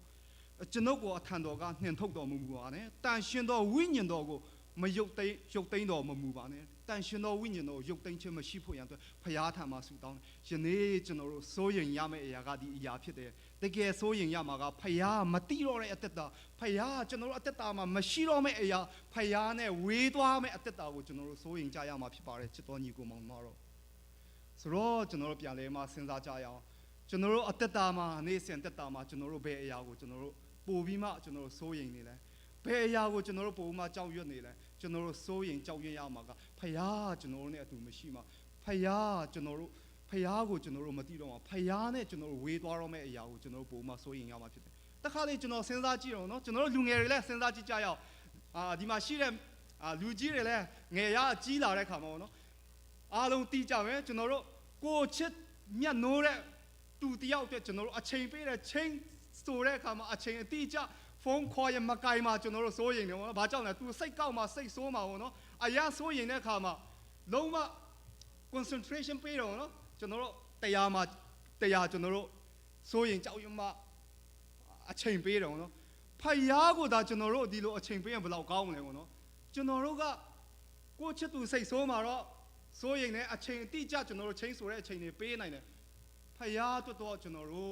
ကျွန်ုပ်ကိုအထံတော်ကနှင်ထုတ်တော်မူပါနဲ့တန်ရှင်တော်ဝိညာဉ်တော်ကိုမရုပ်သိမ်းရုပ်သိမ်းတော်မမူပါနဲ့တန်ရှင်တော်ဝိညာဉ်တော်ရုပ်သိမ်းခြင်းမရှိဖို့ရန်အတွက်ဖယားထံမှာဆုတောင်းယနေ့ကျွန်တော်တို့စိုးရင်ရမယ့်အရာကဒီအရာဖြစ်တယ်တကယ်စိုးရင်ရမှာကဖယားမတိတော့တဲ့အသက်တာဖယားကျွန်တော်တို့အသက်တာမှာမရှိတော့မယ့်အရာဖယားနဲ့ဝေးသွားမယ့်အသက်တာကိုကျွန်တော်တို့စိုးရင်ကြရမှာဖြစ်ပါတယ်ချစ်တော်ညီကိုမောင်တို့ဆိုတော့ကျွန်တော်တို့ပြန်လဲမှစဉ်းစားကြရအောင်ကျွန်တော်တို့အသက်တာမှာနေ့စဉ်သက်တာမှာကျွန်တော်တို့ဘယ်အရာကိုကျွန်တော်တို့ပို့ပြီးမှကျွန်တော်တို့စိုးရင်နေလဲဘယ်အရာကိုကျွန်တော်တို့ပို့မှကြောက်ရွံ့နေလဲကျွန်တော်တို့စိုးရင်ကြောက်ရွံ့ရမှာကဖယားကျွန်တော်တို့နဲ့အတူမရှိမှာဖယားကျွန်တော်တို့ဖယားကိုကျွန်တော်တို့မသိတော့မှာဖယားနဲ့ကျွန်တော်တို့ဝေးသွားတော့မယ့်အရာကိုကျွန်တော်တို့ပို့မှစိုးရင်ရမှာဖြစ်တယ်တခါလေကျွန်တော်စဉ်းစားကြည့်တော့နော်ကျွန်တော်တို့လူငယ်တွေလည်းစဉ်းစားကြည့်ကြရအောင်အာဒီမှာရှိတဲ့အာလူကြီးတွေလည်းငယ်ရကြီးလာတဲ့ခါမှာပေါ့နော်အားလုံးတီးကြမယ်ကျွန်တော်တို့ကိုချစ်မြတ်နိုးတဲ့တူတယောက်အတွက်ကျွန်တော်တို့အချိန်ပေးတဲ့ချင်းဆိုတဲ့အခါမှာအချိန်အတိအကျဖုန်းခေါ်ရမကိုင်မှာကျွန်တော်တို့စိုးရင်တယ်ပေါ့နော်။ဘာကြောင့်လဲ။ तू စိတ်ကောက်မှာစိတ်ဆိုးမှာပေါ့နော်။အရာစိုးရင်တဲ့အခါမှာလုံးဝ concentration ပေးတော့နော်။ကျွန်တော်တို့တရားမှာတရားကျွန်တော်တို့စိုးရင်ကြောက်ရွံ့မှအချိန်ပေးတော့နော်။ဖယားကိုဒါကျွန်တော်တို့ဒီလိုအချိန်ပေးရင်ဘယ်လောက်ကောင်းမလဲပေါ့နော်။ကျွန်တော်တို့ကကိုချစ်သူစိတ်ဆိုးမှာတော့စိုးရင်လည်းအချိန်အတိအကျကျွန်တော်တို့ချင်းဆိုတဲ့အချိန်တွေပေးနိုင်တယ်။ဖယားတော်တော်ကျွန်တော်တို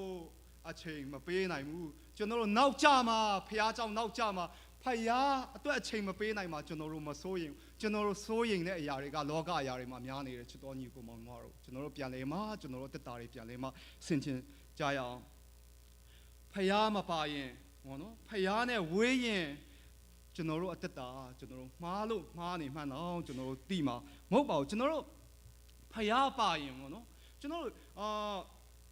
့အချိန်မပေးနိုင်ဘူးကျွန်တော်တို့နောက်ကြမှာဖះเจ้าနောက်ကြမှာဖ ဖယားအတွက်အချိန်မပေးနိုင်မှာကျွန်တော်တို့မစိုးရင်ကျွန်တော်တို့စိုးရင်တဲ့အရာတွေကလောကအရာတွေမှာများနေတယ်ချစ်တော်ညီကိုမောင်တို့ကျွန်တော်တို့ပြန်လဲမှာကျွန်တော်တို့တက်တာတွေပြန်လဲမှာဆင်ခြင်ကြရအောင်ဖယားမပါရင်ဟောနော်ဖယားနဲ့ဝေးရင်ကျွန်တော်တို့အတက်တာကျွန်တော်တို့မှားလို့မှားနေမှန်းတော့ကျွန်တော်တို့တိမှာမဟုတ်ပါဘူးကျွန်တော်တို့ဖယားပါရင်ပေါ့နော်ကျွန်တော်တို့အာ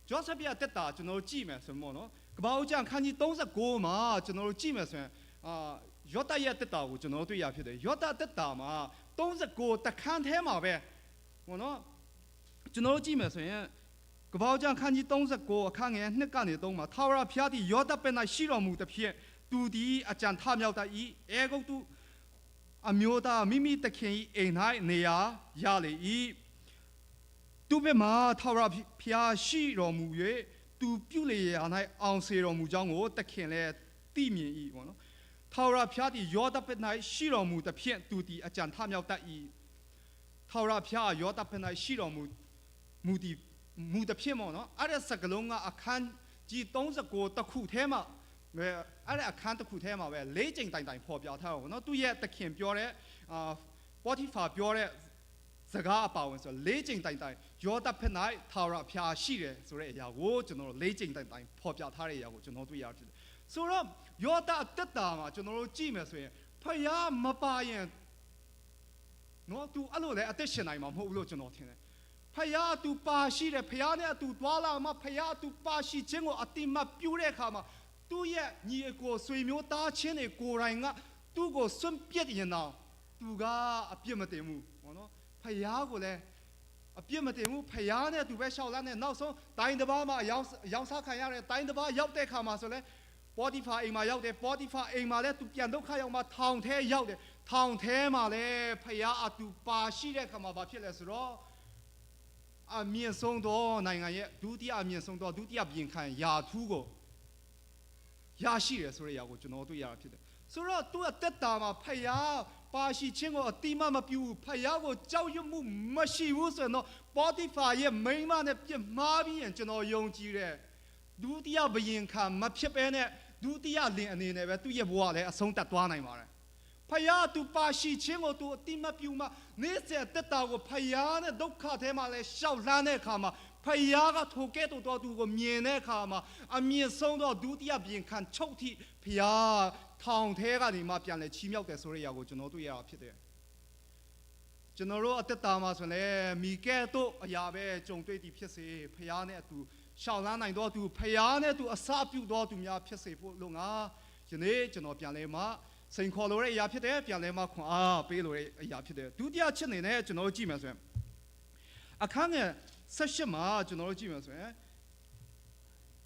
ဂျောဆပ်ရဲ့တက်တာကျွန်တော်တို့ကြည့်မယ်ဆိုပေါ့နော်ကပ္ပဦးကျမ်းခန်းကြီး39မှာကျွန်တော်တို့ကြည့်မယ်ဆိုရင်အာယောသရဲ့တက်တာကိုကျွန်တော်တို့တွေ့ရဖြစ်တယ်ယောသတက်တာမှာ39တခန်းထဲမှာပဲပေါ့နော်ကျွန်တော်တို့ကြည့်မယ်ဆိုရင်ကပ္ပဦးကျမ်းခန်းကြီး39အခန်းငယ်2ကနေ3မှာထာဝရဘုရားသည်ယောသပင်၌ရှိတော်မူသဖြင့်သူသည်အကြံထမြောက်တတ်၏အေဂုတ်တုအမျိုးသားမိမိတခင်၏အိမ်၌နေရာရလေ၏သူဘက်မှာထာဝရဘုရားရှိတော်မူ၍သူပြုလေရာ၌အောင်စေတော်မူကြောင်းကိုတခင်လည်းသိမြင်၏ပေါ့နော်ထာဝရဘုရားသည်ယောသပ၌ရှိတော်မူသဖြင့်သူသည်အကြံထမြောက်တတ်၏ထာဝရဘုရားယောသပ၌ရှိတော်မူမူသည်မူသဖြင့်ပေါ့နော်အဲ့ဒါစကလုံးကအခန်းကြီး39တခုထဲမှာပဲအဲ့ဒါအခန်းတစ်ခုထဲမှာပဲ၄ချိန်တိုင်တိုင်ဖော်ပြထားတော့နော်သူရဲ့တခင်ပြောတဲ့အာပေါ်တီဖာပြောတဲ့စကားအပါဝင်ဆို၄ချိန်တိုင်တိုင်ယောသဖက်၌ထာဝရဘုရားရှိတယ်ဆိုတဲ့အရာကိုကျွန်တော်တို့၄ချိန်တိုင်တိုင်ဖော်ပြထားတဲ့အရာကိုကျွန်တော်တွေ့ရဖြစ်တယ်ဆိုတော့ယောသအတက်တာမှာကျွန်တော်တို့ကြည့်မယ်ဆိုရင်ဖယားမပါရင်နော် तू အဲ့လိုလေအသက်ရှင်နိုင်မှာမဟုတ်ဘူးလို့ကျွန်တော်ထင်တယ်ဖယား तू ပါရှိတယ်ဖယားနဲ့အတူတွာလာမှာဖယား तू ပါရှိခြင်းကိုအတိမတ်ပြုတဲ့အခါမှာသူ့ရဲ့ညီအကိုဆွေမျိုးသားချင်းတွေကိုယ်တိုင်ကသူ့ကိုစွန့်ပစ်ရင်တော့သူကအပြစ်မတင်ဘူးဘောနော်ဖယားကိုလည်းအပြစ်မတင်ဘူးဖယားနဲ့သူပဲရှောက်လာနေနောက်ဆုံးတိုင်းတစ်ပါးမှာအယောင်အယောင်စားခံရတယ်တိုင်းတစ်ပါးရောက်တဲ့ခါမှာဆိုလဲပေါ်တီဖာအိမ်မှာရောက်တယ်ပေါ်တီဖာအိမ်မှာလည်းသူပြန်ဒုက္ခရောက်မှာထောင်ထဲရောက်တယ်ထောင်ထဲမှာလည်းဖယားအတူပါရှိတဲ့ခါမှာဘာဖြစ်လဲဆိုတော့အမြင့်ဆုံးသောနိုင်ငံရဲ့ဒုတိယအမြင့်ဆုံးသောဒုတိယပြင်ခံယာထူးကိုရရှိတယ်ဆိုတဲ့အရာကိုကျွန်တော်တွေ့ရတာဖြစ်တယ်ဆိုတော့သူ့အသက်တာမှာဖယားပါရှိခြင်းကိုအတိမမပြုဘူးဖယားကိုကြောက်ရွံ့မှုမရှိဘူးဆိုရင်တော့ပေါ်တီဖာရဲ့မိန်းမနဲ့ပြစ်မှားပြီးရင်ကျွန်တော်ယုံကြည်တယ်ဒုတိယဘရင်ခံမဖြစ်ပဲနဲ့ဒုတိယလင်အနေနဲ့ပဲသူ့ရဲ့ဘဝလည်းအဆုံးသတ်သွားနိုင်ပါတယ်ဖယားသူပါရှိခြင်းကိုသူအတိမပြုမှနေ့စဉ်အသက်တာကိုဖယားနဲ့ဒုက္ခထဲမှာလည်းရှောက်လှမ်းတဲ့အခါမှာဖယားကထိုကဲ့သို့တော်သူကိုမြင်တဲ့အခါမှာအမြင့်ဆုံးသောဒုတိယပြင်ခံချုပ်ထိဖယားထောင်ထဲကနေမှပြန်လဲချီးမြှောက်တယ်ဆိုတဲ့အရာကိုကျွန်တော်တွေ့ရတာဖြစ်တယ်ကျွန်တော်တို့အသက်တာမှာဆိုရင်လည်းမိကဲ့သို့အရာပဲကြုံတွေ့သည်ဖြစ်စေဖယားနဲ့အတူရှောက်လန်းနိုင်တော်သူဖယားနဲ့သူအစပြုတော်သူများဖြစ်စေဖို့လို့ငါယနေ့ကျွန်တော်ပြန်လဲမှစိန်ခေါ်လိုတဲ့အရာဖြစ်တယ်ပြန်လဲမှခွန်အားပေးလိုတဲ့အရာဖြစ်တယ်ဒုတိယချက်အနေနဲ့ကျွန်တော်တို့ကြည့်မယ်ဆိုရင်အခန်းငယ်18မှာကျွန်တော်တို့ကြည့်မယ်ဆိုရင်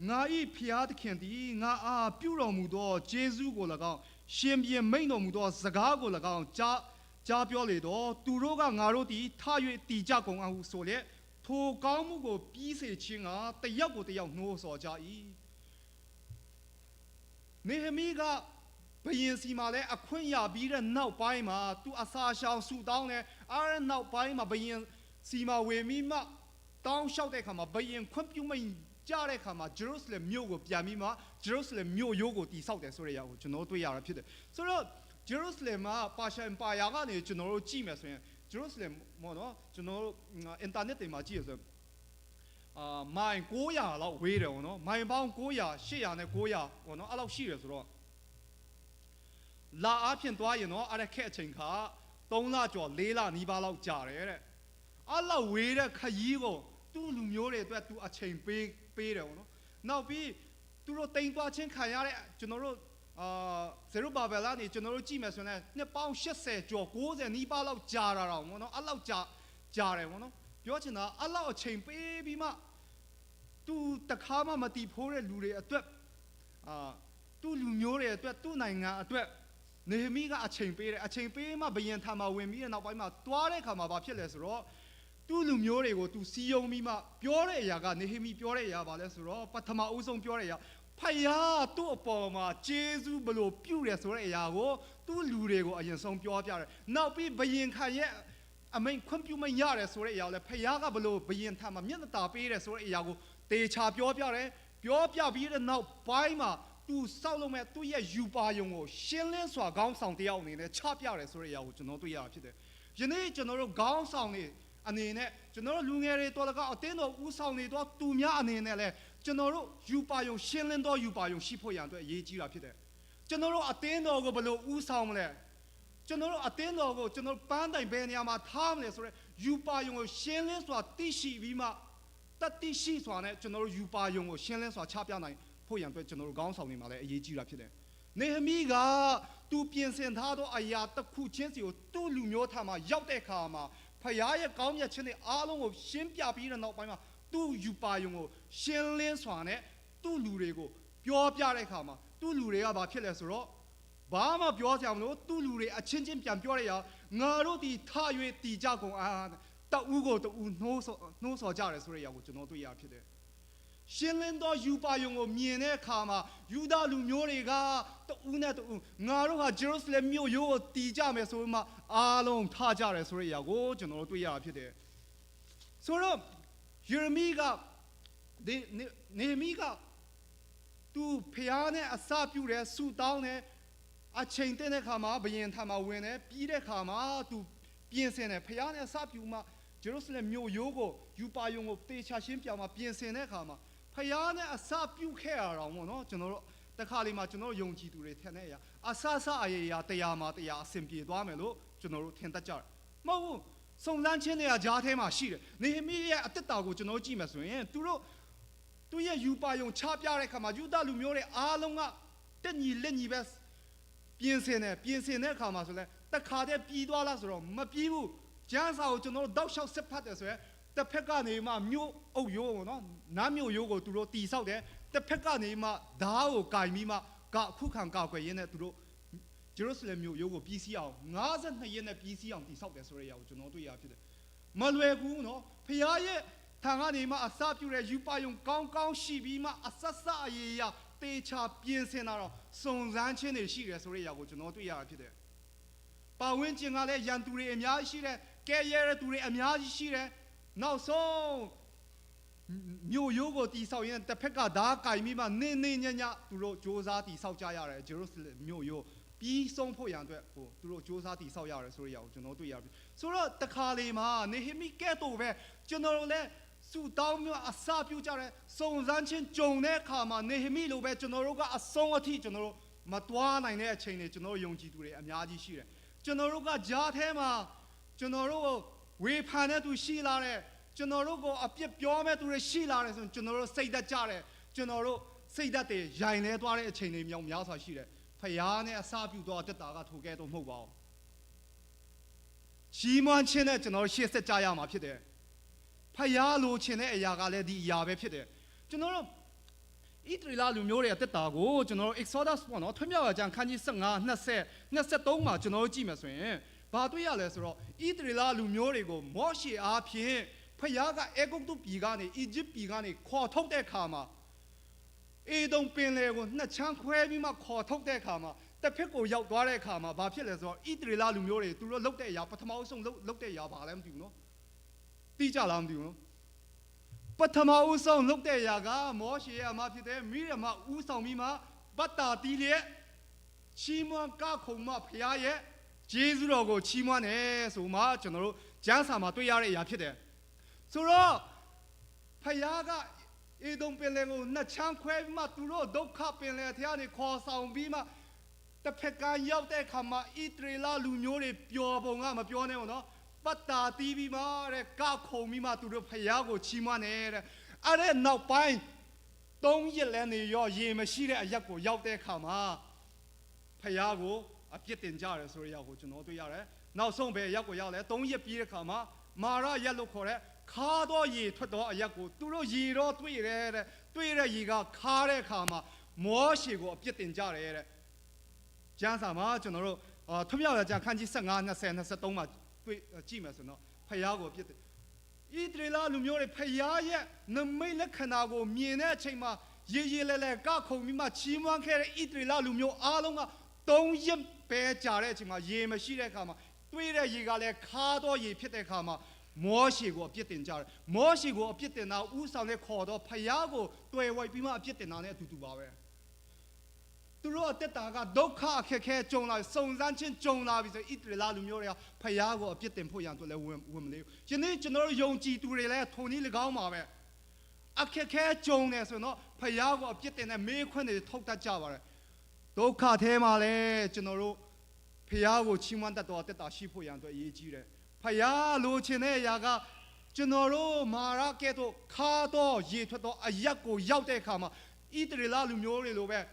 ငါဤဖျားသခင်သည်ငါအားပြုတော်မူသောဂျေဇုကို၎င်းရှင်ပြန်မိန်တော်မူသောစကားကို၎င်းကြားကြားပြောလေတော့သူတို့ကငါတို့သည်ထ၍တည်ကြကုန်အဟုဆိုလျက်ထိုကောင်းမှုကိုပြီးစေခြင်းကတယောက်ကိုတယောက်နှိုးဆော်ကြ၏နေဟမိကဘယင်စီမှာလည်းအခွင့်ရပြီးတဲ့နောက်ပိုင်းမှာသူအစာရှောင်ဆူတောင်းတယ်အားတဲ့နောက်ပိုင်းမှာဘယင်စီမှာဝေမိမှတောင်းလျှောက်တဲ့အခါမှာဘယင်ခွင့်ပြုမိန်ကြတဲ့အခါမှာဂျေရုဆလင်မြို့ကိုပြန်ပြီးမှဂျေရုဆလင်မြို့ရိုးကိုတည်ဆောက်တယ်ဆိုတဲ့အရာကိုကျွန်တော်တွေ့ရတာဖြစ်တယ်ဆိုတော့ဂျေရုဆလင်မှာပါရှန်ပါယာကနေကျွန်တော်တို့ကြည့်မယ်ဆိုရင်ဂျေရုဆလင်မော်နော်ကျွန်တော်တို့အင်တာနက်တွေမှာကြည့်ရဆိုအာမိုင်900လောက်ဝေးတယ်ဗောနော်မိုင်ပေါင်း900 800နဲ့900ဗောနော်အဲ့လောက်ရှိတယ်ဆိုတော့လာအားဖြင့်သွားရင်တော့အဲ့ဒါခက်အချိန်ခါ3လကျော်4လနီးပါးလောက်ကြာတယ်တဲ့အဲ့လောက်ဝေးတဲ့ခရီးကိုသူ့လူမျိုးတွေအတွက်သူအချိန်ပေးပေးတယ်ဗောနော်နောက်ပြီးသူတို့တိမ်သွားချင်းခံရတဲ့ကျွန်တော်တို့အာဇေရုဘာဘယ်လာနေကျွန်တော်တို့ကြည့်မယ်ဆိုရင်နှစ်ပေါင်း80ကျော်90နီးပါးလောက်ကြာတာတော့ဗောနော်အဲ့လောက်ကြာကြာတယ်ဗောနော်ပြောချင်တာအဲ့လောက်အချိန်ပေးပြီးမှသူတခါမှမတီးဖိုးတဲ့လူတွေအတွက်အာသူ့လူမျိုးတွေအတွက်သူ့နိုင်ငံအတွက်နေဟမိကအချိန်ပေးတယ်အချိန်ပေးမှဘယင်ထာမှာဝင်ပြီးတဲ့နောက်ပိုင်းမှာတွားတဲ့ခါမှာဘာဖြစ်လဲဆိုတော့သူ့လူမျိုးတွေကိုသူစီယုံပြီးမှပြောတဲ့အရာကနေဟမိပြောတဲ့အရာပါလဲဆိုတော့ပထမဦးဆုံးပြောတဲ့အရာဖယားသူ့အပေါ်မှာဂျေဇုဘလို့ပြုတယ်ဆိုတဲ့အရာကိုသူ့လူတွေကိုအရင်ဆုံးပြောပြတယ်နောက်ပြီးဘယင်ခံရဲ့အမိန်ခွင့်ပြုမိန်ရတယ်ဆိုတဲ့အရာကိုလည်းဖယားကဘလို့ဘယင်ထာမှာမျက်နှာတာပေးတယ်ဆိုတဲ့အရာကိုတေချာပြောပြတယ်ပြောပြပြီးတဲ့နောက်ပိုင်းမှာ သူစောက်လုံးမဲ့သူ့ရဲ့ယူပါယုံကိုရှင်းလင်းစွာခေါင်းဆောင်တယောက်အနေနဲ့ချပြတယ်ဆိုတဲ့အရာကိုကျွန်တော်တွေ့ရတာဖြစ်တယ်။ယနေ့ကျွန်တော်တို့ခေါင်းဆောင်တွေအနေနဲ့ကျွန်တော်တို့လူငယ်တွေတော်လကအတင်းတော်ဦးဆောင်နေတော့သူများအနေနဲ့လဲကျွန်တော်တို့ယူပါယုံရှင်းလင်းသောယူပါယုံရှိဖို့ရန်အတွက်အရေးကြီးတာဖြစ်တယ်။ကျွန်တော်တို့အတင်းတော်ကိုဘယ်လိုဦးဆောင်မလဲကျွန်တော်တို့အတင်းတော်ကိုကျွန်တော်ပန်းတိုင်ဘယ်နေရာမှာထားမလဲဆိုရဲယူပါယုံကိုရှင်းလင်းစွာသိရှိပြီးမှတတိရှိစွာနဲ့ကျွန်တော်တို့ယူပါယုံကိုရှင်းလင်းစွာချပြနိုင်ဖို့ရန်အတွက်ကျွန်တော်တို့ခေါင်းဆောင်နေမှာလည်းအရေးကြီးတာဖြစ်တယ်။နေဟမိကသူပြင်ဆင်ထားသောအရာတစ်ခုချင်းစီကိုသူ့လူမျိုးထာမှာရောက်တဲ့အခါမှာဖခင်ရဲ့ကောင်းမြတ်ခြင်းတွေအားလုံးကိုရှင်းပြပြီးတဲ့နောက်ပိုင်းမှာသူ့ယူပါယုံကိုရှင်းလင်းစွာနဲ့သူ့လူတွေကိုပြောပြတဲ့အခါမှာသူ့လူတွေကဘာဖြစ်လဲဆိုတော့ဘာမှပြောစရာမလိုသူ့လူတွေအချင်းချင်းပြန်ပြောရအောင်ငါတို့ဒီထ၍တီကြကုန်အာတဦးကိုတူနှိုးဆော်နှိုးဆော်ကြတယ်ဆိုတဲ့အရာကိုကျွန်တော်တွေ့ရဖြစ်တယ်ရှင်းလင်းသောယူပါယုံကိုမြင်တဲ့အခါမှာယူဒလူမျိုးတွေကတူးနဲ့တူးငါတို့ဟာဂျေရုဆလင်မြို့ရိုးကိုတီကြမယ်ဆိုပြီးမှအားလုံးထကြတယ်ဆိုတဲ့အရာကိုကျွန်တော်တို့တွေ့ရတာဖြစ်တယ်ဆိုတော့ယေရမိကဒီနေဟမိကသူဖျားနဲ့အစပြုတယ်ဆူတောင်းတယ်အချိန်တဲ့တဲ့ခါမှာဘယင်ထံမှာဝင်တယ်ပြီးတဲ့ခါမှာသူပြင်ဆင်တယ်ဖျားနဲ့အစပြုမှဂျေရုဆလင်မြို့ရိုးကိုယူပါယုံကိုတေချာရှင်းပြမှာပြင်ဆင်တဲ့ခါမှာဖျားနဲ့အစပြုခဲ့ရအောင်ပေါ့နော်ကျွန်တော်တို့တခါလေးမှာကျွန်တော်ယုံကြည်သူတွေထင်တဲ့အရာအဆဆအရာရာတရားမှာတရားအဆင်ပြေသွားမယ်လို့ကျွန်တော်တို့ထင်တတ်ကြတယ်မဟုတ်ဘူးစုံလန်းချင်းတွေကဂျားထဲမှာရှိတယ်နေဟမိရဲ့အသက်တာကိုကျွန်တော်ကြည့်မယ်ဆိုရင်သူတို့သူရဲ့ယူပါယုံချပြတဲ့ခါမှာယူဒလူမျိုးတွေအားလုံးကတက်ညီလက်ညီပဲပြင်ဆင်တယ်ပြင်ဆင်တဲ့အခါမှာဆိုလဲတခါတည်းပြီးသွားလားဆိုတော့မပြီးဘူးကျန်းစာကိုကျွန်တော်တို့တောက်လျှောက်ဆက်ဖတ်တယ်ဆိုရင်တစ်ဖက်ကနေမှမြို့အုပ်ရိုးကိုနော်နားမြို့ရိုးကိုသူတို့တီဆောက်တယ်တစ်ဖက်ကနေမှဓားကိုကင်ပြီးမှကခုခံကောက်ွယ်ရင်းနဲ့သူတို့ဂျေရုဆလင်မြို့ရိုးကိုပြီးစီးအောင်52ရက်နဲ့ပြီးစီးအောင်တီဆောက်တယ်ဆိုတဲ့အရာကိုကျွန်တော်တွေ့ရဖြစ်တယ်မလွယ်ဘူးနော်ဖခင်ရဲ့ထံကနေမှအစပြုတဲ့ယူပါယုံကောင်းကောင်းရှိပြီးမှအဆက်ဆက်အရေးရတေချာပြင်ဆင်တာတော့စုံစမ်းခြင်းတွေရှိတယ်ဆိုတဲ့အရာကိုကျွန်တော်တွေ့ရတာဖြစ်တယ်။ပါဝင်ခြင်းကလည်းရန်သူတွေအများကြီးရှိတယ်။ကဲရဲတဲ့သူတွေအများကြီးရှိတယ်။နောက်ဆုံးမြို့ရိုးကိုတီဆောက်ရင်တစ်ဖက်ကဓားကင်ပြီးမှနင်းနင်းညံ့ညံ့သူတို့စ조사တီဆောက်ကြရတယ်ဂျေရုဆလင်မြို့ရိုးပြီးဆုံးဖို့ရန်အတွက်ဟိုသူတို့စ조사တီဆောက်ရတယ်ဆိုတဲ့အရာကိုကျွန်တော်တွေ့ရပြီ။ဆိုတော့တခါလေမှာနေဟမိကဲ့သို့ပဲကျွန်တော်တို့လည်းစူတောင်းမျိုးအစပြုကြတယ်စုံစမ်းခြင်းကြုံတဲ့အခါမှာနေဟမိလိုပဲကျွန်တော်တို့ကအဆုံးအထိကျွန်တော်တို့မတွားနိုင်တဲ့အချိန်တွေကျွန်တော်ယုံကြည်သူတွေအများကြီးရှိတယ်ကျွန်တော်တို့ကကြားထဲမှာကျွန်တော်တို့ကိုဝေဖန်တဲ့သူရှိလာတယ်ကျွန်တော်တို့ကိုအပြစ်ပြောမဲ့သူတွေရှိလာတယ်ဆိုရင်ကျွန်တော်တို့စိတ်သက်ကြတယ်ကျွန်တော်တို့စိတ်သက်တွေရိုင်လဲသွားတဲ့အချိန်တွေမြောင်များစွာရှိတယ်ဖယားနဲ့အစပြုသွားတက်တာကထိုကဲတော့မဟုတ်ပါဘူးချီးမွမ်းခြင်းနဲ့ကျွန်တော်ရှေ့ဆက်ကြရမှာဖြစ်တယ်ဖယားလိုချင်တဲ့အရာကလည်းဒီအရာပဲဖြစ်တယ်ကျွန်တော်တို့ဣသရေလလူမျိုးတွေအသက်တာကိုကျွန်တော်တို့ Exodus ပေါ့နော်ထွမြောက်ရာကျမ်းခန်းကြီး15 20 23မှာကျွန်တော်တို့ကြည့်မယ်ဆိုရင်ဘာတွေ့ရလဲဆိုတော့ဣသရေလလူမျိုးတွေကိုမောရှေအားဖြင့်ဖယားကအေဂုတ်တုပြည်ကနေအီဂျစ်ပြည်ကနေခေါ်ထုတ်တဲ့အခါမှာအေဒုံပင်လယ်ကိုနှစ်ချမ်းခွဲပြီးမှခေါ်ထုတ်တဲ့အခါမှာတစ်ဖက်ကိုရောက်သွားတဲ့အခါမှာဘာဖြစ်လဲဆိုတော့ဣသရေလလူမျိုးတွေသူတို့လုတ်တဲ့အရာပထမအဆုံးလုတ်လုတ်တဲ့အရာဘာလဲမသိဘူးနော်သိကြလားမသိဘူးနော်ပထမဦးဆုံးလုတ်တဲ့အရာကမောရှေရဲ့အမဖြစ်တဲ့မိရမဦးဆောင်ပြီးမှပတ္တာတီးလျက်ချီးမွမ်းကခုံမဖရားရဲ့ဂျေဇုတော်ကိုချီးမွမ်းတယ်ဆိုမှကျွန်တော်တို့ကျမ်းစာမှာတွေ့ရတဲ့အရာဖြစ်တယ်ဆိုတော့ဖရားကအေဒုံပင်လယ်ကိုနှစ်ချမ်းခွဲပြီးမှသူတို့ဒုက္ခပင်လယ်ထဲကနေခေါ်ဆောင်ပြီးမှတစ်ဖက်ကရောက်တဲ့အခါမှာဣသရေလလူမျိုးတွေပျော်ပုံကမပြောနဲ့ဘူးနော်ပတ္တာတီးပြီးမှတဲ့ကခုံပြီးမှသူတို့ဖရားကိုချီးမွမ်းတယ်တဲ့အဲ့တဲ့နောက်ပိုင်းသုံးရက်လဲနေရောရေမရှိတဲ့အရက်ကိုရောက်တဲ့အခါမှာဖရားကိုအပြစ်တင်ကြတယ်ဆိုတဲ့ရောက်ကိုကျွန်တော်တွေ့ရတယ်နောက်ဆုံးပဲရောက်ကိုရောက်လဲသုံးရက်ပြီးတဲ့အခါမှာမာရရက်လို့ခေါ်တဲ့ခါတော့ရေထွက်တော့အရက်ကိုသူတို့ရေတော့တွေ့တယ်တဲ့တွေ့တဲ့ရေကခါတဲ့အခါမှာမောရှေကိုအပြစ်တင်ကြတယ်တဲ့ကျမ်းစာမှာကျွန်တော်တို့အာထွမြောက်ရကြခန်းကြီး15 20 23မှာတွေ့ကြည့်မယ်ဆိုတော့ဖယားကိုအပြစ်တင်ဣသရေလလူမျိုးတွေဖယားရဲ့နမိတ်လက္ခဏာကိုမြင်တဲ့အချိန်မှာရေရေလဲလဲကခုံပြီးမှချီးမွမ်းခဲ့တဲ့ဣသရေလလူမျိုးအားလုံးကသုံးရက်ပဲကြာတဲ့အချိန်မှာရေမရှိတဲ့အခါမှာတွေ့တဲ့ရေကလည်းခါတော့ရေဖြစ်တဲ့အခါမှာမောရှေကိုအပြစ်တင်ကြတယ်မောရှေကိုအပြစ်တင်တာဥဆောင်နဲ့ခေါ်တော့ဖယားကိုတွေ့ဝိုက်ပြီးမှအပြစ်တင်တာနဲ့အတူတူပါပဲ။ သူတို့အသက်တာကဒုက္ခအခက်ခဲကြုံလာစုံစမ်းခြင်းကြုံလာပြီဆိုဣသရေလလူမျိုးတွေကဖယားကိုအပြစ်တင်ဖို့ရန်အတွက်လည်းဝင်ဝင်မလေးဘူးယနေ့ကျွန်တော်တို့ယုံကြည်သူတွေလည်းထုံနည်း၎င်းပါပဲအခက်ခဲကြုံနေဆိုတော့ဖယားကိုအပြစ်တင်တဲ့မေးခွန်းတွေထုတ်တတ်ကြပါတယ်ဒုက္ခထဲမှာလည်းကျွန်တော်တို့ဖယားကိုချီးမွမ်းတတ်တော်တက်တာရှိဖို့ရန်အတွက်အရေးကြီးတယ်ဖယားလိုချင်တဲ့အရာကကျွန်တော်တို့မာရကဲ့သို့ခါတော့ရေထွက်တော့အရက်ကိုရောက်တဲ့အခါမှာဣသရေလလူမျိုးတွေလိုပဲ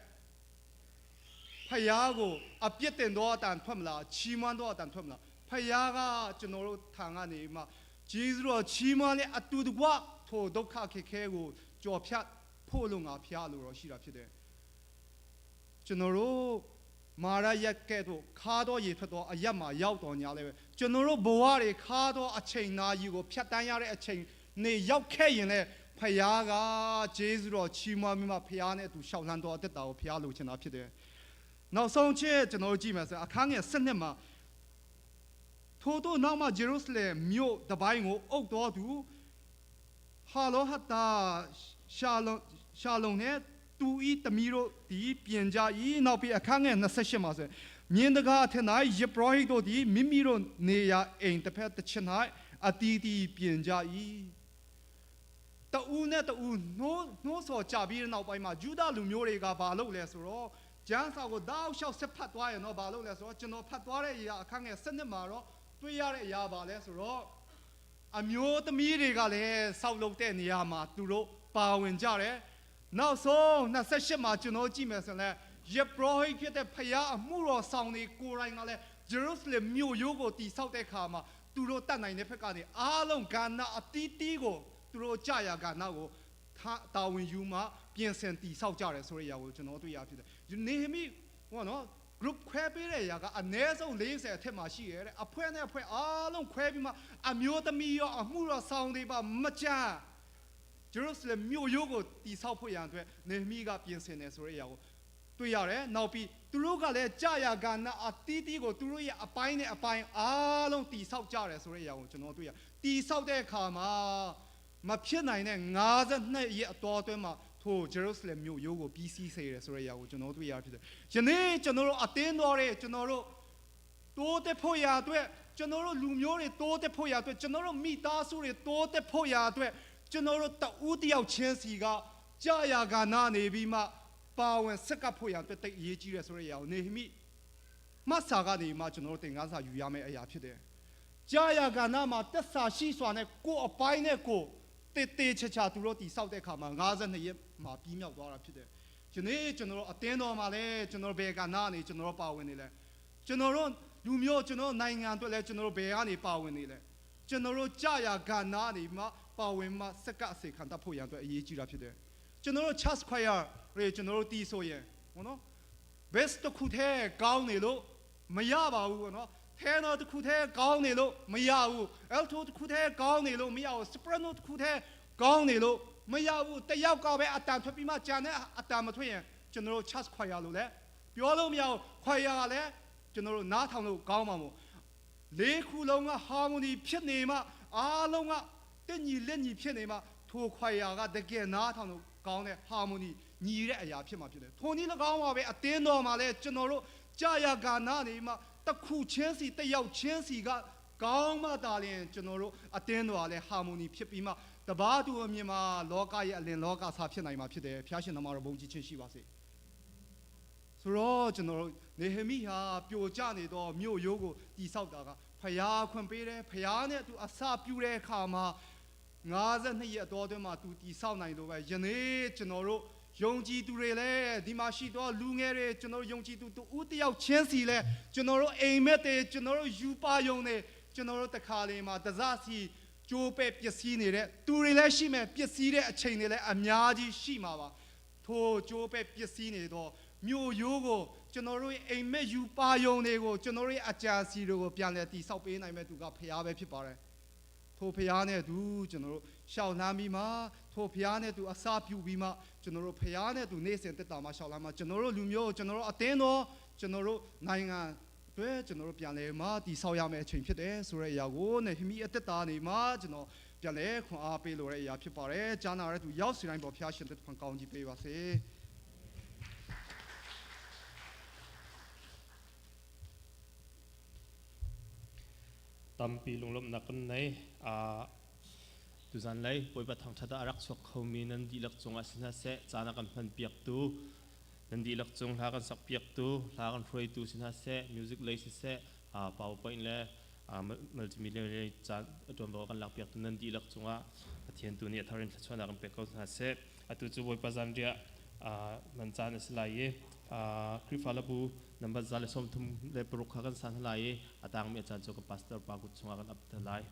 ဖယားကိုအပြစ်တင်တော့အတန်ထွက်မလားချီးမွမ်းတော့အတန်ထွက်မလားဖယားကကျွန်တော်တို့ထံကနေမှဂျေဇုတော်ချီးမွမ်းတဲ့အတူတကွထိုဒုက္ခခက်ခဲကိုကြော်ဖြတ်ဖို့လို့ငါဖျားလို့တော့ရှိတာဖြစ်တယ်ကျွန်တော်တို့မာရရက်ကဲ့သို့ခါတော့ရေထွက်တော့အရက်မှာရောက်တော်ညာလည်းပဲကျွန်တော်တို့ဘဝတွေခါတော့အချိန်နာရီကိုဖြတ်တန်းရတဲ့အချိန်နေရောက်ခဲ့ရင်လည်းဖယားကဂျေဇုတော်ချီးမွမ်းပြီးမှဖယားနဲ့အတူရှောက်လန်းတော်အသက်တာကိုဖယားလိုချင်တာဖြစ်တယ်နောက်ဆုံးချက်ကျွန်တော်ကြည့်မယ်ဆိုအခန်းငယ်7နှစ်မှာထို့သောနောက်မှဂျေရုဆလင်မြို့တပိုင်းကိုအုပ်တော်သူဟာလောဟတ်တာရှာလုံရှာလုံနဲ့တူဤတမီတို့ဒီပြင်ကြ၏နောက်ပြီးအခန်းငယ်28မှာဆိုမြင်းတကားအထက်၌ယေဘရဟိတို့သည်မိမိတို့နေရာအိမ်တစ်ဖက်တစ်ချက်၌အတီးတီးပြင်ကြ၏တူးနဲ့တူးနှိုးနှိုးဆော်ကြပြီးတဲ့နောက်ပိုင်းမှာဂျူဒလူမျိုးတွေကဘာလုပ်လဲဆိုတော့ကျမ်းစာကိုတောက်လျှောက်ဆက်ဖတ်သွားရင်တော့ဘာလုပ်လဲဆိုတော့ကျွန်တော်ဖတ်သွားတဲ့အရာအခန်းငယ်7မှာတော့တွေ့ရတဲ့အရာပါလဲဆိုတော့အမျိုးသမီးတွေကလည်းဆောက်လုပ်တဲ့နေရာမှာသူတို့ပါဝင်ကြတယ်နောက်ဆုံး28မှာကျွန်တော်ကြည့်မယ်ဆိုရင်လည်းယေဘရဟိဖြစ်တဲ့ဖယားအမှုတော်ဆောင်တွေကိုယ်တိုင်ကလည်းဂျေရုဆလင်မြို့ရိုးကိုတည်ဆောက်တဲ့အခါမှာသူတို့တတ်နိုင်တဲ့ဘက်ကနေအားလုံးဂါနာအတီးတီးကိုသူတို့ကြာရဂါနာကိုတာဝန်ယူမှပြင်ဆင်တည်ဆောက်ကြတယ်ဆိုတဲ့အရာကိုကျွန်တော်တွေ့ရဖြစ်တယ်နေဟမိဟောနော် group ခွဲပေးတဲ့အရာကအနည်းဆုံး40အထက်မှာရှိရတဲ့အဖွဲ့နဲ့အဖွဲ့အားလုံးခွဲပြီးမှအမျိုးသမီးရောအမှုတော်ဆောင်တွေပါမကြဂျေရုဆလင်မြို့ရိုးကိုတည်ဆောက်ဖို့ရန်အတွက်နေဟမိကပြင်ဆင်တယ်ဆိုတဲ့အရာကိုတွေ့ရတယ်နောက်ပြီးသူတို့ကလည်းကြာယာကနာအတီးတီးကိုသူတို့ရဲ့အပိုင်းနဲ့အပိုင်းအားလုံးတည်ဆောက်ကြတယ်ဆိုတဲ့အရာကိုကျွန်တော်တွေ့ရတည်ဆောက်တဲ့အခါမှာမဖြစ်နိုင်တဲ့52ရက်အတော်အတွင်းမှာထိုဂျေရုဆလင်မြို့ရိုးကိုပြီးစီးစေတယ်ဆိုတဲ့အရာကိုကျွန်တော်တွေ့ရဖြစ်တယ်။ယနေ့ကျွန်တော်တို့အတင်းတော်တဲ့ကျွန်တော်တို့တိုးတက်ဖို့ရာအတွက်ကျွန်တော်တို့လူမျိုးတွေတိုးတက်ဖို့ရာအတွက်ကျွန်တော်တို့မိသားစုတွေတိုးတက်ဖို့ရာအတွက်ကျွန်တော်တို့တဦးတယောက်ချင်းစီကကြာယာကနာနေပြီးမှပါဝင်ဆက်ကပ်ဖို့ရာအတွက်တိတ်အရေးကြီးတယ်ဆိုတဲ့အရာကိုနေဟမိမဆာကနေမှကျွန်တော်တို့သင်ခန်းစာယူရမယ့်အရာဖြစ်တယ်။ကြာယာကနာမှာတက်ဆာရှိစွာနဲ့ကိုယ်အပိုင်းနဲ့ကိုယ်တေးတေးချာချာသူတို့တိဆောက်တဲ့အခါမှာ52ရက်မှာပြီးမြောက်သွားတာဖြစ်တယ်။ဒီနေ့ကျွန်တော်တို့အတင်းတော်မှာလဲကျွန်တော်ဘယ်ကနာနေကျွန်တော်တို့ပါဝင်နေလဲကျွန်တော်တို့လူမျိုးကျွန်တော်နိုင်ငံအတွက်လဲကျွန်တော်တို့ဘယ်ကနေပါဝင်နေလဲကျွန်တော်တို့ကြာယာကနာနေမှပါဝင်မှစက္ကအစေခံတတ်ဖို့ရန်အတွက်အရေးကြီးတာဖြစ်တယ်။ကျွန်တော်တို့ church choir တွေကျွန်တော်တို့တီးဆိုရင်ဟုတ်နော် best တစ်ခုတည်းကောင်းနေလို့မရပါဘူးပေါ့နော် tenor တစ်ခုတည်းကောင်းနေလို့မရဘူး alto တစ်ခုတည်းကောင်းနေလို့မရဘူး soprano တစ်ခုတည်းကောင်းနေလို့မရဘူးတယောက်ကပဲအတန်ထွက်ပြီးမှကြံတဲ့အတန်မထွက်ရင်ကျွန်တော်တို့ church choir လို့လည်းပြောလို့မရဘူး choir ကလည်းကျွန်တော်တို့နားထောင်လို့ကောင်းမှာမို့လေးခုလုံးက harmony ဖြစ်နေမှအားလုံးကတက်ညီလက်ညီဖြစ်နေမှထို choir ကတကယ်နားထောင်လို့ကောင်းတဲ့ harmony ညီတဲ့အရာဖြစ်မှာဖြစ်တယ်ထိုနည်း၎င်းပါပဲအတင်းတော်မှာလဲကျွန်တော်တို့ကြာရကာနာနေမှတစ်ခုချင်းစီတစ်ယောက်ချင်းစီကကောင်းမှတာလျင်ကျွန်တော်တို့အတင်းတော်လဲ harmony ဖြစ်ပြီးမှတပါးသူအမြင်မှာလောကရဲ့အလင်လောကစာဖြစ်နိုင်မှာဖြစ်တယ်ဖျားရှင်သမားတော်ဘုန်းကြီးချင်းရှိပါစေဆိုတော့ကျွန်တော်တို့နေဟမိဟာပြိုကျနေတော့မြို့ရိုးကိုတိဆောက်တာကဖျားခွင့်ပေးတယ်ဖျားနဲ့သူအစပြုတဲ့အခါမှာ52ရက်တော်အတွင်းမှာသူတိဆောက်နိုင်လို့ပဲယနေ့ကျွန်တော်တို့ယုံကြည်သူတွေလည်းဒီမှာရှိတော့လူငယ်တွေကျွန်တော်တို့ယုံကြည်သူတူဦးတယောက်ချင်းစီလဲကျွန်တော်တို့အိမ်မက်တွေကျွန်တော်တို့ယူပါယုံတွေကျွန်တော်တို့တခါလေမှာတစစီကြိုးပဲ့ပျက်စီးနေတဲ့သူတွေလည်းရှိမယ်ပျက်စီးတဲ့အချိန်တွေလည်းအများကြီးရှိမှာပါထိုကြိုးပဲ့ပျက်စီးနေတော့မြို့ရိုးကိုကျွန်တော်တို့ရဲ့အိမ်မက်ယူပါယုံတွေကိုကျွန်တော်တို့ရဲ့အကြံစီတွေကိုပြန်လဲတိဆောက်ပေးနိုင်မဲ့သူကဖရားပဲဖြစ်ပါတယ်ထိုဖရားနဲ့သူကျွန်တော်တို့ရှောက်လန်းပြီးမှထိုဖရားနဲ့သူအစာပြုပြီးမှကျွန်တော်တို့ဖရားနဲ့သူနေ့စဉ်တက်တာမှရှောက်လန်းမှကျွန်တော်တို့လူမျိုးကျွန်တော်တို့အတင်းတော်ကျွန်တော်တို့နိုင်ငံအတွက်ကျွန်တော်တို့ပြန်လဲမှတိဆောက်ရမယ့်အချိန်ဖြစ်တယ်ဆိုတဲ့အရာကိုနေဟမိအသက်တာနေမှကျွန်တော်ပြန်လဲခွန်အားပေးလိုတဲ့အရာဖြစ်ပါတယ်။ကြားနာတဲ့သူရောက်စီတိုင်းပေါ်ဖျားရှင်တဲ့ဖန်ကောင်းကြီးပေးပါစေ။ Tampi lunglawmhnak kan nei. Tuzan lei Bawipa thangṭhat ah a rak chuak khomi nan dihlak cungah si hna seh, caan a kan hmanpiaktu, nan dihlak cung hla kan sakpiaktu, hla kan hruaitu si hna seh, music lei siseh, PowerPoint le multimedia lei caan ṭuanvo a kan lakpiaktu nan dihlak cungah Pathian tu nih a thar in thluachuahnak in pek ko hna seh. Atu cu Bawipa zanriah man caan a si lai i Khrihfa labu nambat 136 kha kan sa hna lai i a tangmi a caan cu kan pastor pa kut chungah kan ap te lai.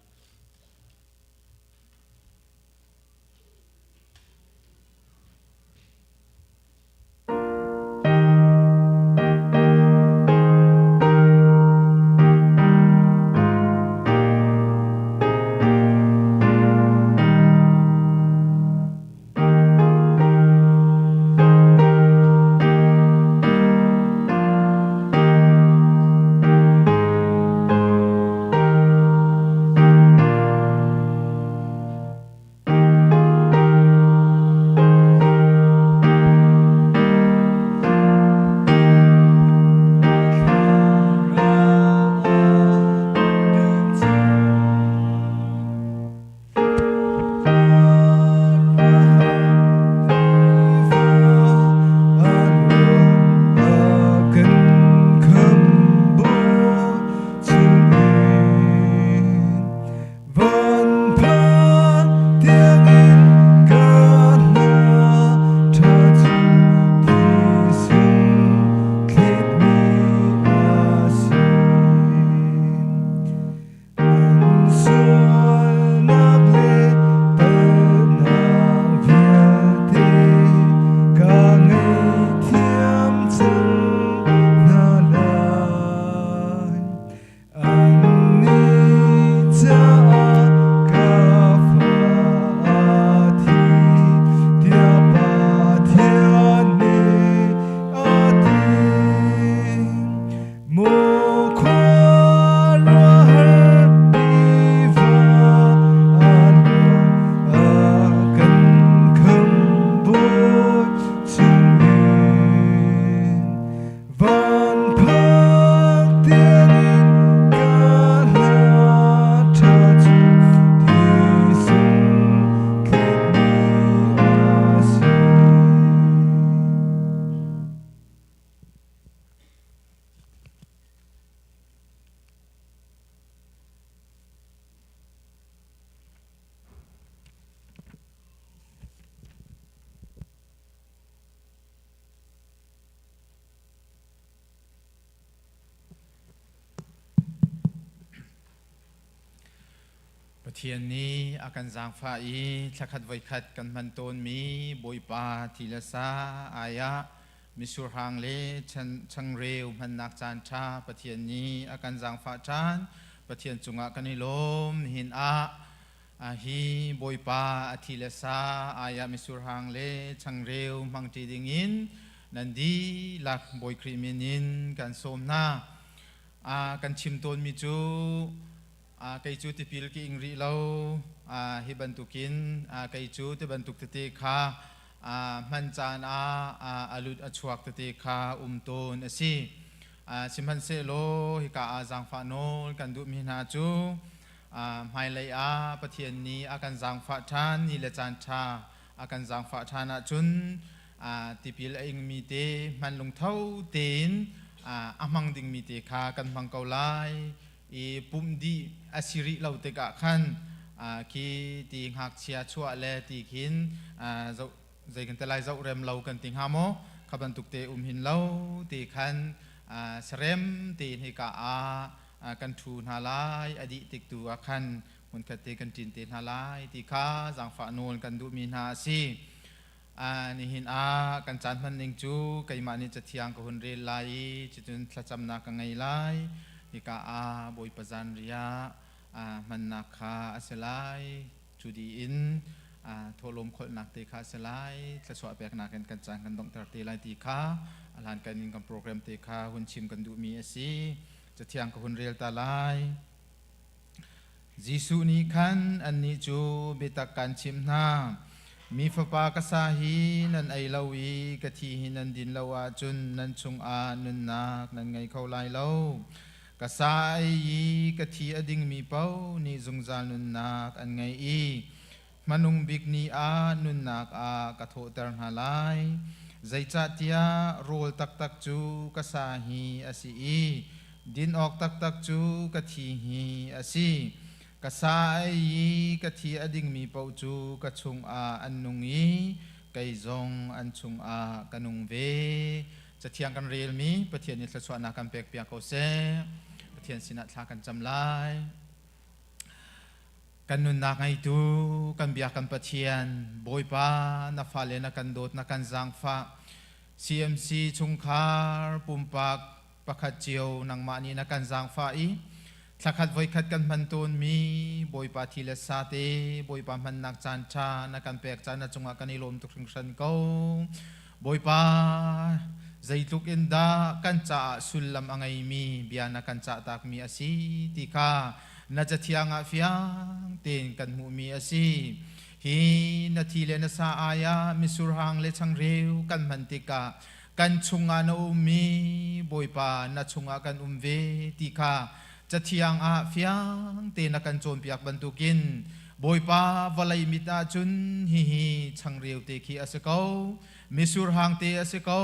Pathian nih a kan zaangfah i thlakhat voikhat kan hman tawnmi Bawipa thi le sa ai ah misurhang le changreu hmannak caan ṭha Pathian nih a kan zaangfah ṭhan. Pathian cungah kan i lawm. Nihin ah hi Bawipa a thi le sa ai ah misurhang le changreu hmangṭi dingin nan dihlak Bawi Khrih min in kan sawm hna. Kan chim tawnmi cu kei cu tipil ka ing rih lo, hi bantukin kei cu ti bantuk tete kha hman caan ah a lut a chuak tete kha um tawn a si. Sihmanhsehlaw hika ah zaangfah nawl kan duhmi hna cu hmailei ah Pathian nih a kan zaangfah ṭhan ni le caan ṭha a kan zaangfah ṭhan ahcun tipil a ingmi te hman lungtho tein a hmang dingmi te kha kan hmang ko lai. I pumh dih a si rih lo tikah khan khi ti ngakchia chuah le ti khin zoh zei kan te lai zoh rem lo kan ti hnga maw, kha bantuk te um hin lo ti khan sarem tein hika ah kan ṭhu hna lai, a dih tik tu ah khan hmunkhat te kan ṭin te hna lai ti kha zaangfah nawl kan duhmi hna a si. Nihin ah kan caan hman ning cu keimah nih cathiang ka hun rel lai i cucun thlacamnak ka ngei lai. Hika ah Bawipa zanriah hmannak kha a si lai. Cu dih in thawhlawm kholhnak te kha a si lai. Thluachuah peknak in kan caan kan donghter te lai ti kha a hlankan in kan program te kha hun chim kan duhmi a si. Cathiang ka hun rel ta lai. Jesuh nih khan annih cu biatak kaan chimh hna, Mi Fapa ka sa hi nan ei lo i ka thi hi nan din lo ahcun nan chungah nunnak nan ngei kho lai lo. Ka sa a ei i ka thi a dingmi paoh nih zungzal nunnak an ngei i hmanung bik ni ah nunnak ah ka thawhter hna lai. Zeicahtiah rawl taktak cu ka sa hi a si i din awk taktak cu ka thi hi a si. Ka sa a ei i ka thi a dingmi paoh cu ka chungah an nung i kei zong an chungah ka nung ve. Cathiang kan relmi Pathian nih thluachuahnak kan pek piak ko seh. Pathian sinah thla kan cam lai. Kan nunnak ngeitu kan biak kan Pathian Bawipa na fale na kan dawt na kan zaangfah CMC chungkhar pumpak pakhat cio nangmah nih na kan zaangfah i thlakhat voikhat kan hman tawnmi Bawipa thi le sa te Bawipa hmannak caan ṭha na kan pek caan na cungah kan i lawm tuk hringhran ko. Bawipa zeitluk in dah kan caah sullam a ngeimi bia na kan cahtakmi a si ti kha na cathiang ah fiang tein kan hmuhmi a si. Hi na thi le na sa ai ah mitsur hang le changreu kan hman tikah kan chungah na ummi Bawipa na chungah kan um ve ti kha cathiang ah fiang te na kan cawnpiak bantukin Bawipa vawlei mit ah cun hihi changreu te khi a si ko mitsur hang te a si ko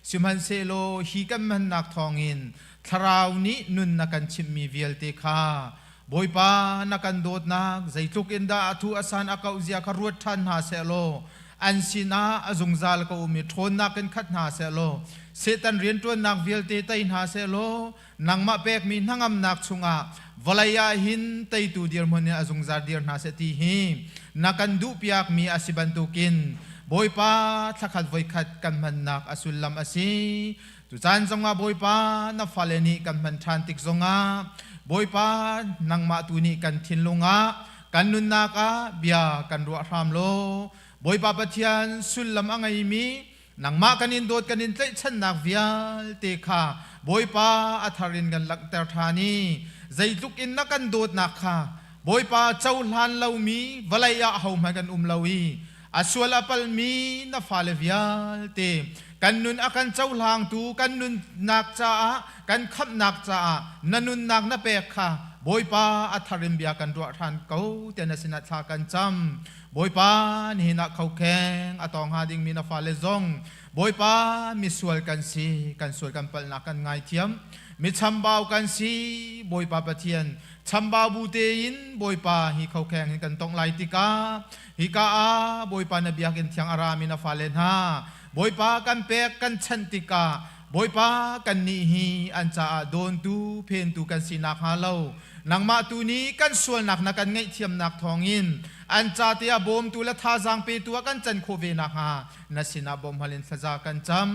sihmanhsehlaw hi kan hmannak thawngin thlarau nih nun na kan chimhmi vialte kha Bawipa na kan dawtnak zeitluk in dah a thu a san a kauh zia kha ruat ṭhan hna sehlaw an sinah a zungzal ka um i ṭhawnnak in khat hna sehlaw Satan rianṭuannak vialte tei hna sehlaw nangmah pekmi hnangamnak chungah vawlei ah hin teitu dirhmun in a zungzal dir hna seh ti hi na kan duhpiakmi a si bantukin Bawipa thlakhat voikhat kan hmannak a sullam a si. Cu caan zongah Bawipa na fale nih kan hman ṭhan tik zongah Bawipa nangmah tu nih kan thinlung ah kan nunnak ah bia kan ruah hram law Bawipa Pathian sullam a ngeimi nangmah kan in dawt kan in tlaihchannak vialte kha Bawipa a thar in kan langhter ṭhan i zeitluk in na kan dawtnak kha Bawipa cohlan lomi vawlei ah ahohmanh kan um lo i a sual a palmi na fale vialte kan nun a kan cohlangtu kan nunnak caah kan khamhnak caah na nunnak na pek kha Bawipa a thar in bia kan ruah ṭhan ko tiah na sinah thla kan cam. Bawipa nihin ah khokheng a tawng hnga dingmi na fale zong Bawipa misual kan si kan sual kan palhnak kan ngaithiam mi chambau kan si Bawipa Pathian chambau bu tein Bawipa hi khokheng hin kan tongh lai tikah Hika ah Bawipa na biakinn thiang a rami na fale hna, Bawipa kan pek kan chanh tikah Bawipa kannih hi an caah dawntu phentu kan si nakhnga lo nangmah tu nih kan sualnak na kan ngaihthiamnak thawngin an ca te ah bawmtu le thazaang petu ah kan can khawh ve nakhnga na sinah bawmhhal in thlaza kan cam.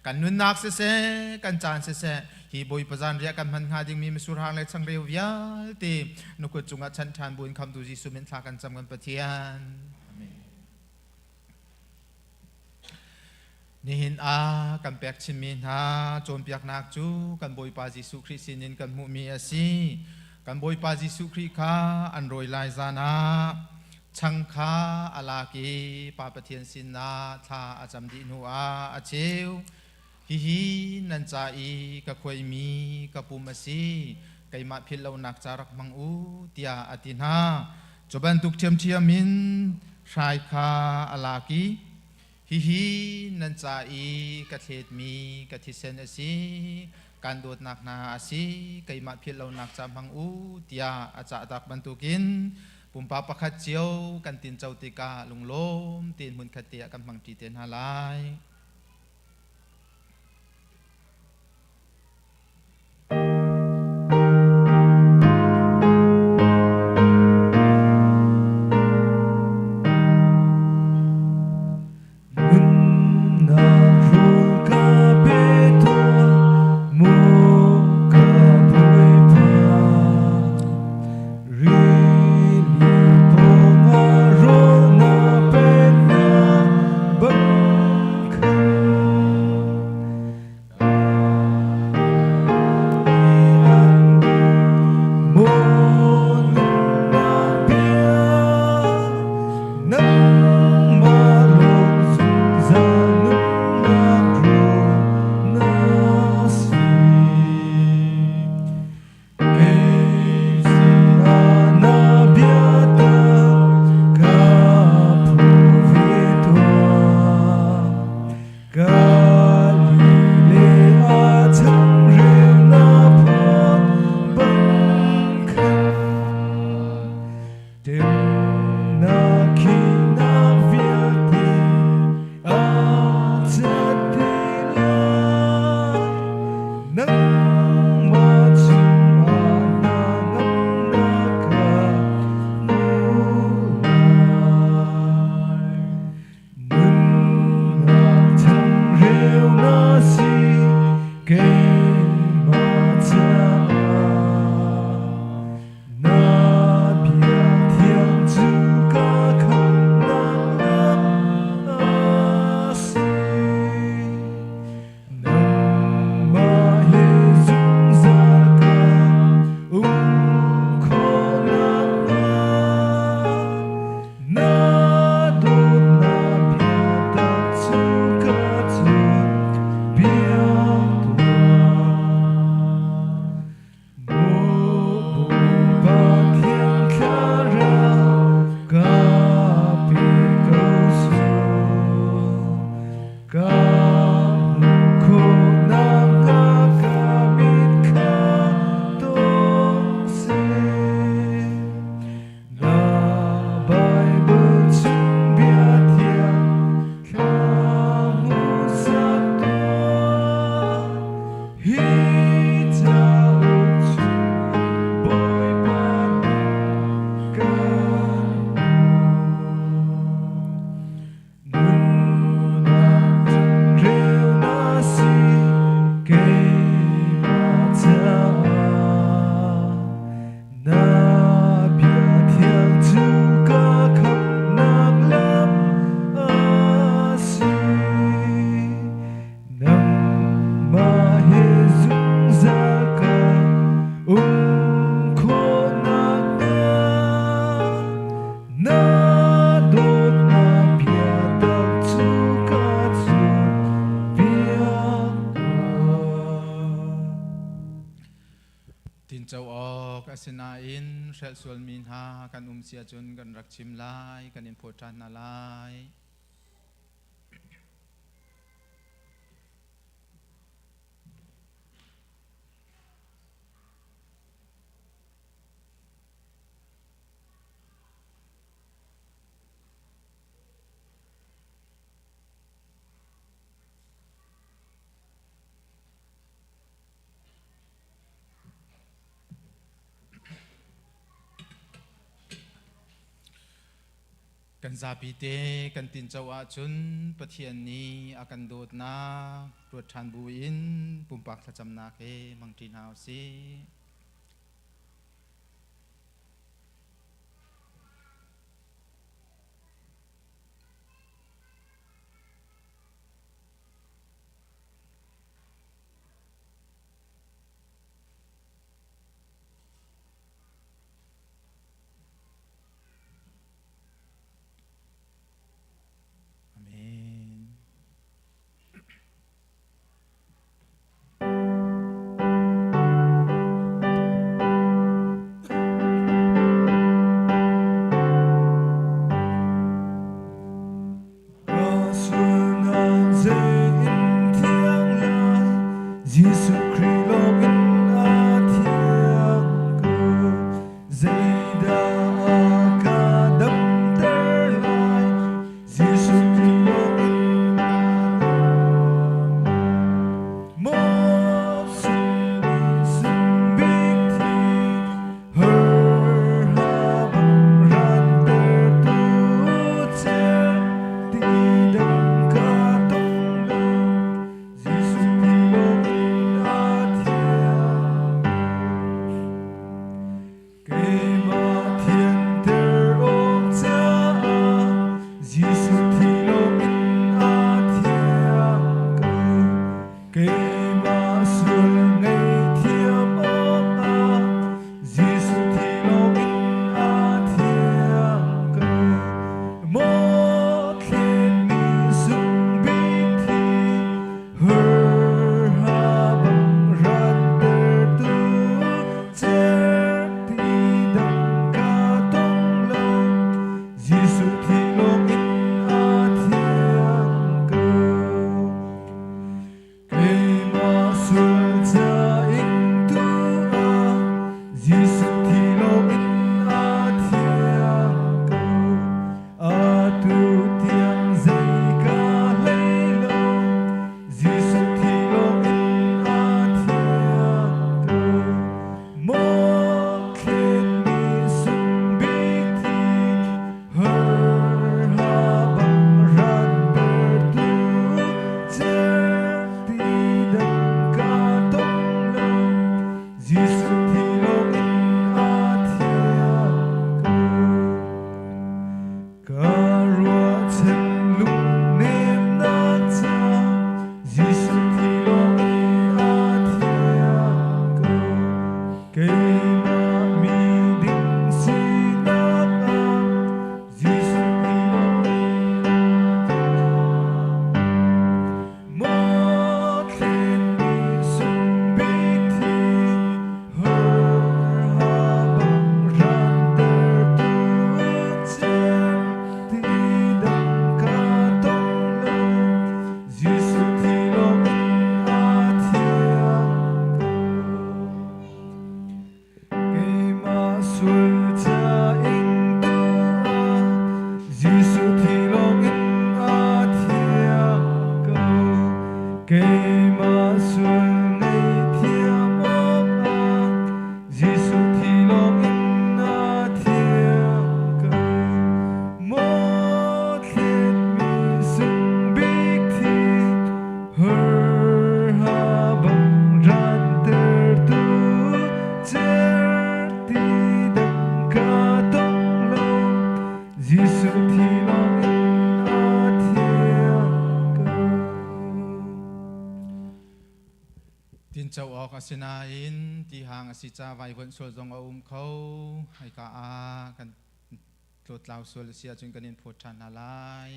Kan nunnak siseh, kan caan siseh, hi Bawipa zanriah kan hman hnga dingmi mitsur hang le changreu vialte na kut cungah chanh ṭhan buin khamtu Jesuh min thla kan cam kan Pathian. Amen. Nihin ah kan pek chinmi hna cawnpiaknak cu kan Bawipa Jesuh Khrih sinin kan hmuhmi a si. Kan Bawipa Jesuh Khrih kha an rawi lai zan ah chang kha a lak i Pa Pathian sinah thla a cam dih hnuah a cheu. Hihi nan ca i ka khuaimi ka pum a si, keimah philh lonak ca rak hmang u, tiah a ti hna. Cu bantuk ṭhiamṭhiam in hrai kha a lak i, Hihi nan ca i ka thletmi ka thisen a si, kan dawtnak hna a si, keimah philh lonak ca hmang u, tiah a cahtak bantukin pumpak pakhat cio kan tinco tikah lunglawm tein hmunkhat te ah kan hmangṭi te hna lai. Nunnak rul ka pe tuah, mu ka Bawipa. Rili pawngah rawl na pek hna bang khan. Tinco awk asinain hrelh sualmi hna kan um si ahcun kan rak chim lai, kan in phawt ṭhan hna lai. Kan zapi te kan tinco ahcun Pathian nih a kan dawtnak ruat ṭhan buin pumpak thlacamnak he hmangṭi hna usih. Amen. Jesuh Khrih lawng in a thiang ko. Zeidah a ka damter lai? Jesuh Khrih lawng in a Maw sin sung bik thi her ha bang ranter tu cer ti dang ka tong lo Jesuh thi lawng in a thiang Keimah thianter awk caah Jesuh thi lawng in a thiang ko. Keimah sual ngaihthiam awkah Jesuh thi lawng in a thiang ko. Maw thlenmi sung bik thi her ha bang rantertu cer ti dang ka tong lo Jesuh thi lawng in a thiang ko. Keimah sual ca ing tu ah Jesuh thi lawng in a thiang ko. Atu tiang zei ka hlei lo Jesuh thi lawng in a thiang ko. Maw thlenmi sung bik thi her ha bang rantertu cer ti dang ka tong lo Jesuh thi lawng in a thiang ko. Ka ruahchan lungnemnak ca Jesuh thi lawng in a thiang ko. Keimah mi ding sinak ah Jesuh thi lawng in a thiang. Maw thlenmi sung bik thi her ha bang rantertu cer ti dang ka tong lo Jesuh thi lawng in a thiang ko. Keimah sul ca ing tu ah Jesuh thi lawng in a thiang ko. Keimah sul ngaihthiam awkah Jesuh thi lawng in a thiang ko. Maw thlenmi sung bik thi her ha bang rantertu cer ti dang ka tong lo Jesuh thi lawng in a thiang ko. Tinco awk asinain tihang a si ca vaivuanh sual zong a um kho. Hika ah kan tlawtlau sual a si ahcun kan in phawt ṭhan hna lai.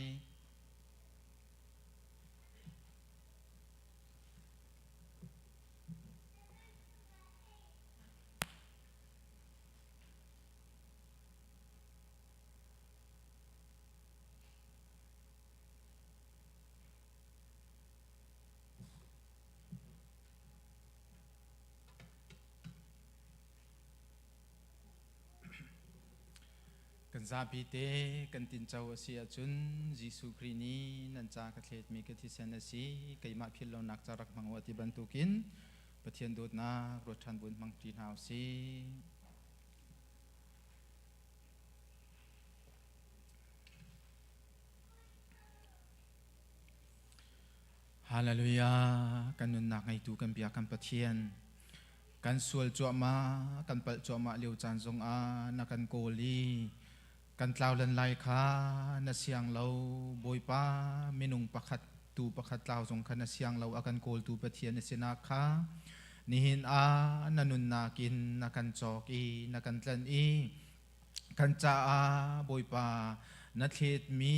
Kan zapi te kan tinco a si ahcun Jesuh Khrih nih nan ca ka thletmi ka thisen a si, keimah philh lonak ca rak hmang u a ti bantukin Pathian dawtnak ruat ṭhan buin hmang ṭi hna u sih. Hallelujah! Kan nunnak ngeitu kan bia kan Pathian. Kan sual cuahmah, kan palh cuahmah lio caan zongah na kan kawl i kan tlau lan lai kha na siang lo. Bawipa, minung pakhat tu pakhat tlau zong kha na siang lo, a kan kawltu Pathian na sinak kha nihin ah na nunnak in na kan cawk i na kan tlanh i kan caah Bawipa na thletmi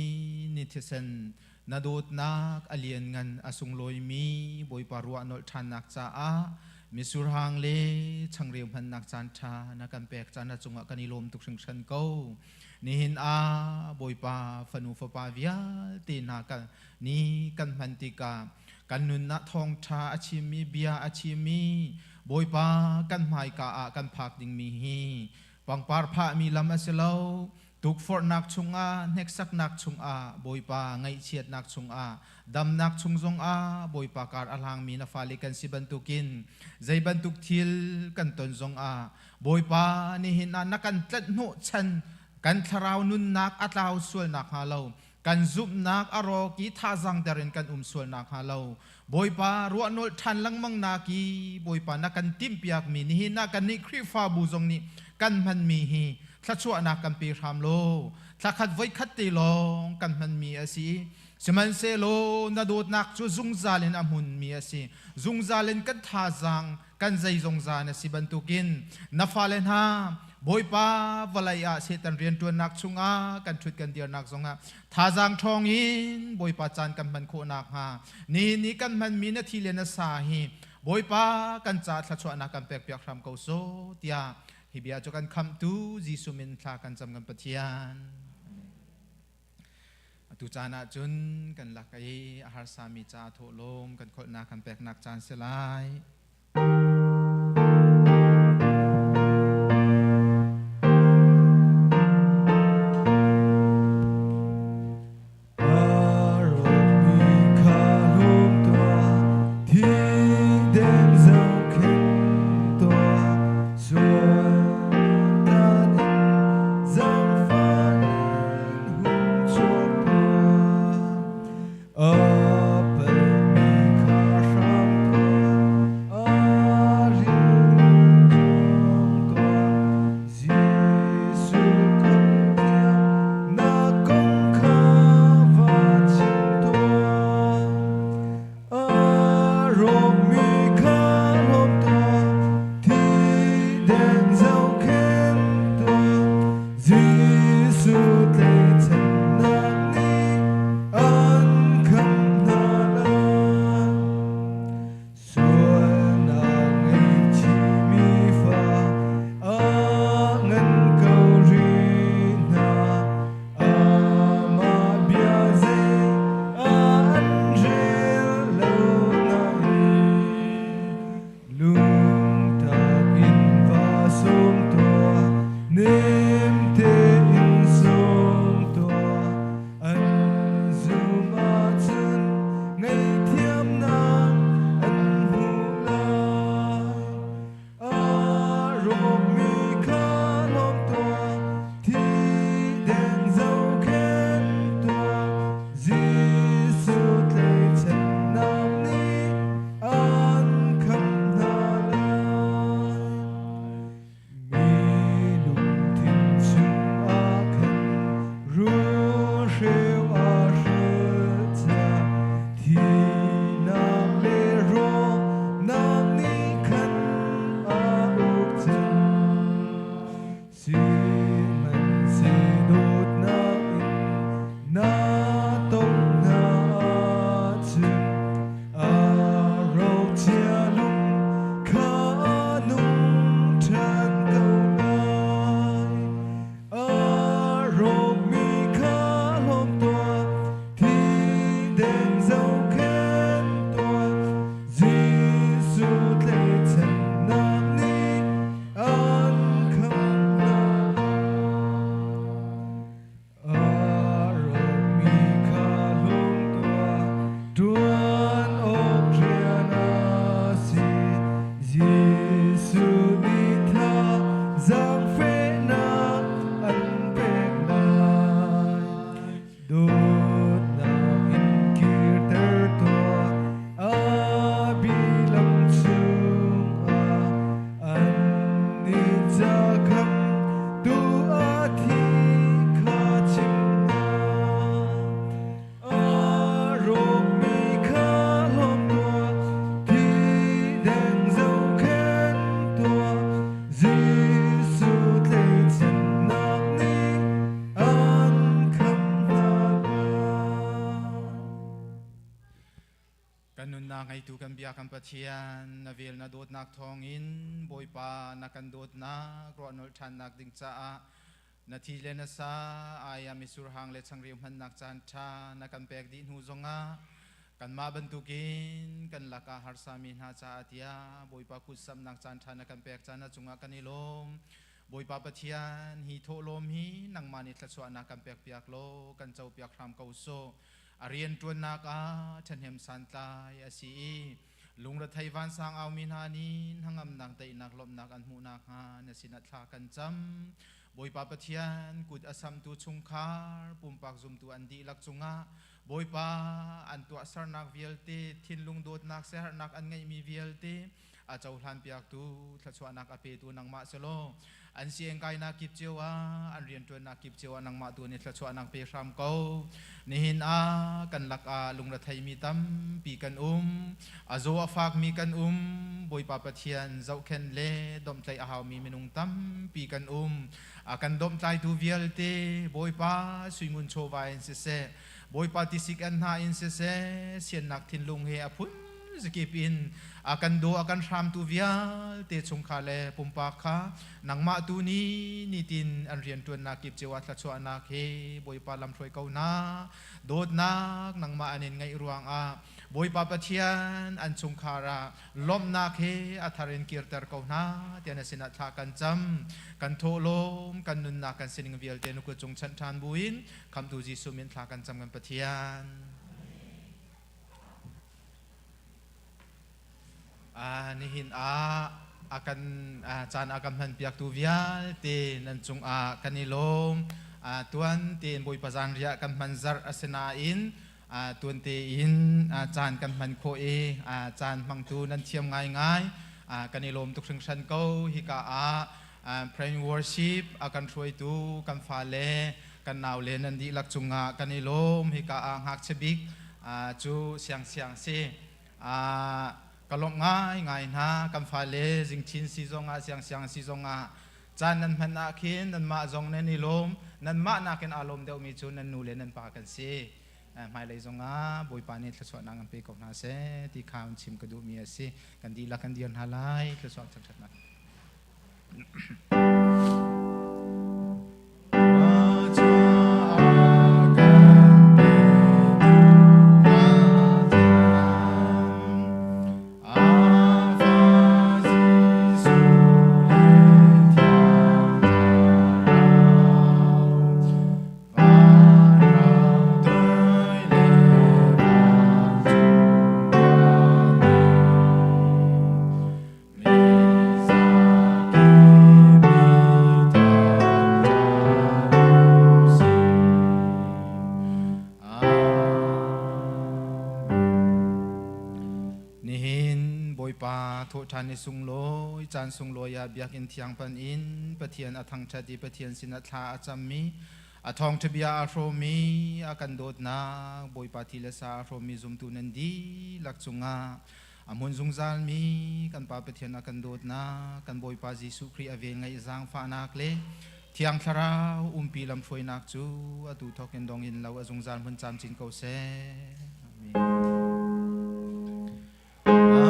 ni thisen na dawtnak a lianngan a sunglawimi Bawipa ruah nolh ṭhannak caah misurhang le changreu hmannak caan ṭha na kan pek caan na cungah kan i lawm tuk hringhran ko. Nihin ah Bawipa fanu fapa vialte hna kan ni kan hman tikah kan nunnak thawngṭha a chimmi bia a chimmi Bawipa kan hmaika ah kan phak dingmi hi Pangpar phahmi lam a si lo. Tukforhnak chungah, hneksaknak chungah, Bawipa ngaihchiatnak chungah, damnak chung zongah Bawipa kar a hlangmi na fale kan si bantukin zei bantuk thil kan ton zongah Bawipa nihin ah na kan tlanh hnawhchan kan thlarau nunnak a tlau sual nakhnga lo kan zumhnak a rawk i thazang der in kan um sual nakhnga lo Bawipa ruahnolh ṭhan lengmang nak i Bawipa na kan timhpiakmi nihin ah kannih Khrihfabu zong nih kan hmanmi hi thluachuahnak kan pe hram law thlakhat voikhat te lawng kan hmanmi a si. Sihmanhsehlaw na dawtnak cu zungzal in a hmunmi a si, zungzal in kan thazaang kan zeizongza na si bantukin na fale hna Bawipa vawlei ah Satan rianṭuannak chungah kan ṭhut kan dirnak zongah thazaang ṭhawng in Bawipa caan kan hman khawh nakhnga nihin ni kan hmanmi na thi le na sa hi Bawipa kan ca thluachuahnak kan pekpiak hram ko sawh tiah hi bia cu kan khamhtu Jesuh min thla kan cam kan Pathian. Atu caan ah cun kan lak i a harsami ca thawhlawm kan kholhnak kan peknak caan si lai. Khamtu a thi kha chim hna. A rawkmi kha hlawm tuah, thi deng zohkhenh tuah. Jesuh tleicannak nih an khamh hna lai. Kan nunnak ngeitu kan bia kan Pathian, na vel na dawtnak thawngin Bawipa na kan dawtnak ruahnolh ṭhannak ding caah na thi le na sa ai ah mitsur hang le changreu hmannak caan ṭha na kan pek dih hnu zongah kanmah bantukin kan lakah harsami hna caah tiah Bawipa kut samhnak caan ṭha na kan pek caan na cungah kan i lawm. Bawipa Pathian, hi thawhlawm hi nangmah nih thluachuahnak kan pekpiak law kan copiak hram ko sawh. A rianṭuannak ah ṭhahnem santlai a si i lungrethei vansang aumi hna nih hnangamnak daihnak lawmhnak an hmuh nakhnga na sinah thla kan cam. Bawipa Pathian kut a samtu chungkhar pumpak zumtu an dihlak cungah Bawipa an tuahsernak vialte thinlung dawtnak siaherhnak an ngeihmi vialte a cohlan piaktu thluachuahnak a petu nangmah si law an siangkainak kip cio ah an rianṭuannak kip cio ah nangmah tu nih thluachuahnak pe hram ko. Nihin ah kan lakah lungretheimi tampi kan um, a zaw a fakmi kan um, Bawipa Pathian zohkhenh le domhtlaih a haumi minung tampi kan um. A kan domhtlaitu vialte Bawipa suingun chawva in siseh, Bawipa tisik an hna in siseh, siannak thinlung he a phun zakip in a kan daw a kan hramtu vialte chungkhar le pumpak kha nangmah tu ni nitin an rianṭuannak kip cio ah thluachuahnak he Bawipa lamhruai ko hna. Dawtnak nangmah an in ngaih ruangah Bawipa Pathian an chungkhar ah lawmhnak he a thar in kirter ko hna tiah na sinah thla kan cam. Kan thawhlawm kan nunnak kan sining vialte na kut cung chanh ṭhan buin Khamhtu Jesuh min thla kan cam kan Pathian. Nihin ah a kan caan a kan hmanpiaktu vialte nan cungah kan i lawm. Tuan tein Bawipa zanriah kan hman zarh a si nain tuan tein caan kan hman khawh i caan hmangtu nan thiam ngaingai. Kan i lawm tuk hringhran ko. Hika ah prayer worship a kan hruaitu kan fale kan naule nan dihlak cungah kan i lawm. Hika ah ngakchia bik cu siangsiang si. Ka lawmh ngaingai hna. Kan fale zingchin si zongah siangsiang si zongah caan nan hman ah khin nanmah zong nan i lawm. Nanmah nakin aa lawm deuhmi cu nan nu le nan pa kan si. Hmailei zongah Bawipa nih thluachuahnak an pe ko hna seh ti kha hun chim ka duhmi a si. Kan dihlak kan dir hna lai. Thluachuah thangṭhatnak. Nihin Bawipa thawhṭhan ni sunglawi caan sunglawi ah biakinn thiang pan in Pathian a thangṭhat i Pathian sinah thla a cammi a thawngṭha bia aa hrawmmi a kan dawtnak Bawipa thi le sa aa hrawmmi zumtu nan dihlak cungah A hmun zungzalmi kan Pa Pathian a kan dawtnak, kan Bawipa Jesuh Khrih a velngeih zaangfahnak le Thiang Thlarau umpi lamhruainak cu atu thawk in dong in lo a zungzal hmun camcin ko seh. Amen. Amen.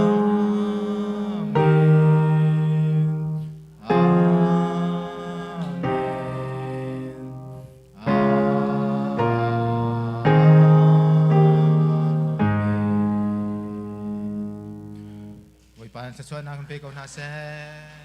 Amen. Bawipa thluachuahnak in pe ko hna seh.